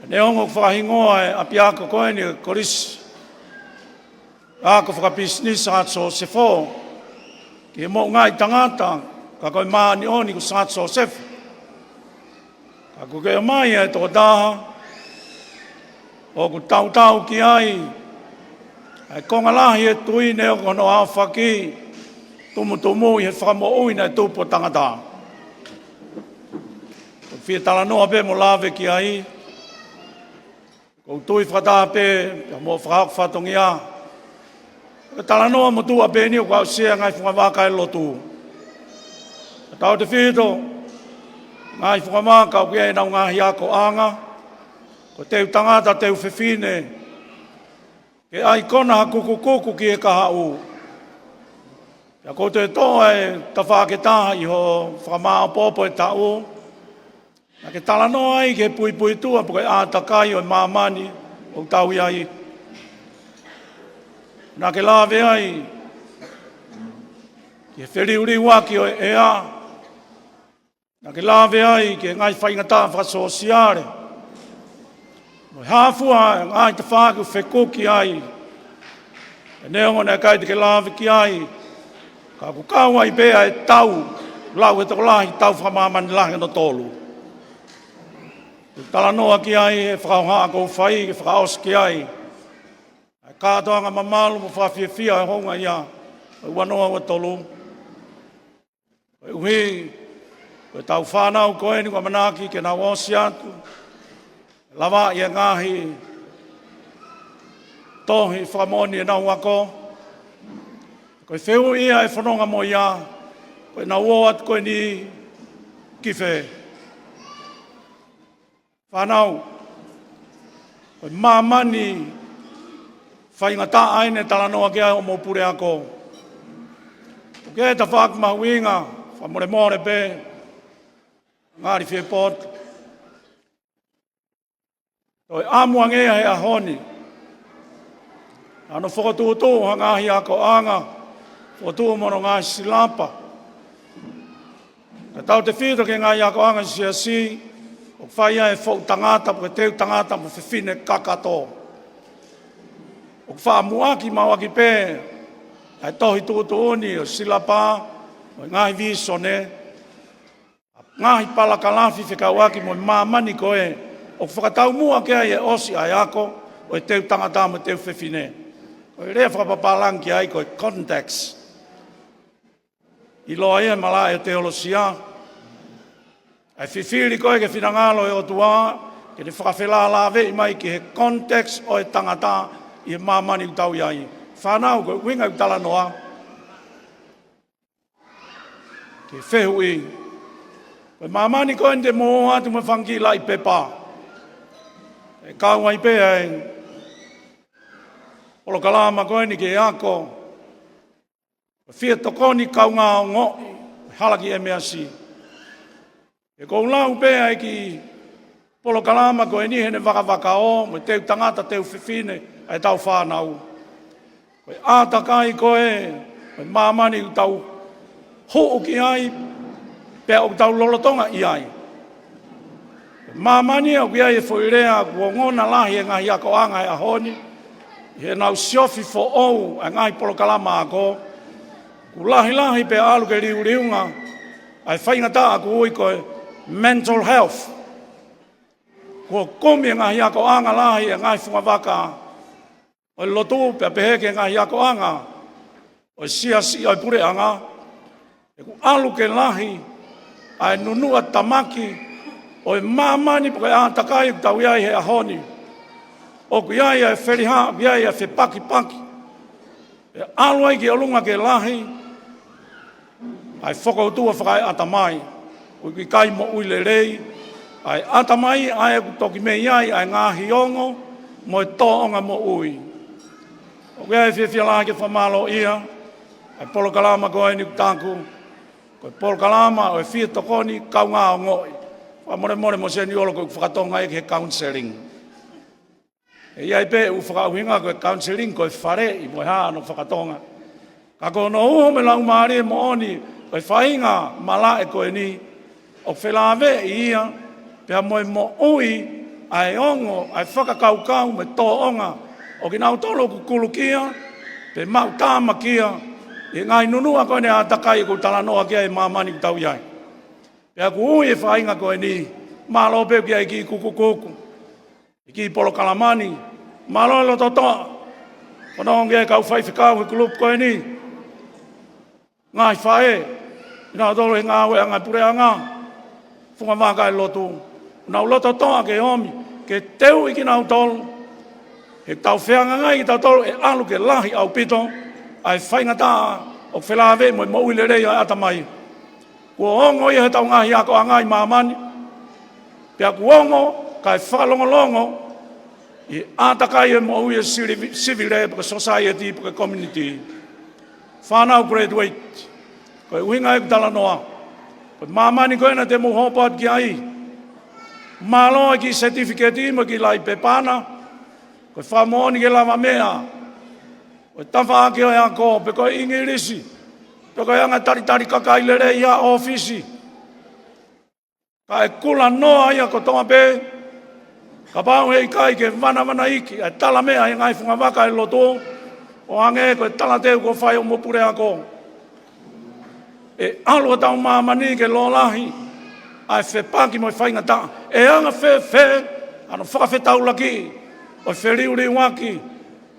Neongo ʻoku fakahingoa e ʻapiako ko eni ko e Kolisi Ako Fakapisinisi Sāti Sosefo ki he moʻungaʻi tangata, ka ko e māʻoniʻoni ko Sāti Sosefo. Ka kuo ke ʻomai ʻa e tokotaha ʻoku tautau ki ai ʻa e konga lahi ʻo e tui, neongo hono aofaki, tumutumu ʻi he fakamoʻui naʻe tupu ʻo tangata. ʻOku ou fie talanoa pē mo lave ki ai, ʻoku ou tui fakataha pē pea mo e fakahoko fatongia. Ko e talanoa motuʻa pē eni ʻoku aʻusia ʻe he ngaahi fungavaka ʻo e lotu. Ka tautefito ki he ngaahi fungavaka ʻoku ʻi ai ʻenau ngaahi akoʻanga, ko e teu tangata, teu fefine, ke ʻai kona ha kukukuku ki he kahaʻu. Pea ʻoku ou toe toʻo ʻa e tafaʻaki ʻe taha ʻi hoʻo fakamāʻopoʻopo e taʻu, naʻa ke talanoa ai ki he puipuituʻa pe ko e ʻātakai ʻo e māmani ʻoku tau ʻi ai. Naʻa ke lave ai ki he feliuliuaki ʻo e ʻea. Naʻa ke lave ai ki he ngaahi faingataʻa fakasōsiale. Mo e hā fua e ngaahi tafaʻaki ʻoku fekuki ai. Neongo naʻe ʻikai te ke lave ki ai, ka ʻoku kau ai pē ʻa e tau, lau ʻe he tokolahi, tau fakamāmani lahi hono tolu. Te u talanoa ki ai he fakahohaʻa ʻoku ou fai ke fakaʻosi ki ai ʻa e kātoanga mamalu mo fakafiefia ʻo e houngaʻia ʻo e ua noa ua tolu. Koeʻuhi ko e tau fānau ko eni ʻoku ʻamanaki ke nau ʻosi atu, lava ʻi he ngaahi tohi fakamoʻoni ʻenau ako. Ko e fehuʻi ia ʻe fononga mo ia, ko ʻenau ō atu ko eni ki fē? Fānau, ko e māmani faingataʻa eni ʻoku talanoa ki ai hoʻomou puleako. ʻOku ʻi ai e tafaʻaki mahuʻinga, fakamolemole pē, ngali fie poto. Toe ʻamu ange ia he ʻaho ni, ʻa hono fokotuʻutuʻu ha ngaahi akoʻanga, fokotuʻu mo hono ngaahi silapa. Ka tautefito ki he ngaahi akoʻanga siasi, ʻoku fai ia ʻe he foʻu tangata, pe ko e teu tangata mo e fefine kakato. ʻOku fakamuʻaki maʻu ʻaki pē ʻa e tohi tuʻutuʻuni ʻo e silapa, mo e ngaahi vīsone, ngaahi palakalafi fekauʻaki mo e māmani ko ē ʻoku fakataumuʻa ki ai e ʻosi ʻa e ako ʻo e teu tangata mo e teu fefine. Ko e lea fakapapālangi ki ai ko e context. ʻIloa ia he malaʻe ʻo e teolosia, ʻa e fifili ko ē ki he finangalo ʻo e ʻOtua, ke ne fakafelālāveʻi mai ki he context ʻo e tangata ʻi he māmani ʻoku tau ʻi ai. Fānau, ko e ʻuhinga ʻeku talanoa ki he fehuʻi. Ko e māmani ko eni te mou ō atu mo e fanga kiʻi laʻi pepa, ʻe kau ai pē ʻa e polokalama ko eni ki he ako, ko e fie tokoni kaungā ongoʻi, hala ki ʻEmeasi. ʻOku ou lau pē ʻa e kiʻi polokalama ko eni heʻene vakavakaō mo e teu tangata, teu fefine ʻa e tau fānau. Ko e ʻātakai ko ē ʻo e māmani ʻoku tau huʻu ki ai, pea ʻoku tau lolotonga ʻi ai. Māmani ʻoku ʻi ai e foʻi lea kuo ongona lahi e ngaahi akoʻanga he ʻaho ni, ʻi heʻenau siofi foʻou ʻa e ngaahi polokalama ako, kuo lahilahi pea ʻalu ke liuliunga ʻa e faingataʻa ʻoku ui ko e mental health. Kuo kumi e ngaahi akoʻanga lahi e ngaahi fungavaka ʻo e lotu pea pehē ki he ngaahi akoʻanga ʻo e siasi ʻo e puleʻanga, he kuo ʻalu ke lahi ʻa e nunuʻa tamaki ʻo e māmani pe ko e ʻātakai ʻoku tau ʻi ai he ʻaho ni. ʻOku ʻi ai ʻa e feliha, ʻoku ʻi ai ʻa e fepakipaki. ʻE ʻalu ai ki ʻolunga ke lahi ʻa e fokoutua fakaeʻatamai, ʻoku ʻikai moʻui lelei ʻa e ʻatamai ʻa ē ʻoku toki mei ai ʻa e ngaahi ongo mo e tōʻonga moʻui. ʻOku ʻi ai e fiefia lahi ke fakamālōʻia ʻa e polokalama ko eni ʻoku taku ko e polokalama ʻo e fie tokoni kaungā ongoʻi. Fakamolemole mo Seniolo, ko ʻeku faka-Tonga ia ki he counselling. ʻE ʻi ai pē ʻeku fakaʻuhinga ko e counselling ko e faleʻi mo e hā hono faka-Tonga. Ka ko hono uho mo e laumālie moʻoni ʻo e faʻahinga malaʻe ko eni, ʻoku felāveʻi ia pea mo e moʻui ʻa e ongo, ʻa e fakakaukau mo e tōʻonga ʻo kinautolu ʻoku kulukia pe maʻu tāmakia ʻi he ngaahi nunuʻa ko eni ʻātakai ʻoku ou talanoa ki ai he māmani ʻoku tau ʻi ai. Pea ʻoku ui e faʻahinga ko eni, mālō pē ki he kiʻi kukukuku, e kiʻi polokalama ni, mālō e lototoʻa. Ko hono ongo e kau faifekau he kulupu ko eni, ngaahi faʻē, kinautolu he ngāueʻanga puleʻanga, fungavaka e lotu, nau lototoʻa ke omi ke teuʻi kinautolu. He tau fehangahangai kitautolu, ʻe ʻalu ke lahi ʻaupito ʻa e faingataʻa ʻoku felāveʻi mo e moʻui lelei ʻa e ʻatamai. Kuo ongo ia he tau ngaahi akoʻanga ʻi māmani. Pea kuo ongo kae fakalongolongo ʻi he ʻātakai e moʻui e sili-, sivile pe ko e society pe ko e community. Fānau graduate, ko e ʻuhinga ʻeku talanoa, ko e māmani ko ena te mou hopo atu ki ai. Mālō e kiʻi certificate mo e kiʻi lauʻi pepa na, ko e fakamoʻoni ke lavameʻa ʻo e tafaʻaki ʻo e ako, pe ko e ʻIngilisi, pe ko e anga talitali kakai lelei ʻi ha ʻōfisi. Ka ʻe kulanoa ia kotoa pē kapau he ʻikai ke vanavanaiki ʻa e talameʻa ʻi he ngaahi fungavaka e lotu, ʻo hangē ko e talateu kuo fai ʻo mo puleako. ʻE ʻalu ʻa e tau māmani ke lōlahi ʻa e fepaki mo e faingataʻa. ʻE anga fēfē hano fakafetaulaki ʻo e feliuliuaki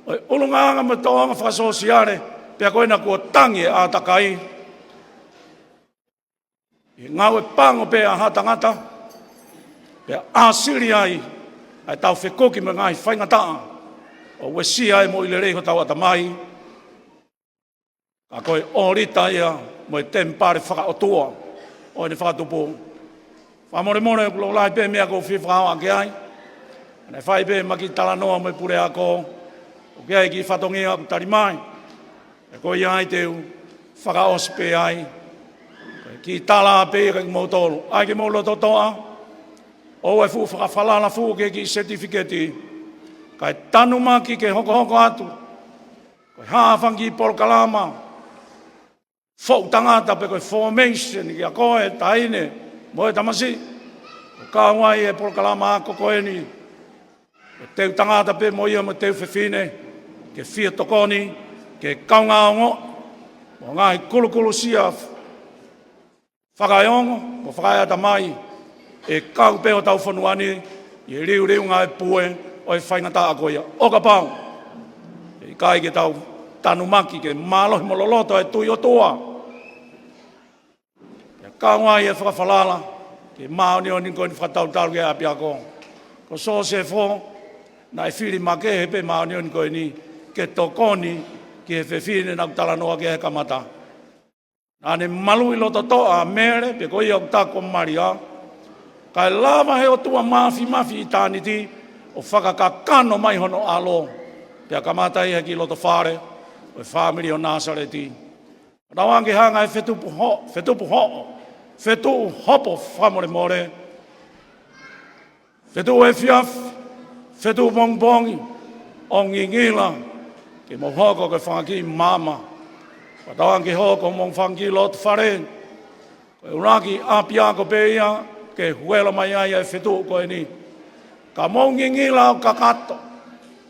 ʻo e ʻulungaanga mo e tōʻonga fakasōsiale, pea ko ena kuo tangi e ʻātakai ʻi he ngāue pango pē ʻa ha tangata, pea ʻāsili ai ʻa e tau fekuki mo e ngaahi faingataʻa ʻo uesia ai e moʻui lelei hotau ʻatamai. Ka ko e ʻōlita ia mo e temipale fakaʻotua ʻo ʻene fakatupu. Fakamolemole, ʻoku lahi pē meʻa ʻoku ou fie fakahā ʻaki ai. Naʻe fai pē ʻema kiʻi talanoa mo e puleako, ʻoku ʻi ai e kiʻi fatongia ʻoku tali mai. Pea ko ia ai te u fakaʻosi pē ai. Ko e kiʻi tala pē ia kia kimoutolu. ʻAi ke mou lototoʻa, ʻoua ʻe fuʻu fakafalala fuʻu ki he kiʻi certificate, kae tanumaki ke hokohoko atu. Ko e hā ha fanga kiʻi polokalama foʻu tangata pe ko e formation kia koe, taʻahine mo e tamasiʻi, ʻoku kau ai e polokalama ako ko eni, ʻo e teu tangata pē mo ia mo e teu fefine, ke fie tokoni ki he kaungā ongo mo e ngaahi kulukulusia fakaeongo mo fakaeʻatamai ʻe kau pē hotau fonua ni ʻi he liuliunga e pue ʻo e faingataʻa ko ia. ʻO kapau ʻe ʻikai ke tau tanumaki ke mālohi mo loloto e tui ʻOtua, pea kau ai e fakafalala ki he māʻoniʻoni ko eni fakatautalu ki he ʻapiako. Ko Sosefo, naʻe fili makehe pē māʻoniʻoni ko eni ke tokoni ki he fefine naʻa ku talanoa ki ai he kamata. Naʻa ne maluʻi lototoʻa ʻa Mele, pe ko ia ʻoku taku ko Malia, kae lava he ʻOtua Māfimafi ʻitāniti ʻo fakakakano mai hono ʻAlo, pea kamata ia he kiʻi lotofale ʻo e fāmili ʻo Nāsaleti. Naʻa nau ange hanga he fetupu ho-, fetupu hoʻo, fetuʻu hopo fakamolemole, fetuʻu efiafi, fetuʻu pongipongi, ʻo ngingila ke mau hoko ko e fanga kiʻi maama. Fakatauange ke hoko homou fanga kiʻi loto fale ko e ʻuluaki ʻapiako pē ia ke huelo mai ai e fetuʻu ko eni. Ka mou ngingila ʻo kakato.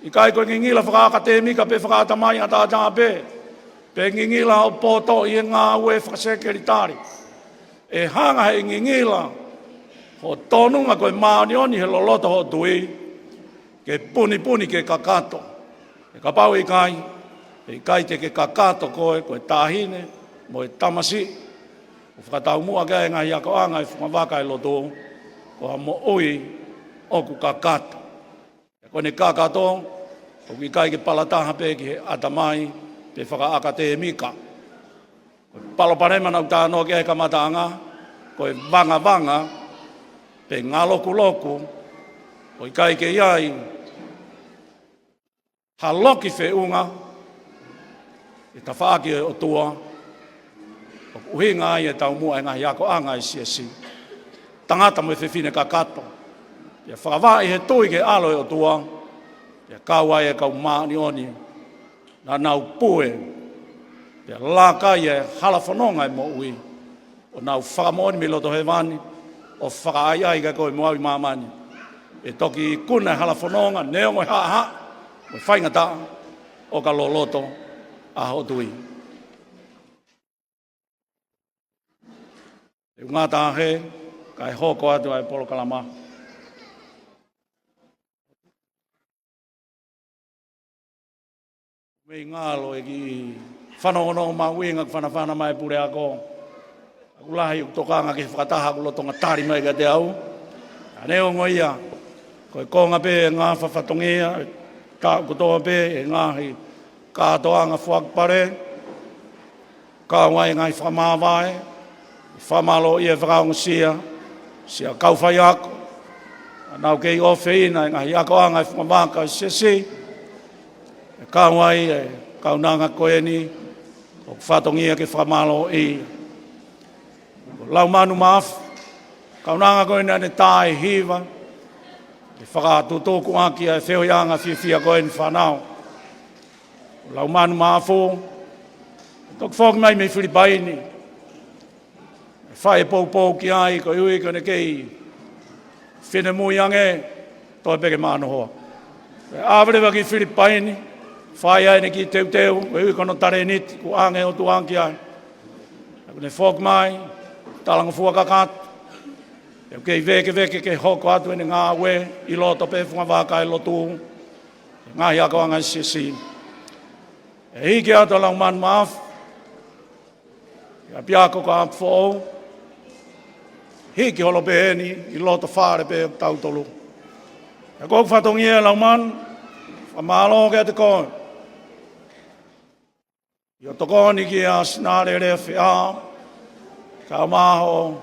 ʻIkai ko e ngingila fakaʻakatēmika pe fakaʻatamai ʻataʻatā pē, pe ngingila ʻo poto ʻi he ngāue fakasekelitali. ʻE hanga ʻe he ngingila hoʻo tōnunga ko e māʻoniʻoni he loloto hoʻo tui, ke punipuni ke kakato. He kapau ʻe ʻikai, ʻe ʻikai te ke kakato koe, ko e taʻahine mo e tamasiʻi ʻoku fakataumuʻa ki ai e ngaahi akoʻanga ʻo e fungavaka ʻo e lotu, ko ha moʻui ʻoku kakato. Pea ko ʻene kakato, ʻoku ʻikai ke palataha pē ki he ʻatamai pe fakaʻakatēmika. Ko e palopalema naʻa ku talanoa ki ai he kamataʻanga, ko e vangavanga pe ngalokuloku, ʻoku ʻikai ke ʻi ai ha loki feʻunga ʻi he tafaʻaki ʻo e ʻOtua, ʻoku ʻuhinga ai e taumuʻa e ngaahi akoʻanga ʻo e siasi. Tangata mo e fefine kakato, pea fakavaʻi he tui ki he ʻAlo ʻo e ʻOtua, pea kau ai e kau māʻoniʻoni naʻa nau pue, pea laka ai e hala fononga ʻo e moʻui, ʻo nau fakamoʻoni mei loto hēvani, ʻo fakaʻaiʻai kiate koe mo au ʻi māmani. ʻE toki ikuna e hala fononga, neongo e haʻahaʻa mo e faingataʻa, ʻo ka loloto ʻa hoʻo tui. ʻE ʻunga tahe, kae hoko atu ʻa e polokalama. Mei ngalo e kiʻi fanongonongo mahuʻinga ʻoku fanafana mai e puleako. ʻOku lahi ʻoku tokanga ki he fakataha ʻoku lolotonga tali mai kiate au. Ka neongo ia, ko e konga pē e ngaahi fatongia, ka ʻoku tō pē e ngaahi kātoanga foaki pale, kau ai e ngaahi fakamāvae, fakamālō ʻi he fakaongosia, siʻa kau faiako, naʻa nau kei ʻofeina e ngaahi akoʻanga ʻo e fungavaka ʻo e siasi, ʻe kau ai e kaunanga ko eni, ʻoku fatongia ke fakamālō ʻi. Ko Laumanu Maʻafu, kaunanga ko eni naʻa ne tā e hiva, ke fakatutuku ʻaki ʻa e feohiʻanga fiefia ko eni fānau. Ko Laumanu Maʻafu, toki foki mai mei Filipaini. Fai e poupou ki ai, koeʻuhi ko ʻene kei finemui ange, toe pē ke mānohoa. ʻE ʻave leva ki Filipaini, fai ai ʻene kiʻi teuteu, koeʻuhi ko hono talēniti, kuo ʻange ʻe he ʻOtua ki ai. Ka kuo ne foki mai, talangofua kakato, ʻoku kei vēkeveke ke hoko atu ʻene ngāue ʻi loto pē fungavaka ʻo e lotu, ngaahi akoʻanga ʻo e siasi. ʻE hiki atu ʻa Laumanu Maʻafu ki ʻapiako ko Apifoʻou, hiki holo pē eni ʻi loto fale pē ʻo tautolu. Ka ko e fatongia ʻa Laumanu, fakamālō kiate koe. ʻI hoʻo tokoni kia Sinalele Feʻao, kae ʻumaʻā hoʻo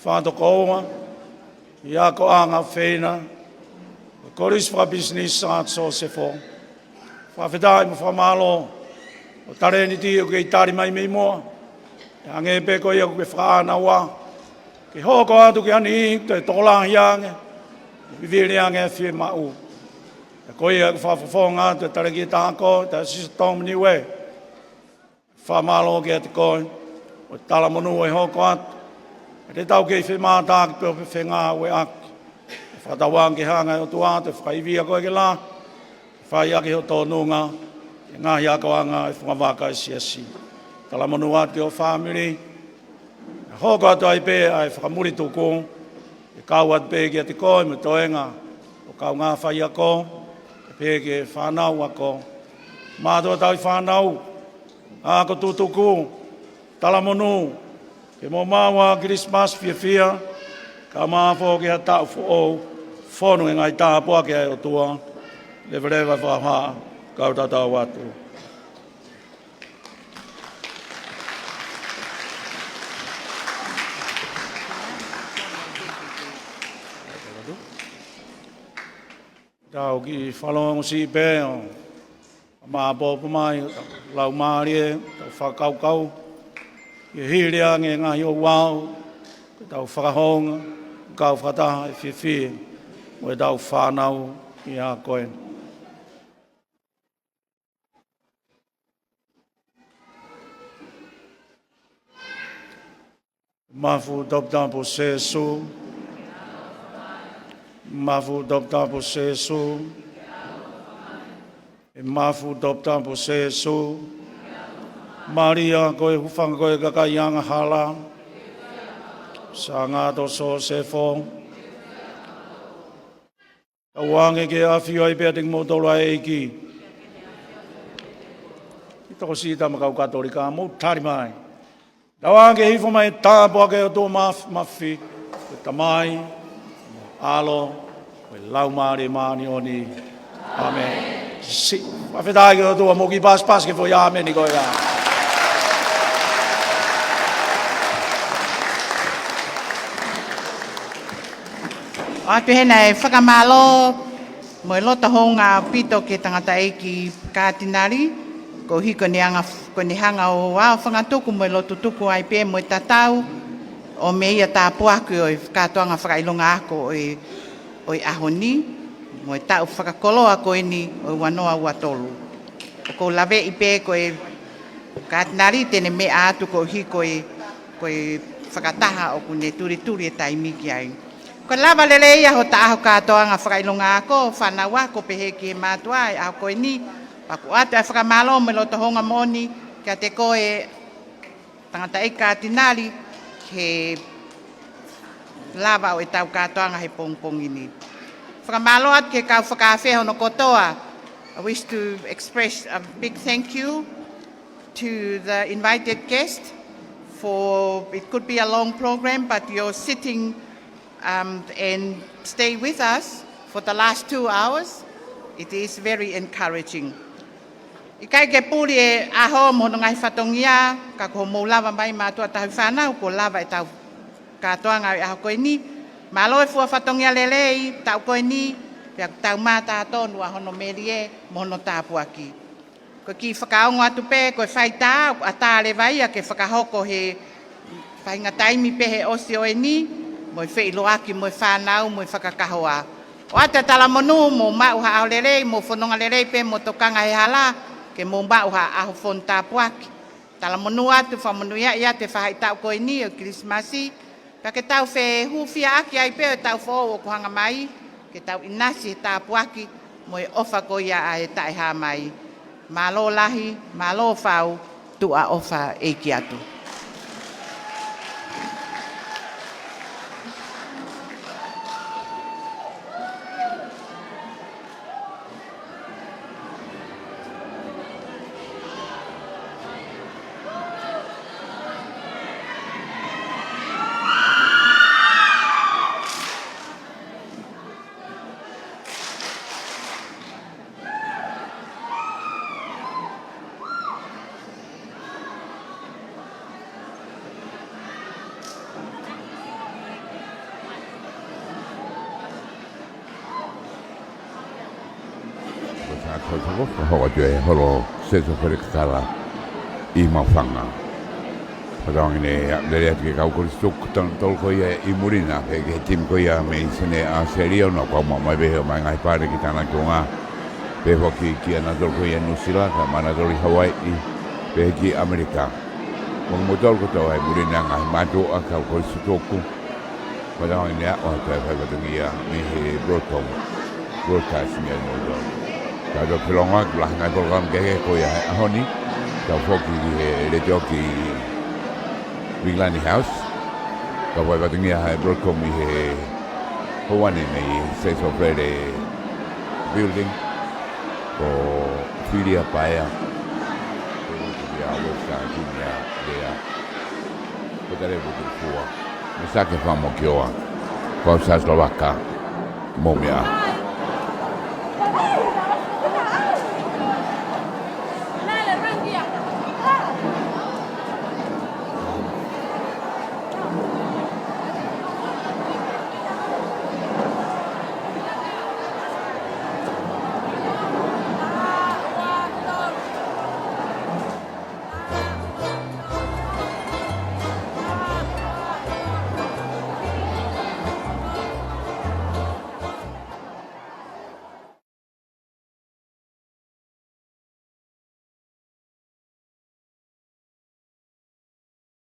fakatokoua ʻi he akoʻanga ʻofeina ʻo e Kolisi Fakapisinisi Sir Joseph. Fakafetaʻi mo fakamālō hoʻo talēniti ʻoku kei tali mai mei muʻa. ʻE hangē pē ko ia ʻoku ke fakaʻānaua ke hoko atu ki ha niʻihi ʻoku toe tokolahi ange, vivili ange e fiemaʻu. Ka ko ia ʻoku fakafofonga atu e talēkita ako, Taʻe Siso Tom Niue. Fakamālō kiate koe, ʻo e talamonū ʻe hoko atu. ʻE te tau kei femātaaki pē ʻo fengāueʻaki. Fakatauange ke hanga ʻe he ʻOtua ʻo fakaivia koe ke lahi, fai ʻaki hoʻo tōnunga ʻi he ngaahi akoʻanga ʻo e fungavaka ʻo e siasi. Talamonū atu ki ho fāmili, ʻe hoko atu ai pē ʻa e fakamulituku, ʻe kau atu pē kiate koe mo e toenga ʻo e kaungā faiako, pehē ki he fānau ako, mātuʻa tauhi fānau, ako tutuku, talamonū, ke mou maʻu ha Kilisimasi fiefia, kae ʻumaʻā foki ha taʻu foʻou, fonu he ngaahi tāpuaki ʻa e ʻOtua. Leveleva e fakahā, kau tatau atu. Tau kiʻi fakalongo siʻi pē ʻo māpōpō mai, laumālie, tau fakakaukau ki he hili ange e ngaahi ouau, ke tau fakahounga, kau fakataha ʻi he fiefia mo ʻetau fānau ʻi he ʻaho ko eni. Mafu toputapu Sēsū. Mafu toputapu Sēsū. ʻE mafu toputapu Sēsū. Malia ko e hūfanga ko e kakai angahala. Sangata Sosefo. Tauange ke ʻafio ai pē ʻiate kimoutolu ʻa e ʻEiki. Kiʻi tokosiʻi tama kau Katolika, mou tali mai. Tauange ke hifo mai e tāpuaki ʻa e ʻOtua Maf-, Mafimafi, ko e Tamai, ʻAlo, ko e Laumālie Māʻoniʻoni. ʻĀmeni. Siʻi fakafetaʻi ki he ʻOtua, mou kiʻi pasipasi ki he foʻi ʻāmeni ko ia. ʻOatu heni e fakamālō mo e loto houngaʻia ʻaupito ki he tangataʻeiki Katinali, koeʻuhi ko ʻene hanga, ko ʻene hanga ʻo aofangatuku mo e lotu tuku ai pē mo e tatau ʻo meʻa ia tāpuaki ʻo e kātoanga fakaʻilonga ako ʻo e, ʻo e ʻaho ni, mo e taʻu fakakoloa ko eni ʻo e ua noa ua tolu. ʻOku ou laveʻi pē ko e Katinali te ne meʻa atu koeʻuhi ko e, ko e fakataha ʻoku ne tulituli e taimi ki ai. Ko e lava lelei ia hota ʻaho kātoanga fakaʻilonga ako, fānau ako pehē ki he mātuʻa ʻi he ʻaho ko eni, pea ʻoku ʻoatu e fakamālō mo e loto houngaʻia moʻoni kiate koe tangataʻeiki Katinali ki he lava ʻo ʻetau kātoanga he pongipongi ni. Fakamālō atu ki he kau fakaafe hono kotoa. I wish to express a big thank you to the invited guest for, it could be a long program, but your sitting, um, and stay with us for the last two hours, it is very encouraging. ʻIkai ke puli e ʻaho mo hono ngaahi fatongia, ka ko hoʻomou lava mai mātuʻa tauhi fānau, kuo lava ʻetau kātoanga ʻo e ʻaho ko eni. Mālō e fua fatongia lelei, taʻu ko eni, pea ʻoku tau mātā tonu ʻa hono melie mo hono tāpuaki. Ko e kiʻi fakaongo atu pē, ko e faitā, ʻoku ʻatā leva ia ke fakahoko he faʻahinga taimi pē he ʻosi ʻo eni, mo e feʻiloaki, mo e fānau, mo e fakakahoa. ʻOatu e talamonū, mou maʻu ha ʻaho lelei, mou fononga lelei pē, mou tokanga he hala, ke mou maʻu ha ʻaho fonu tāpuaki. Talamonū atu, fakamonūʻia atu e faʻahitaʻu ko eni ʻo e Kilisimasi, pea ke tau fehūfiaʻaki ai pē ʻo e taʻu foʻou ʻoku hanga mai, ke tau ʻinasi he tāpuaki mo e ʻofa ko ia ʻa e taʻehāmai. Mālō lahi, mālō fau, tuʻa ʻofa ʻeiki atu. Ko e fakakoloa ko e hoko atu e holo Sēsō Felekatala ʻi Maʻufanga. Fakatauange ne lele atu ke kau kolisi tuku kinautolu ko ia ʻi muli na, pea ki he timi ko ia mei Senē ʻAositelēlia, ʻoku nau kau maʻu mai pē he ʻomai ngaahi pale ki tānaki ʻo ngā. Pea foki kia nautolu ko ia Nuʻusila, kae ʻumaʻā nautolu ʻi Hawaiʻi, pea ki ʻAmelika. Mo kimoutolu kotoa ʻi muli na ngaahi mātuʻa, kau kolisi tuku. Fakatauange ne aʻu atu e fai fatongia mei he Broadcom, Broadcast mei Melbourne. Tau toki felongoaki ki he ngaahi polokalama kehekehe ko ia he ʻaho ni. Tau foki ki he letiō ki Viglani House. Tau fai fatongia he Broadcom ʻi he houa ni mei he Sēsō Fele Building. Ko Filia Paea. Ko Filia Webster Junior Lea. Ko Tale Vutu Fua. Mo Sake Fakamokioa. Ko au Sāslovaka. Mou meʻa.